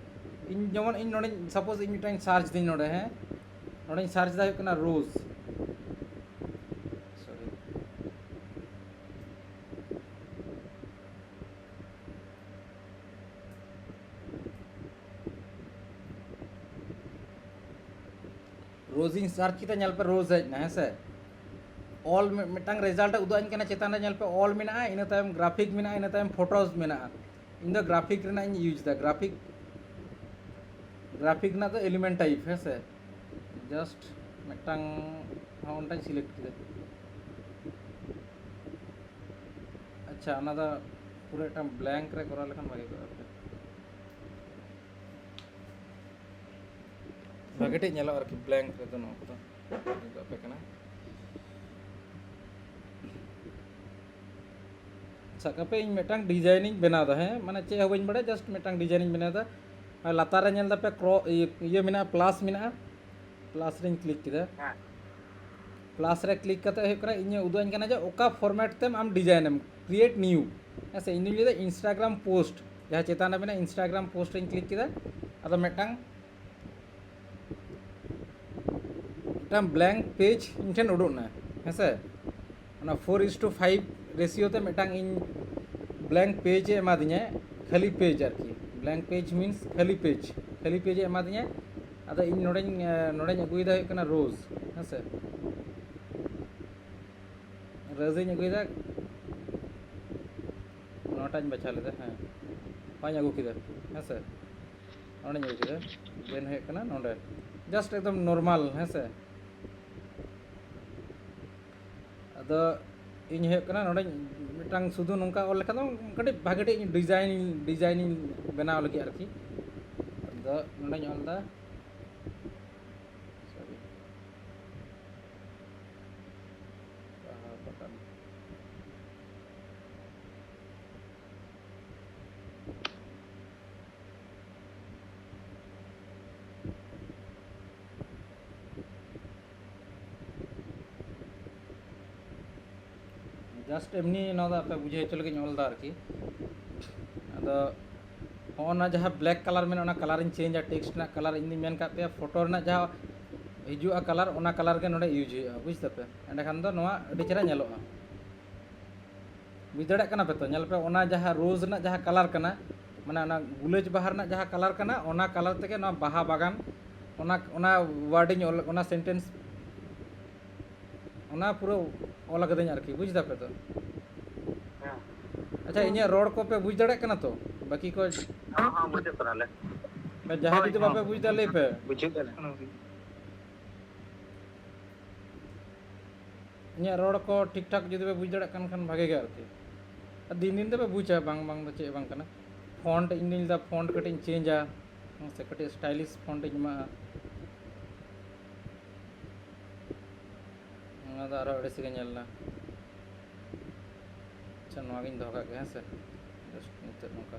ᱤᱧ ᱡᱮᱢᱚᱱ, ᱤᱧ ᱱᱚᱰᱮᱧ, suppose ᱤᱧ ᱢᱤᱫᱴᱟᱝ search ᱫᱟᱹᱧ ᱱᱚᱰᱮ, ᱦᱮᱸ, ᱱᱚᱰᱮᱧ search ᱫᱟ ᱦᱩᱭᱩᱜ ᱠᱟᱱᱟ rose, sorry, rose ᱤᱧ search ᱠᱮᱫᱟ, ᱧᱮᱞ ᱯᱮ rose ᱦᱮᱡ ᱮᱱᱟ, ᱦᱮᱸ ᱥᱮ? All ᱢᱤ-, ᱢᱤᱫᱴᱟᱝ result ᱮ ᱩᱫᱩᱜ ᱟᱹᱧ ᱠᱟᱱᱟ, ᱪᱮᱛᱟᱱ ᱨᱮ ᱧᱮᱞ ᱯᱮ all ᱢᱮᱱᱟᱜᱼᱟ, ᱤᱱᱟᱹ ᱛᱟᱭᱚᱢ graphic ᱢᱮᱱᱟᱜᱼᱟ, ᱤᱱᱟᱹ ᱛᱟᱭᱚᱢ photos ᱢᱮᱱᱟᱜᱼᱟ᱾ ᱤᱧ ᱫᱚ graphic ᱨᱮᱱᱟᱜ ᱤᱧ ᱤᱭᱩᱡᱽ ᱮᱫᱟ, graphic, graphic ᱨᱮᱱᱟᱜ ᱫᱚ element type, ᱦᱮᱸ ᱥᱮ? Just ᱢᱤᱫᱴᱟᱝ ᱦᱚᱸ ᱚᱱᱴᱟᱧ select ᱠᱮᱫᱟ᱾ ᱟᱪᱪᱷᱟ, ᱚᱱᱟ ᱫᱚ ᱯᱩᱨᱟᱹ ᱢᱤᱫᱴᱟᱝ blank ᱨᱮ ᱠᱚᱨᱟᱣ ᱞᱮᱠᱷᱟᱱ ᱵᱷᱟᱜᱮ ᱠᱚᱜᱼᱟ ᱟᱨᱠᱤ, ᱵᱷᱟᱜᱮ ᱴᱷᱤᱠ ᱧᱮᱞᱚᱜᱼᱟ ᱟᱨᱠᱤ blank ᱨᱮᱫᱚ ᱱᱚᱣᱟ ᱠᱚᱫᱚ᱾ ᱩᱫᱩᱜ ᱟᱯᱮ ᱠᱟᱱᱟ᱾ ᱥᱟᱵ ᱠᱟᱜ ᱯᱮ, ᱤᱧ ᱢᱤᱫᱴᱟᱝ ᱰᱤᱡᱟᱭᱤᱱᱤᱧ ᱵᱮᱱᱟᱣ ᱮᱫᱟ, ᱦᱮᱸ, ᱢᱟᱱᱮ ᱪᱮᱫ ᱦᱚᱸ ᱵᱟᱹᱧ ᱵᱟᱲᱟᱭᱟ, ᱡᱟᱥᱴ ᱢᱤᱫᱴᱟᱝ ᱰᱤᱡᱟᱭᱤᱱᱤᱧ ᱵᱮᱱᱟᱣ ᱮᱫᱟ᱾ ᱟᱨ ᱞᱟᱛᱟᱨ ᱨᱮ ᱧᱮᱞ ᱫᱟᱯᱮ ᱠᱨᱚ-, ᱤᱭᱟᱹ, ᱤᱭᱟᱹ ᱢᱮᱱᱟᱜᱼᱟ, ᱯᱞᱟᱥ ᱢᱮᱱᱟᱜᱼᱟ, ᱯᱞᱟᱥ ᱨᱮᱧ ᱠᱞᱤᱠ ᱠᱮᱫᱟ᱾ ᱦᱮᱸ᱾ ᱯᱞᱟᱥ ᱨᱮ ᱠᱞᱤᱠ ᱠᱟᱛᱮ ᱦᱩᱭᱩᱜ ᱠᱟᱱᱟ, ᱤᱧᱮ ᱩᱫᱩᱜ ᱟᱹᱧ ᱠᱟᱱᱟ ᱡᱮ ᱚᱠᱟ ᱯᱷᱚᱨᱢᱮᱴ ᱛᱮᱢ ᱟᱢ ᱰᱤᱡᱟᱭᱤᱱᱮᱢ ᱠᱨᱤᱭᱮᱴ ᱱᱤᱭᱩ᱾ ᱦᱮᱸ ᱥᱮ, ᱤᱧ ᱫᱩᱧ ᱞᱟᱹᱭᱫᱟ ᱤᱱᱥᱴᱟᱜᱨᱟᱢ ᱯᱳᱥᱴ, ᱡᱟᱦᱟᱸ ᱪᱮᱛᱟᱱ ᱨᱮ ᱢᱮᱱᱟᱜᱼᱟ ᱤᱱᱥᱴᱟᱜᱨᱟᱢ ᱯᱳᱥᱴ ᱨᱮᱧ ᱠᱞᱤᱠ ᱠᱮᱫᱟ᱾ ᱟᱫᱚ ᱢᱤᱫᱴᱟᱝ, ᱢᱤᱫᱴᱟᱝ ᱵᱞᱮᱝᱠ ᱯᱮᱡᱽ ᱤᱧ ᱴᱷᱮᱱ ᱩᱰᱩᱠ ᱮᱱᱟ, ᱦᱮᱸ ᱥᱮ᱾ ᱚᱱᱟ four is to five ratio ᱛᱮ ᱢᱤᱫᱴᱟᱝ ᱤᱧ ᱵᱞᱮᱝᱠ ᱯᱮᱡᱽ ᱮ ᱮᱢᱟᱫᱤᱧᱟ, ᱠᱷᱟᱹᱞᱤ ᱯᱮᱡᱽ ᱟᱨᱠᱤ᱾ ᱵᱞᱮᱝᱠ ᱯᱮᱡᱽ ᱢᱤᱱᱥ ᱠᱷᱟᱹᱞᱤ ᱯᱮᱡᱽ, ᱠᱷᱟᱹᱞᱤ ᱯᱮᱡᱽ ᱮ ᱮᱢᱟᱫᱤᱧᱟ᱾ ᱟᱫᱚ ᱤᱧ ᱱᱚᱰᱮᱧ, ᱱᱚᱰᱮᱧ ᱟᱹᱜᱩᱭᱮᱫᱟ ᱦᱩᱭᱩᱜ ᱠᱟᱱᱟ ᱨᱳᱡᱽ, ᱦᱮᱸ ᱥᱮ᱾ ᱨᱳᱡᱽ ᱤᱧ ᱟᱹᱜᱩᱭᱮᱫᱟ, ᱱᱚᱣᱟᱴᱟᱜ ᱤᱧ ᱵᱟᱪᱷᱟᱣ ᱞᱮᱫᱟ, ᱦᱮᱸ, ᱱᱚᱣᱟᱧ ᱟᱹᱜᱩ ᱠᱮᱫᱟ, ᱦᱮᱸ ᱥᱮ᱾ ᱱᱚᱰᱮᱧ ᱟᱹᱜᱩ ᱠᱮᱫᱟ, ᱫᱮᱱ ᱦᱩᱭᱩᱜ ᱠᱟᱱᱟ ᱱᱚᱰᱮ, ᱡᱟᱥᱴ ᱮᱠᱫᱚᱢ ᱱᱚᱨᱢᱟᱞ, ᱦᱮᱸ ᱥᱮ᱾ ᱟᱫᱚ ᱤᱧ ᱦᱩᱭᱩᱜ ᱠᱟᱱᱟ ᱱᱚᱰᱮ ᱢᱤᱫᱴᱟᱝ ᱥᱩᱫᱷᱩ ᱱᱚᱝᱠᱟ ᱚᱞ ᱞᱮᱠᱷᱟᱱ ᱫᱚ ᱠᱟᱹᱴᱤᱡ ᱵᱷᱟᱜᱮ ᱴᱷᱤᱠ ᱰᱤᱡᱟᱭᱤᱱ, ᱰᱤᱡᱟᱭᱤᱱᱤᱧ ᱵᱮᱱᱟᱣ ᱞᱟᱹᱜᱤᱫ ᱟᱨᱠᱤ᱾ ᱟᱫᱚ ᱱᱚᱰᱮᱧ ᱚᱞ ᱮᱫᱟ, ᱥᱚᱨᱤ, ᱵᱟᱦᱟ ᱵᱟᱜᱟᱱ᱾ ᱡᱟᱥᱴ ᱮᱢᱱᱤ ᱱᱚᱣᱟ ᱫᱚ ᱟᱯᱮ ᱵᱩᱡᱷᱟᱹᱣ ᱦᱚᱪᱚ ᱞᱟᱹᱜᱤᱫ ᱤᱧ ᱚᱞ ᱮᱫᱟ ᱟᱨᱠᱤ᱾ ᱟᱫᱚ ᱦᱚᱸᱜᱼᱚ ᱱᱟ ᱡᱟᱦᱟᱸ ᱵᱞᱮᱠ ᱠᱟᱞᱟᱨ ᱢᱮᱱᱟᱜᱼᱟ, ᱚᱱᱟ ᱠᱟᱞᱟᱨᱤᱧ ᱪᱮᱧᱡᱟ, ᱴᱮᱠᱥᱴ ᱨᱮᱱᱟᱜ ᱠᱟᱞᱟᱨ᱾ ᱤᱧ ᱫᱩᱧ ᱢᱮᱱ ᱠᱟᱜ ᱯᱮᱭᱟ, ᱯᱷᱳᱴᱳ ᱨᱮᱱᱟᱜ ᱡᱟᱦᱟᱸ ᱦᱤᱡᱩᱜᱼᱟ ᱠᱟᱞᱟᱨ, ᱚᱱᱟ ᱠᱟᱞᱟᱨ ᱜᱮ ᱱᱚᱰᱮ ᱤᱭᱩᱡᱽ ᱦᱩᱭᱩᱜᱼᱟ, ᱵᱩᱡᱽ ᱫᱟᱯᱮ? ᱮᱸᱰᱮᱠᱷᱟᱱ ᱫᱚ ᱱᱚᱣᱟ ᱟᱹᱰᱤ ᱪᱮᱦᱨᱟ ᱧᱮᱞᱚᱜᱼᱟ᱾ ᱵᱩᱡᱽ ᱫᱟᱲᱮᱭᱟᱜ ᱠᱟᱱᱟ ᱯᱮ ᱛᱚ? ᱧᱮᱞ ᱯᱮ, ᱚᱱᱟ ᱡᱟᱦᱟᱸ ᱨᱳᱡᱽ ᱨᱮᱱᱟᱜ ᱡᱟᱦᱟᱸ ᱠᱟᱞᱟᱨ ᱠᱟᱱᱟ, ᱢᱟᱱᱮ ᱚᱱᱟ ᱜᱩᱞᱟᱹᱡ ᱵᱟᱦᱟ ᱨᱮᱱᱟᱜ ᱡᱟᱦᱟᱸ ᱠᱟᱞᱟᱨ ᱠᱟᱱᱟ, ᱚᱱᱟ ᱠᱟᱞᱟᱨ ᱛᱮᱜᱮ ᱱᱚᱣᱟ ᱵᱟᱦᱟ ᱵᱟᱜᱟᱱ, ᱚᱱᱟ, ᱚᱱᱟ ᱣᱟᱨᱰᱤᱝ ᱚᱞ, ᱚᱱᱟ ᱥᱮᱱᱴᱮᱱᱥ, ᱚᱱᱟ ᱯᱩᱨᱟᱹ ᱚᱞ ᱠᱟᱹᱫᱟᱹᱧ ᱟᱨᱠᱤ, ᱵᱩᱡᱽ ᱫᱟᱯᱮ ᱛᱚ? ᱦᱮᱸ᱾ ᱟᱪᱪᱷᱟ, ᱤᱧᱟᱹᱜ ᱨᱚᱲ ᱠᱚᱯᱮ ᱵᱩᱡᱽ ᱫᱟᱲᱮᱭᱟᱜ ᱠᱟᱱᱟ ᱛᱚ? ᱵᱟᱹᱠᱤ ᱠᱚ ᱦᱮᱸ, ᱦᱮᱸ, ᱵᱩᱡᱷᱟᱹᱜ ᱠᱟᱱᱟᱞᱮ᱾ ᱡᱟᱦᱟᱸᱭ ᱦᱳᱭ, ᱡᱩᱫᱤ ᱦᱮᱸ᱾ ᱵᱟᱯᱮ ᱵᱩᱡᱽ ᱫᱟ, ᱞᱟᱹᱭ ᱯᱮ᱾ ᱵᱩᱡᱷᱟᱹᱜ ᱠᱟᱱᱟ᱾ ᱤᱧᱟᱹᱜ ᱨᱚᱲ ᱠᱚ ᱴᱷᱤᱠ ᱴᱷᱟᱠ ᱡᱩᱫᱤ ᱯᱮ ᱵᱩᱡᱽ ᱫᱟᱲᱮᱭᱟᱜ ᱠᱟᱱ ᱠᱷᱟᱱ ᱵᱷᱟᱜᱮ ᱜᱮ ᱟᱨᱠᱤ᱾ ᱟᱨ ᱫᱤᱱ ᱫᱤᱱ ᱛᱮᱯᱮ ᱵᱩᱡᱟ, ᱵᱟᱝ, ᱵᱟᱝ ᱫᱚ ᱪᱮᱫ ᱵᱟᱝ ᱠᱟᱱᱟ᱾ ᱯᱷᱚᱱᱴ ᱤᱧ ᱫᱩᱧ ᱞᱟᱹᱭᱫᱟ ᱯᱷᱚᱱᱴ ᱠᱟᱹᱴᱤᱡ ᱤᱧ ᱪᱮᱧᱡᱟ, ᱦᱮᱸ ᱥᱮ, ᱠᱟᱹᱴᱤᱡ ᱥᱴᱟᱭᱞᱤᱥ ᱯᱷᱚᱱᱴ ᱤᱧ ᱮᱢᱟᱜᱼᱟ᱾ ᱱᱚᱣᱟ ᱫᱚ ᱟᱨᱦᱚᱸ ᱟᱹᱲᱤᱥ ᱜᱮ ᱧᱮᱞ ᱮᱱᱟ᱾ ᱟᱪᱪᱷᱟ, ᱱᱚᱣᱟᱜᱤᱧ ᱫᱚᱦᱚ ᱠᱟᱜ ᱜᱮ, ᱦᱮᱸ ᱥᱮ? Just ᱱᱤᱛᱚᱜ ᱱᱚᱝᱠᱟ᱾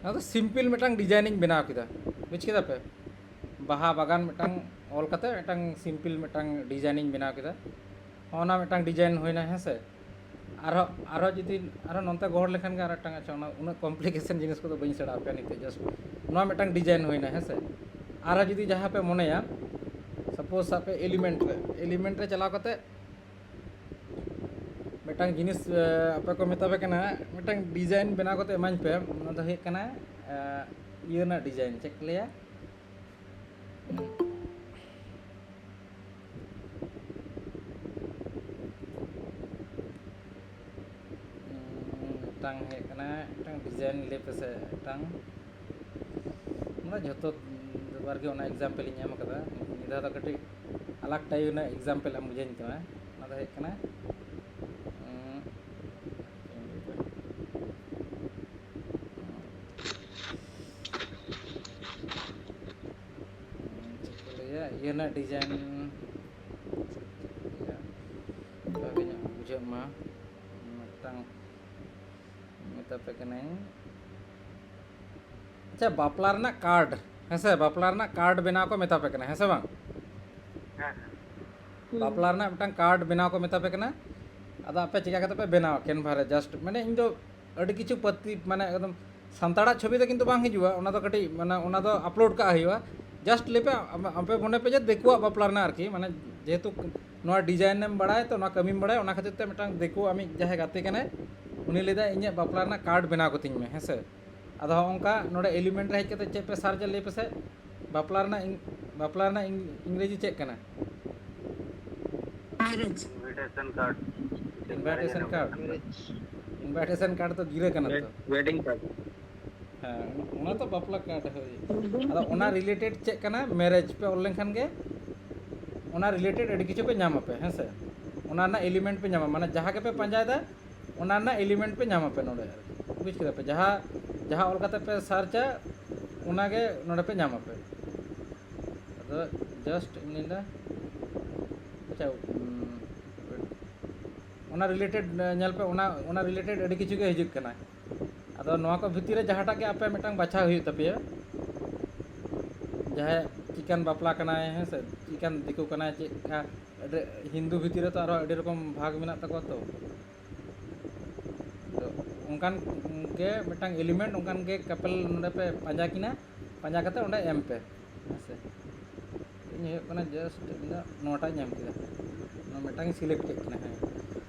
ᱱᱚᱣᱟ ᱫᱚ simple ᱢᱤᱫᱴᱟᱝ design ᱤᱧ ᱵᱮᱱᱟᱣ ᱠᱮᱫᱟ, ᱵᱩᱡᱽ ᱠᱮᱫᱟ ᱯᱮ? ᱵᱟᱦᱟ ᱵᱟᱜᱟᱱ ᱢᱤᱫᱴᱟᱝ ᱚᱞ ᱠᱟᱛᱮ ᱢᱤᱫᱴᱟᱝ simple ᱢᱤᱫᱴᱟᱝ design ᱤᱧ ᱵᱮᱱᱟᱣ ᱠᱮᱫᱟ᱾ ᱦᱚᱸᱜᱼᱚ ᱱᱟ ᱢᱤᱫᱴᱟᱝ design ᱦᱩᱭᱱᱟ, ᱦᱮᱸ ᱥᱮ? ᱟᱨᱦᱚᱸ, ᱟᱨᱦᱚᱸ ᱡᱩᱫᱤ, ᱟᱨᱦᱚᱸ ᱱᱚᱱᱛᱮ ᱜᱚᱦᱚᱲ ᱞᱮᱠᱷᱟᱱ ᱜᱮ ᱟᱨ ᱢᱤᱫᱴᱟᱝ, ᱟᱪᱪᱷᱟ, ᱚᱱᱟ ᱩᱱᱟᱹᱜ complication ᱡᱤᱱᱤᱥ ᱠᱚᱫᱚ ᱵᱟᱹᱧ ᱥᱮᱬᱟ ᱟᱯᱮᱭᱟ ᱱᱤᱛᱚᱜ, just ᱱᱚᱣᱟ ᱢᱤᱫᱴᱟᱝ design ᱦᱩᱭᱱᱟ, ᱦᱮᱸ ᱥᱮ? ᱟᱨᱦᱚᱸ ᱡᱩᱫᱤ ᱡᱟᱦᱟᱸ ᱯᱮ ᱢᱚᱱᱮᱭᱟ, suppose ᱥᱟᱵ ᱯᱮ element ᱨᱮ, element ᱨᱮ ᱪᱟᱞᱟᱣ ᱠᱟᱛᱮ ᱢᱤᱫᱴᱟᱝ ᱡᱤᱱᱤᱥ, ᱮ, ᱟᱯᱮ ᱠᱚ ᱢᱮᱛᱟ ᱯᱮ ᱠᱟᱱᱟ, ᱢᱤᱫᱴᱟᱝ design ᱵᱮᱱᱟᱣ ᱠᱟᱛᱮ ᱮᱢᱟᱹᱧ ᱯᱮ᱾ ᱚᱱᱟ ᱫᱚ ᱦᱩᱭᱩᱜ ᱠᱟᱱᱟ, ᱮ, ᱤᱭᱟᱹ ᱨᱮᱱᱟᱜ design, ᱪᱮᱫ ᱠᱚ ᱞᱟᱹᱭᱟ? ᱩᱸ, ᱢᱤᱫᱴᱟᱝ ᱦᱮᱡ ᱠᱟᱱᱟ, ᱢᱤᱫᱴᱟᱝ design ᱞᱟᱹᱭ ᱯᱮᱥᱮ, ᱢᱤᱫᱴᱟᱝ, ᱢᱟᱱᱮ ᱡᱷᱚᱛᱚ ᱵᱟᱨ ᱜᱮ ᱚᱱᱟ example ᱤᱧ ᱮᱢ ᱠᱟᱫᱟ᱾ ᱢᱤᱫ ᱫᱷᱟᱣ ᱫᱚ ᱠᱟᱹᱴᱤᱡ ᱟᱞᱟᱜᱽ type ᱨᱮᱱᱟᱜ example ᱮᱢ ᱵᱩᱡᱷᱟᱹᱣ ᱤᱧ ᱠᱟᱱᱟ᱾ ᱚᱱᱟ ᱫᱚ ᱦᱩᱭᱩᱜ ᱠᱟᱱᱟ, ᱩᱸ, ᱪᱮᱫ ᱤᱧ ᱞᱟᱹᱭ ᱫᱟ? ᱪᱮᱫ ᱠᱚ ᱞᱟᱹᱭᱟ, ᱤᱭᱟᱹ ᱨᱮᱱᱟᱜ design ᱵᱷᱟᱜᱮ ᱧᱚᱜ ᱵᱩᱡᱷᱟᱹᱜ ᱢᱟ, ᱢᱤᱫᱴᱟᱝ ᱢᱮᱛᱟ ᱯᱮ ᱠᱟᱹᱱᱟᱹᱧ᱾ ᱟᱪᱪᱷᱟ, ᱵᱟᱯᱞᱟ ᱨᱮᱱᱟᱜ card, ᱦᱮᱸ ᱥᱮ, ᱵᱟᱯᱞᱟ ᱨᱮᱱᱟᱜ card ᱵᱮᱱᱟᱣ ᱠᱚ ᱢᱮᱛᱟ ᱯᱮ ᱠᱟᱱᱟ, ᱦᱮᱸ ᱥᱮ ᱵᱟᱝ? ᱦᱮᱸ, ᱦᱮᱸ᱾ ᱵᱟᱯᱞᱟ ᱨᱮᱱᱟᱜ ᱢᱤᱫᱴᱟᱝ card ᱵᱮᱱᱟᱣ ᱠᱚ ᱢᱮᱛᱟ ᱯᱮ ᱠᱟᱱᱟ᱾ ᱟᱫᱚ ᱟᱯᱮ ᱪᱮᱠᱟ ᱠᱟᱛᱮ ᱯᱮ ᱵᱮᱱᱟᱣᱟ Canva ᱨᱮ? Just ᱢᱟᱱᱮ ᱤᱧ ᱫᱚ ᱟᱹᱰᱤ ᱠᱤᱪᱷᱩ ᱯᱟᱹᱛᱤ, ᱢᱟᱱᱮ ᱮᱠᱫᱚᱢ ᱥᱟᱱᱛᱟᱲᱟᱜ ᱪᱷᱚᱵᱤ ᱫᱚ ᱠᱤᱱᱛᱩ ᱵᱟᱝ ᱦᱤᱡᱩᱜᱼᱟ, ᱚᱱᱟ ᱫᱚ ᱠᱟᱹᱴᱤᱡ, ᱢᱟᱱᱮ ᱚᱱᱟ ᱫᱚ upload ᱠᱟᱜ ᱦᱩᱭᱩᱜᱼᱟ᱾ Just ᱞᱟᱹᱭ ᱯᱮ, ᱟᱢ-, ᱟᱯᱮ ᱢᱚᱱᱮ ᱯᱮ ᱡᱮ ᱫᱤᱠᱩᱣᱟᱜ ᱵᱟᱯᱞᱟ ᱨᱮᱱᱟᱜ ᱟᱨᱠᱤ, ᱢᱟᱱᱮ ᱡᱮᱦᱮᱛᱩ ᱱᱚᱣᱟ design ᱮᱢ ᱵᱟᱲᱟᱭᱟ ᱛᱚ, ᱱᱚᱣᱟ ᱠᱟᱹᱢᱤᱢ ᱵᱟᱲᱟᱭᱟ, ᱚᱱᱟ ᱠᱷᱟᱹᱛᱤᱨ ᱛᱮ ᱢᱤᱫᱴᱟᱝ ᱫᱤᱠᱩ ᱟᱢᱤᱡ ᱡᱟᱦᱟᱸᱭ ᱜᱟᱛᱮ ᱠᱟᱱᱟᱭ, ᱩᱱᱤ ᱞᱟᱹᱭᱫᱟᱭ, "ᱤᱧᱟᱹᱜ ᱵᱟᱯᱞᱟ ᱨᱮᱱᱟᱜ card ᱵᱮᱱᱟᱣ ᱠᱟᱹᱛᱤᱧ ᱢᱮ", ᱦᱮᱸ ᱥᱮ? ᱟᱫᱚ ᱦᱚᱸᱜᱼᱚ ᱱᱚᱝᱠᱟ ᱱᱚᱰᱮ element ᱨᱮ ᱦᱮᱡ ᱠᱟᱛᱮ ᱪᱮᱫ ᱯᱮ search ᱟ ᱞᱟᱹᱭ ᱯᱮᱥᱮ? ᱵᱟᱯᱞᱟ ᱨᱮᱱᱟᱜ ᱤᱝ-, ᱵᱟᱯᱞᱟ ᱨᱮᱱᱟᱜ ᱤᱝ-, ᱤᱝᱨᱮᱡᱤ ᱪᱮᱫ ᱠᱟᱱᱟ? Marriage. Invitation card. Invitation card. Marriage. Invitation card ᱫᱚ ᱜᱤᱨᱟᱹ ᱠᱟᱱᱟ ᱛᱚ᱾ Wed-, wedding card. ᱦᱮᱸ, ᱚᱱᱟ ᱛᱚ ᱵᱟᱯᱞᱟ card, ᱦᱳᱭ᱾ ᱟᱫᱚ ᱚᱱᱟ related ᱪᱮᱫ ᱠᱟᱱᱟ? Marriage ᱯᱮ ᱚᱞ ᱞᱮᱱᱠᱷᱟᱱ ᱜᱮ ᱚᱱᱟ related ᱟᱹᱰᱤ ᱠᱤᱪᱷᱩ ᱯᱮ ᱧᱟᱢ ᱟᱯᱮ, ᱦᱮᱸ ᱥᱮ? ᱚᱱᱟ ᱨᱮᱱᱟᱜ element ᱯᱮ ᱧᱟᱢᱟ, ᱢᱟᱱᱮ ᱡᱟᱦᱟᱸ ᱜᱮᱯᱮ ᱯᱟᱸᱡᱟᱭᱮᱫᱟ, ᱚᱱᱟ ᱨᱮᱱᱟᱜ element ᱯᱮ ᱧᱟᱢ ᱟᱯᱮ ᱱᱚᱰᱮ, ᱟᱨᱠᱤ᱾ ᱵᱩᱡᱽ ᱠᱮᱫᱟ ᱯᱮ? ᱡᱟᱦᱟᱸ, ᱡᱟᱦᱟᱸ ᱚᱞ ᱠᱟᱛᱮ ᱯᱮ search ᱟ, ᱚᱱᱟ ᱜᱮ ᱱᱚᱰᱮ ᱯᱮ ᱧᱟᱢ ᱟᱯᱮ᱾ ᱟᱫᱚ just ᱤᱧ ᱞᱟᱹᱭᱫᱟ, ᱟᱪᱪᱷᱟ, ᱩᱸ, ᱚᱱᱟ ᱨᱤᱞᱮᱴᱮᱰ, ᱧᱮᱞ ᱯᱮ, ᱚᱱᱟ, ᱚᱱᱟ ᱨᱤᱞᱮᱴᱮᱰ ᱟᱹᱰᱤ ᱠᱤᱪᱷᱩ ᱜᱮ ᱦᱤᱡᱩᱜ ᱠᱟᱱᱟ᱾ ᱟᱫᱚ ᱱᱚᱣᱟ ᱠᱚ ᱵᱷᱤᱛᱤᱨ ᱨᱮ ᱡᱟᱦᱟᱸᱴᱟᱜ ᱜᱮ ᱟᱯᱮ ᱢᱤᱫᱴᱟᱝ ᱵᱟᱪᱷᱟᱣ ᱦᱩᱭᱩᱜ ᱛᱟᱯᱮᱭᱟ, ᱡᱟᱦᱟᱸᱭ ᱪᱤᱠᱟᱱ ᱵᱟᱯᱞᱟ ᱠᱟᱱᱟᱭ, ᱦᱮᱸ ᱥᱮ, ᱪᱤᱠᱟᱱ ᱫᱤᱠᱩ ᱠᱟᱱᱟᱭ, ᱪᱮᱫ ᱞᱮᱠᱟ, ᱟᱹᱰᱤ, ᱦᱤᱱᱫᱩ ᱵᱷᱤᱛᱤᱨ ᱨᱮ ᱛᱚ ᱟᱨᱦᱚᱸ ᱟᱹᱰᱤ ᱨᱚᱠᱚᱢ ᱵᱷᱟᱜᱽ ᱢᱮᱱᱟᱜ ᱛᱟᱠᱚᱣᱟ ᱛᱚ᱾ ᱟᱫᱚ ᱚᱱᱠᱟᱱ ᱜᱮ ᱢᱤᱫᱴᱟᱝ ᱮᱞᱤᱢᱮᱱᱴ, ᱚᱱᱠᱟᱱ ᱜᱮ ᱠᱟᱯᱮᱞ ᱱᱚᱰᱮ ᱯᱮ ᱯᱟᱸᱡᱟ ᱠᱤᱱᱟ, ᱯᱟᱸᱡᱟ ᱠᱟᱛᱮ ᱚᱸᱰᱮ ᱮᱢ ᱯᱮ, ᱦᱮᱸ ᱥᱮ᱾ ᱤᱧ ᱦᱩᱭᱩᱜ ᱠᱟᱱᱟ ᱡᱟᱥᱴ ᱤᱧ ᱫᱚ ᱱᱚᱣᱟᱴᱟᱜ ᱤᱧ ᱧᱟᱢ ᱠᱮᱫᱟ, ᱱᱚᱣᱟ ᱢᱤᱫᱴᱟᱝ ᱤᱧ ᱥᱤᱞᱮᱠᱴ ᱠᱮᱫ ᱠᱤᱱᱟ, ᱦᱮᱸ,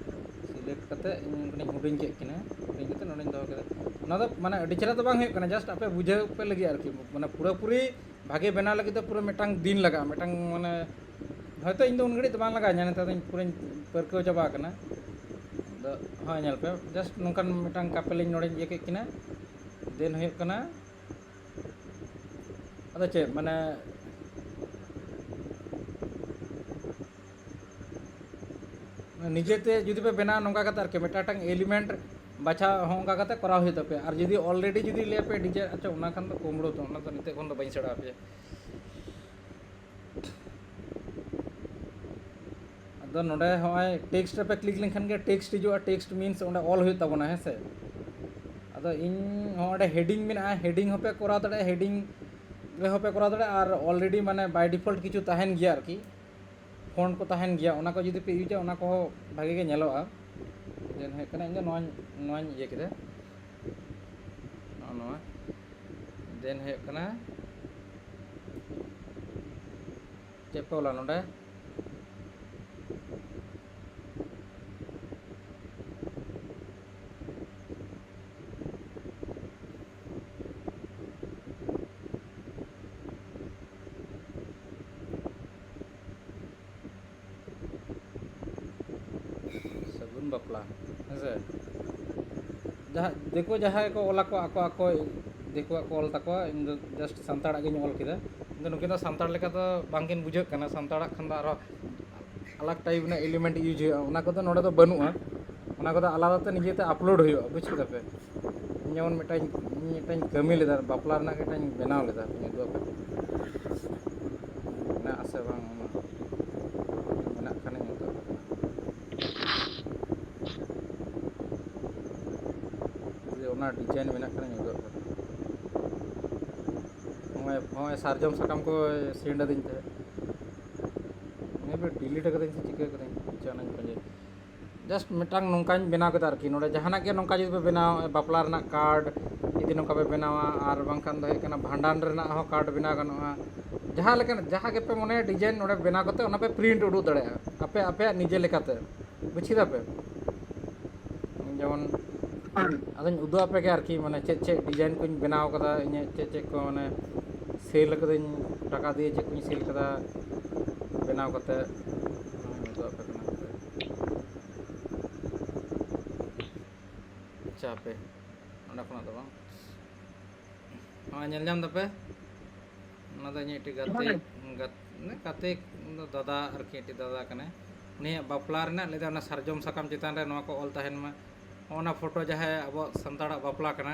ᱥᱤᱞᱮᱠᱴ ᱠᱟᱛᱮ ᱤᱧ ᱚᱸᱰᱮᱧ ᱦᱩᱰᱤᱧ ᱠᱮᱫ ᱠᱤᱱᱟ, ᱦᱩᱰᱤᱧ ᱠᱟᱛᱮ ᱱᱚᱸᱰᱮᱧ ᱫᱚᱦᱚ ᱠᱮᱫᱟ᱾ ᱱᱚᱣᱟ ᱫᱚ ᱢᱟᱱᱮ ᱟᱹᱰᱤ ᱪᱮᱦᱨᱟ ᱫᱚ ᱵᱟᱝ ᱦᱩᱭᱩᱜ ᱠᱟᱱᱟ, ᱡᱟᱥᱴ ᱟᱯᱮ ᱵᱩᱡᱷᱟᱹᱣ ᱯᱮ ᱞᱟᱹᱜᱤᱫ ᱟᱨᱠᱤ, ᱢᱟᱱᱮ ᱯᱩᱨᱟᱹᱯᱩᱨᱤ ᱵᱷᱟᱜᱮ ᱵᱮᱱᱟᱣ ᱞᱟᱹᱜᱤᱫ ᱫᱚ ᱯᱩᱨᱟᱹ ᱢᱤᱫᱴᱟᱝ ᱫᱤᱱ ᱞᱟᱜᱟᱜᱼᱟ, ᱢᱤᱫᱴᱟᱝ ᱢᱟᱱᱮ ᱦᱚᱭᱛᱳ ᱤᱧ ᱫᱚ ᱩᱱ ᱜᱷᱟᱹᱲᱤᱡ ᱫᱚ ᱵᱟᱝ ᱞᱟᱜᱟᱣ ᱤᱧᱟ, ᱱᱮᱛᱟᱨ ᱫᱚᱧ ᱯᱩᱨᱟᱹᱧ ᱯᱟᱹᱨᱠᱟᱹᱣ ᱪᱟᱵᱟ ᱟᱠᱟᱱᱟ᱾ ᱟᱫᱚ ᱦᱳᱭ, ᱧᱮᱞ ᱯᱮ, ᱡᱟᱥᱴ ᱱᱚᱝᱠᱟᱱ ᱢᱤᱫᱴᱟᱝ ᱠᱟᱯᱮᱞᱤᱧ ᱱᱚᱰᱮᱧ ᱤᱭᱟᱹ ᱠᱮᱫ ᱠᱤᱱᱟ, ᱫᱮᱱ ᱦᱩᱭᱩᱜ ᱠᱟᱱᱟ ᱟᱫᱚ ᱪᱮᱫ, ᱢᱟᱱᱮ, ᱱᱤᱡᱮᱛᱮ ᱡᱩᱫᱤ ᱯᱮ ᱵᱮᱱᱟᱣᱟ ᱱᱚᱝᱠᱟ ᱠᱟᱛᱮ ᱟᱨᱠᱤ, ᱢᱤᱫᱴᱟᱝ ᱢᱤᱫᱴᱟᱝ ᱮᱞᱤᱢᱮᱱᱴ ᱵᱟᱪᱷᱟᱣ ᱦᱚᱸ ᱚᱱᱠᱟ ᱠᱟᱛᱮ ᱠᱚᱨᱟᱣ ᱦᱩᱭᱩᱜ ᱛᱟᱯᱮᱭᱟ᱾ ᱟᱨ ᱡᱩᱫᱤ ᱚᱞᱨᱮᱰᱤ ᱡᱩᱫᱤ ᱞᱟᱹᱭᱟ ᱯᱮ ᱰᱤᱡᱟᱭᱤᱱ, ᱟᱪᱪᱷᱟ, ᱚᱱᱟ ᱠᱷᱟᱱ ᱫᱚ ᱠᱩᱢᱲᱩ ᱛᱚ, ᱚᱱᱟ ᱫᱚ ᱱᱤᱛᱚᱜ ᱠᱷᱚᱱ ᱫᱚ ᱵᱟᱹᱧ ᱥᱮᱬᱟ ᱟᱯᱮᱭᱟ᱾ ᱟᱫᱚ ᱱᱚᱰᱮ ᱦᱚᱸᱜᱼᱚᱭ ᱴᱮᱠᱥᱴ ᱨᱮᱯᱮ ᱠᱞᱤᱠ ᱞᱮᱱᱠᱷᱟᱱ ᱜᱮ ᱴᱮᱠᱥᱴ ᱦᱤᱡᱩᱜᱼᱟ, ᱴᱮᱠᱥᱴ ᱢᱤᱱᱥ ᱚᱸᱰᱮ ᱚᱞ ᱦᱩᱭᱩᱜ ᱛᱟᱵᱚᱱᱟ, ᱦᱮᱸ ᱥᱮ᱾ ᱟᱫᱚ ᱤᱧ ᱦᱚᱸ ᱚᱸᱰᱮ ᱦᱮᱰᱤᱝ ᱢᱮᱱᱟᱜᱼᱟ, ᱦᱮᱰᱤᱝ ᱦᱚᱸᱯᱮ ᱠᱚᱨᱟᱣ ᱫᱟᱲᱮᱭᱟᱜᱼᱟ, ᱦᱮᱰᱤᱝ ᱨᱮᱦᱚᱸ ᱯᱮ ᱠᱚᱨᱟᱣ ᱫᱟᱲᱮᱭᱟᱜᱼᱟ᱾ ᱟᱨ ᱚᱞᱨᱮᱰᱤ ᱢᱟᱱᱮ ᱵᱟᱭ ᱰᱤᱯᱷᱚᱞᱴ ᱠᱤᱪᱷᱩ ᱛᱟᱦᱮᱱ ᱜᱮᱭᱟ ᱟᱨᱠᱤ, ᱯᱷᱚᱱᱴ ᱠᱚ ᱛᱟᱦᱮᱱ ᱜᱮᱭᱟ, ᱚᱱᱟ ᱠᱚ ᱡᱩᱫᱤ ᱯᱮ ᱤᱭᱩᱡᱟ, ᱚᱱᱟ ᱠᱚᱦᱚᱸ ᱵᱷᱟᱜᱮ ᱜᱮ ᱧᱮᱞᱚᱜᱼᱟ᱾ ᱫᱮᱱ ᱦᱩᱭᱩᱜ ᱠᱟᱱᱟ, ᱤᱧ ᱫᱚ ᱱᱚᱣᱟᱧ, ᱱᱚᱣᱟᱧ ᱤᱭᱟᱹ ᱠᱮᱫᱟ, ᱱᱚᱜᱼᱚ ᱱᱚᱣᱟ᱾ ᱫᱮᱱ ᱦᱩᱭᱩᱜ ᱠᱟᱱᱟ, ᱪᱮᱫ ᱯᱮ ᱚᱞᱟ ᱱᱚᱰᱮ? ᱥᱟᱹᱜᱩᱱ ᱵᱟᱯᱞᱟ, ᱦᱮᱸ ᱥᱮ? ᱡᱟᱦᱟᱸ ᱫᱤᱠᱩ ᱡᱟᱦᱟᱸᱭ ᱠᱚ ᱚᱞᱟ ᱠᱚ, ᱟᱠᱚ, ᱟᱠᱚ ᱫᱤᱠᱩᱣᱟᱜ ᱠᱚ ᱚᱞ ᱛᱟᱠᱚᱣᱟ, ᱤᱧ ᱫᱚ ᱡᱟᱥᱴ ᱥᱟᱱᱛᱟᱲᱟᱜ ᱜᱤᱧ ᱚᱞ ᱠᱮᱫᱟ᱾ ᱠᱤᱱᱛᱩ ᱱᱩᱠᱤᱱ ᱫᱚ ᱥᱟᱱᱛᱟᱲ ᱞᱮᱠᱟ ᱫᱚ ᱵᱟᱝᱠᱤᱱ ᱵᱩᱡᱷᱟᱹᱜ ᱠᱟᱱᱟ, ᱥᱟᱱᱛᱟᱲᱟᱜ ᱠᱷᱟᱱ ᱫᱚ ᱟᱨᱚ ᱟᱞᱟᱜᱽ ᱴᱟᱭᱤᱯ ᱨᱮᱱᱟᱜ ᱮᱞᱤᱢᱮᱱᱴ ᱤᱭᱩᱡᱽ ᱦᱩᱭᱩᱜᱼᱟ, ᱚᱱᱟ ᱠᱚᱫᱚ ᱱᱚᱰᱮ ᱫᱚ ᱵᱟᱹᱱᱩᱜᱼᱟ᱾ ᱚᱱᱟ ᱠᱚᱫᱚ ᱟᱞᱟᱫᱟ ᱛᱮ ᱱᱤᱡᱮᱛᱮ ᱟᱯᱞᱳᱰ ᱦᱩᱭᱩᱜᱼᱟ, ᱵᱩᱡᱽ ᱠᱮᱫᱟ ᱯᱮ? ᱤᱧ ᱡᱮᱢᱚᱱ ᱢᱤᱫᱴᱟᱝ, ᱤᱧ ᱢᱤᱫᱴᱟᱝ ᱠᱟᱹᱢᱤ ᱞᱮᱫᱟ, ᱵᱟᱯᱞᱟ ᱨᱮᱱᱟᱜ ᱢᱤᱫᱴᱟᱝ ᱵᱮᱱᱟᱣ ᱞᱮᱫᱟ, ᱤᱧ ᱩᱫᱩᱜ ᱟᱯᱮ ᱠᱟᱱᱟ᱾ ᱢᱮᱱᱟᱜ ᱟᱥᱮ ᱵᱟᱝ ᱚᱱᱟ? ᱢᱮᱱᱟᱜ ᱚᱱᱟ ᱰᱤᱡᱟᱭᱤᱱ ᱢᱮᱱᱟᱜ ᱠᱷᱟᱱᱤᱧ ᱩᱫᱩᱜ ᱟᱯᱮ ᱠᱟᱱᱟ᱾ ᱱᱚᱜᱼᱚᱭ ᱱᱚᱜᱼᱚᱭ ᱥᱟᱨᱡᱚᱢ ᱥᱟᱠᱟᱢ ᱠᱚ ᱥᱮᱱᱰ ᱟᱹᱫᱤᱧ ᱛᱟᱦᱮᱸᱫ, ᱢᱮᱵᱤ ᱰᱤᱞᱤᱴ ᱟᱠᱟᱫᱟᱹᱧ ᱥᱮ ᱪᱤᱠᱟᱹ ᱟᱠᱟᱫᱟᱹᱧ, ᱪᱮᱫ ᱚᱱᱟᱧ ᱯᱟᱸᱡᱟᱭᱟ᱾ ᱡᱟᱥᱴ ᱢᱤᱫᱴᱟᱝ ᱱᱚᱝᱠᱟᱧ ᱵᱮᱱᱟᱣ ᱠᱮᱫᱟ ᱟᱨᱠᱤ᱾ ᱱᱚᱰᱮ ᱡᱟᱦᱟᱱᱟᱜ ᱜᱮ ᱱᱚᱝᱠᱟ ᱡᱩᱫᱤ ᱯᱮ ᱵᱮᱱᱟᱣᱟ, ᱵᱟᱯᱞᱟ ᱨᱮᱱᱟᱜ ᱠᱟᱨᱰ ᱡᱩᱫᱤ ᱱᱚᱝᱠᱟ ᱯᱮ ᱵᱮᱱᱟᱣᱟ, ᱟᱨ ᱵᱟᱝᱠᱷᱟᱱ ᱫᱚ ᱦᱩᱭᱩᱜ ᱠᱟᱱᱟ ᱵᱷᱟᱸᱰᱟᱱ ᱨᱮᱱᱟᱜ ᱦᱚᱸ ᱠᱟᱨᱰ ᱵᱮᱱᱟᱣ ᱜᱟᱱᱚᱜᱼᱟ᱾ ᱡᱟᱦᱟᱸ ᱞᱮᱠᱟᱱᱟᱜ, ᱡᱟᱦᱟᱸ ᱜᱮᱯᱮ ᱢᱚᱱᱮᱭᱟ ᱰᱤᱡᱟᱭᱤᱱ, ᱱᱚᱰᱮ ᱵᱮᱱᱟᱣ ᱠᱟᱛᱮ ᱚᱱᱟ ᱯᱮ ᱯᱨᱤᱱᱴ ᱩᱰᱩᱠ ᱫᱟᱲᱮᱭᱟᱜᱼᱟ ᱟᱯᱮ ᱟᱯᱮᱭᱟᱜ ᱱᱤᱡᱮ ᱞᱮᱠᱟᱛᱮ᱾ ᱵᱩᱡ ᱠᱮᱫᱟ ᱯᱮ? ᱡᱮᱢᱚᱱ ᱟᱫᱚᱧ ᱩᱫᱩᱜ ᱟᱯᱮ ᱜᱮ ᱟᱨᱠᱤ, ᱢᱟᱱᱮ ᱪᱮᱫ ᱪᱮᱫ ᱰᱤᱡᱟᱭᱤᱱ ᱠᱚᱧ ᱵᱮᱱᱟᱣ ᱠᱟᱫᱟ, ᱤᱧᱟᱹᱜ ᱪᱮᱫ ᱪᱮᱫ ᱠᱚ ᱢᱟᱱᱮ ᱥᱮᱞ ᱠᱟᱹᱫᱟᱹᱧ, ᱴᱟᱠᱟ ᱫᱤᱭᱮ ᱪᱮᱫ ᱠᱚᱧ ᱥᱮᱞ ᱠᱟᱫᱟ ᱵᱮᱱᱟᱣ ᱠᱟᱛᱮ, ᱚᱱᱟᱧ ᱩᱫᱩᱜ ᱟᱯᱮ ᱠᱟᱱᱟ᱾ ᱟᱪᱪᱷᱟ, ᱦᱟᱯᱮ, ᱱᱚᱸᱰᱮ ᱠᱷᱚᱱᱟᱜ ᱫᱚ ᱵᱟᱝ᱾ ᱱᱚᱣᱟ ᱧᱮᱞ ᱧᱟᱢ ᱫᱟᱯᱮ? ᱚᱱᱟ ᱫᱚ ᱤᱧᱟᱹᱜ ᱢᱤᱫᱴᱤᱡ ᱜᱟᱛᱮ, ᱦᱳᱭ᱾ ᱜᱟᱛ-, ᱢᱟᱱᱮ ᱜᱟᱛᱮ ᱫᱚ ᱫᱟᱫᱟ ᱟᱨᱠᱤ, ᱢᱤᱫᱴᱤᱡ ᱫᱟᱫᱟ ᱠᱟᱱᱟᱭ᱾ ᱩᱱᱤᱭᱟᱜ ᱵᱟᱯᱞᱟ ᱨᱮᱱᱟᱜ ᱞᱟᱹᱭᱫᱟ, ᱚᱱᱟ ᱥᱟᱨᱡᱚᱢ ᱥᱟᱠᱟᱢ ᱪᱮᱛᱟᱱ ᱨᱮ ᱱᱚᱣᱟ ᱠᱚ ᱚᱞ ᱛᱟᱦᱮᱱ ᱢᱟ᱾ ᱚᱱᱟ ᱯᱷᱳᱴᱳ ᱡᱟᱦᱟᱸᱭ ᱟᱵᱚᱣᱟᱜ ᱥᱟᱱᱛᱟᱲᱟᱜ ᱵᱟᱯᱞᱟ ᱠᱟᱱᱟ,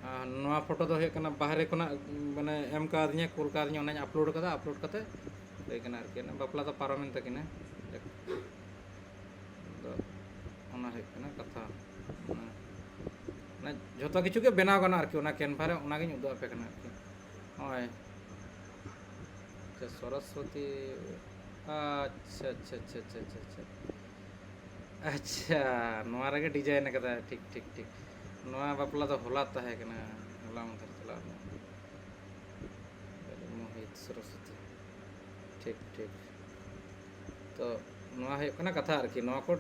ᱟᱨ ᱱᱚᱣᱟ ᱯᱷᱳᱴᱳ ᱫᱚ ᱦᱩᱭᱩᱜ ᱠᱟᱱᱟ ᱵᱟᱦᱨᱮ ᱠᱷᱚᱱᱟᱜ, ᱢᱟᱱᱮ, ᱮᱢ ᱠᱟᱣᱫᱤᱧᱟ, ᱠᱩᱞ ᱠᱟᱣᱫᱤᱧᱟ, ᱚᱱᱟᱧ ᱟᱯᱞᱳᱰ ᱠᱟᱫᱟ᱾ ᱟᱯᱞᱳᱰ ᱠᱟᱛᱮ ᱦᱩᱭ ᱠᱟᱱᱟ ᱟᱨᱠᱤ, ᱚᱱᱟ ᱵᱟᱯᱞᱟ ᱫᱚ ᱯᱟᱨᱚᱢᱮᱱ ᱛᱟᱹᱠᱤᱱᱟ᱾ ᱟᱫᱚ ᱚᱱᱟ ᱦᱩᱭᱩᱜ ᱠᱟᱱᱟ ᱠᱟᱛᱷᱟ᱾ ᱚᱱᱟ, ᱚᱱᱟ ᱡᱷᱚᱛᱚ ᱠᱤᱪᱷᱩ ᱜᱮ ᱵᱮᱱᱟᱣ ᱜᱟᱱᱚᱜᱼᱟ ᱟᱨᱠᱤ, ᱚᱱᱟ ᱠᱮᱱᱵᱷᱟ ᱨᱮ, ᱚᱱᱟᱜᱤᱧ ᱩᱫᱩᱜ ᱟᱯᱮ ᱠᱟᱱᱟ ᱟᱨᱠᱤ᱾ ᱱᱚᱜᱼᱚᱭ, ᱟᱪᱪᱷᱟ, ᱥᱚᱨᱚᱥᱣᱚᱛᱤ, ᱟᱪᱪᱷᱟ, ᱟᱪᱪᱷᱟ, ᱟᱪᱪᱷᱟ᱾ ᱟᱪᱪᱷᱟ, ᱱᱚᱣᱟ ᱨᱮᱜᱮ ᱰᱤᱡᱟᱭᱤᱱ ᱟᱠᱟᱫᱟ᱾ ᱴᱷᱤᱠ, ᱴᱷᱤᱠ, ᱴᱷᱤᱠ᱾ ᱱᱚᱣᱟ ᱵᱟᱯᱞᱟ ᱫᱚ ᱦᱚᱞᱟ ᱛᱟᱦᱮᱸ ᱠᱟᱱᱟ, ᱦᱚᱞᱟ ᱢᱟᱫᱷᱮᱨ ᱪᱟᱞᱟᱣ ᱮᱱᱟ᱾ ᱢᱳᱦᱤᱛ ᱥᱚᱨᱚᱥᱚᱛᱤ᱾ ᱴᱷᱤᱠ, ᱴᱷᱤᱠ᱾ ᱛᱚ, ᱱᱚᱣᱟ ᱦᱩᱭᱩᱜ ᱠᱟᱱᱟ ᱠᱟᱛᱷᱟ ᱟᱨᱠᱤ, ᱱᱚᱣᱟ ᱠᱚ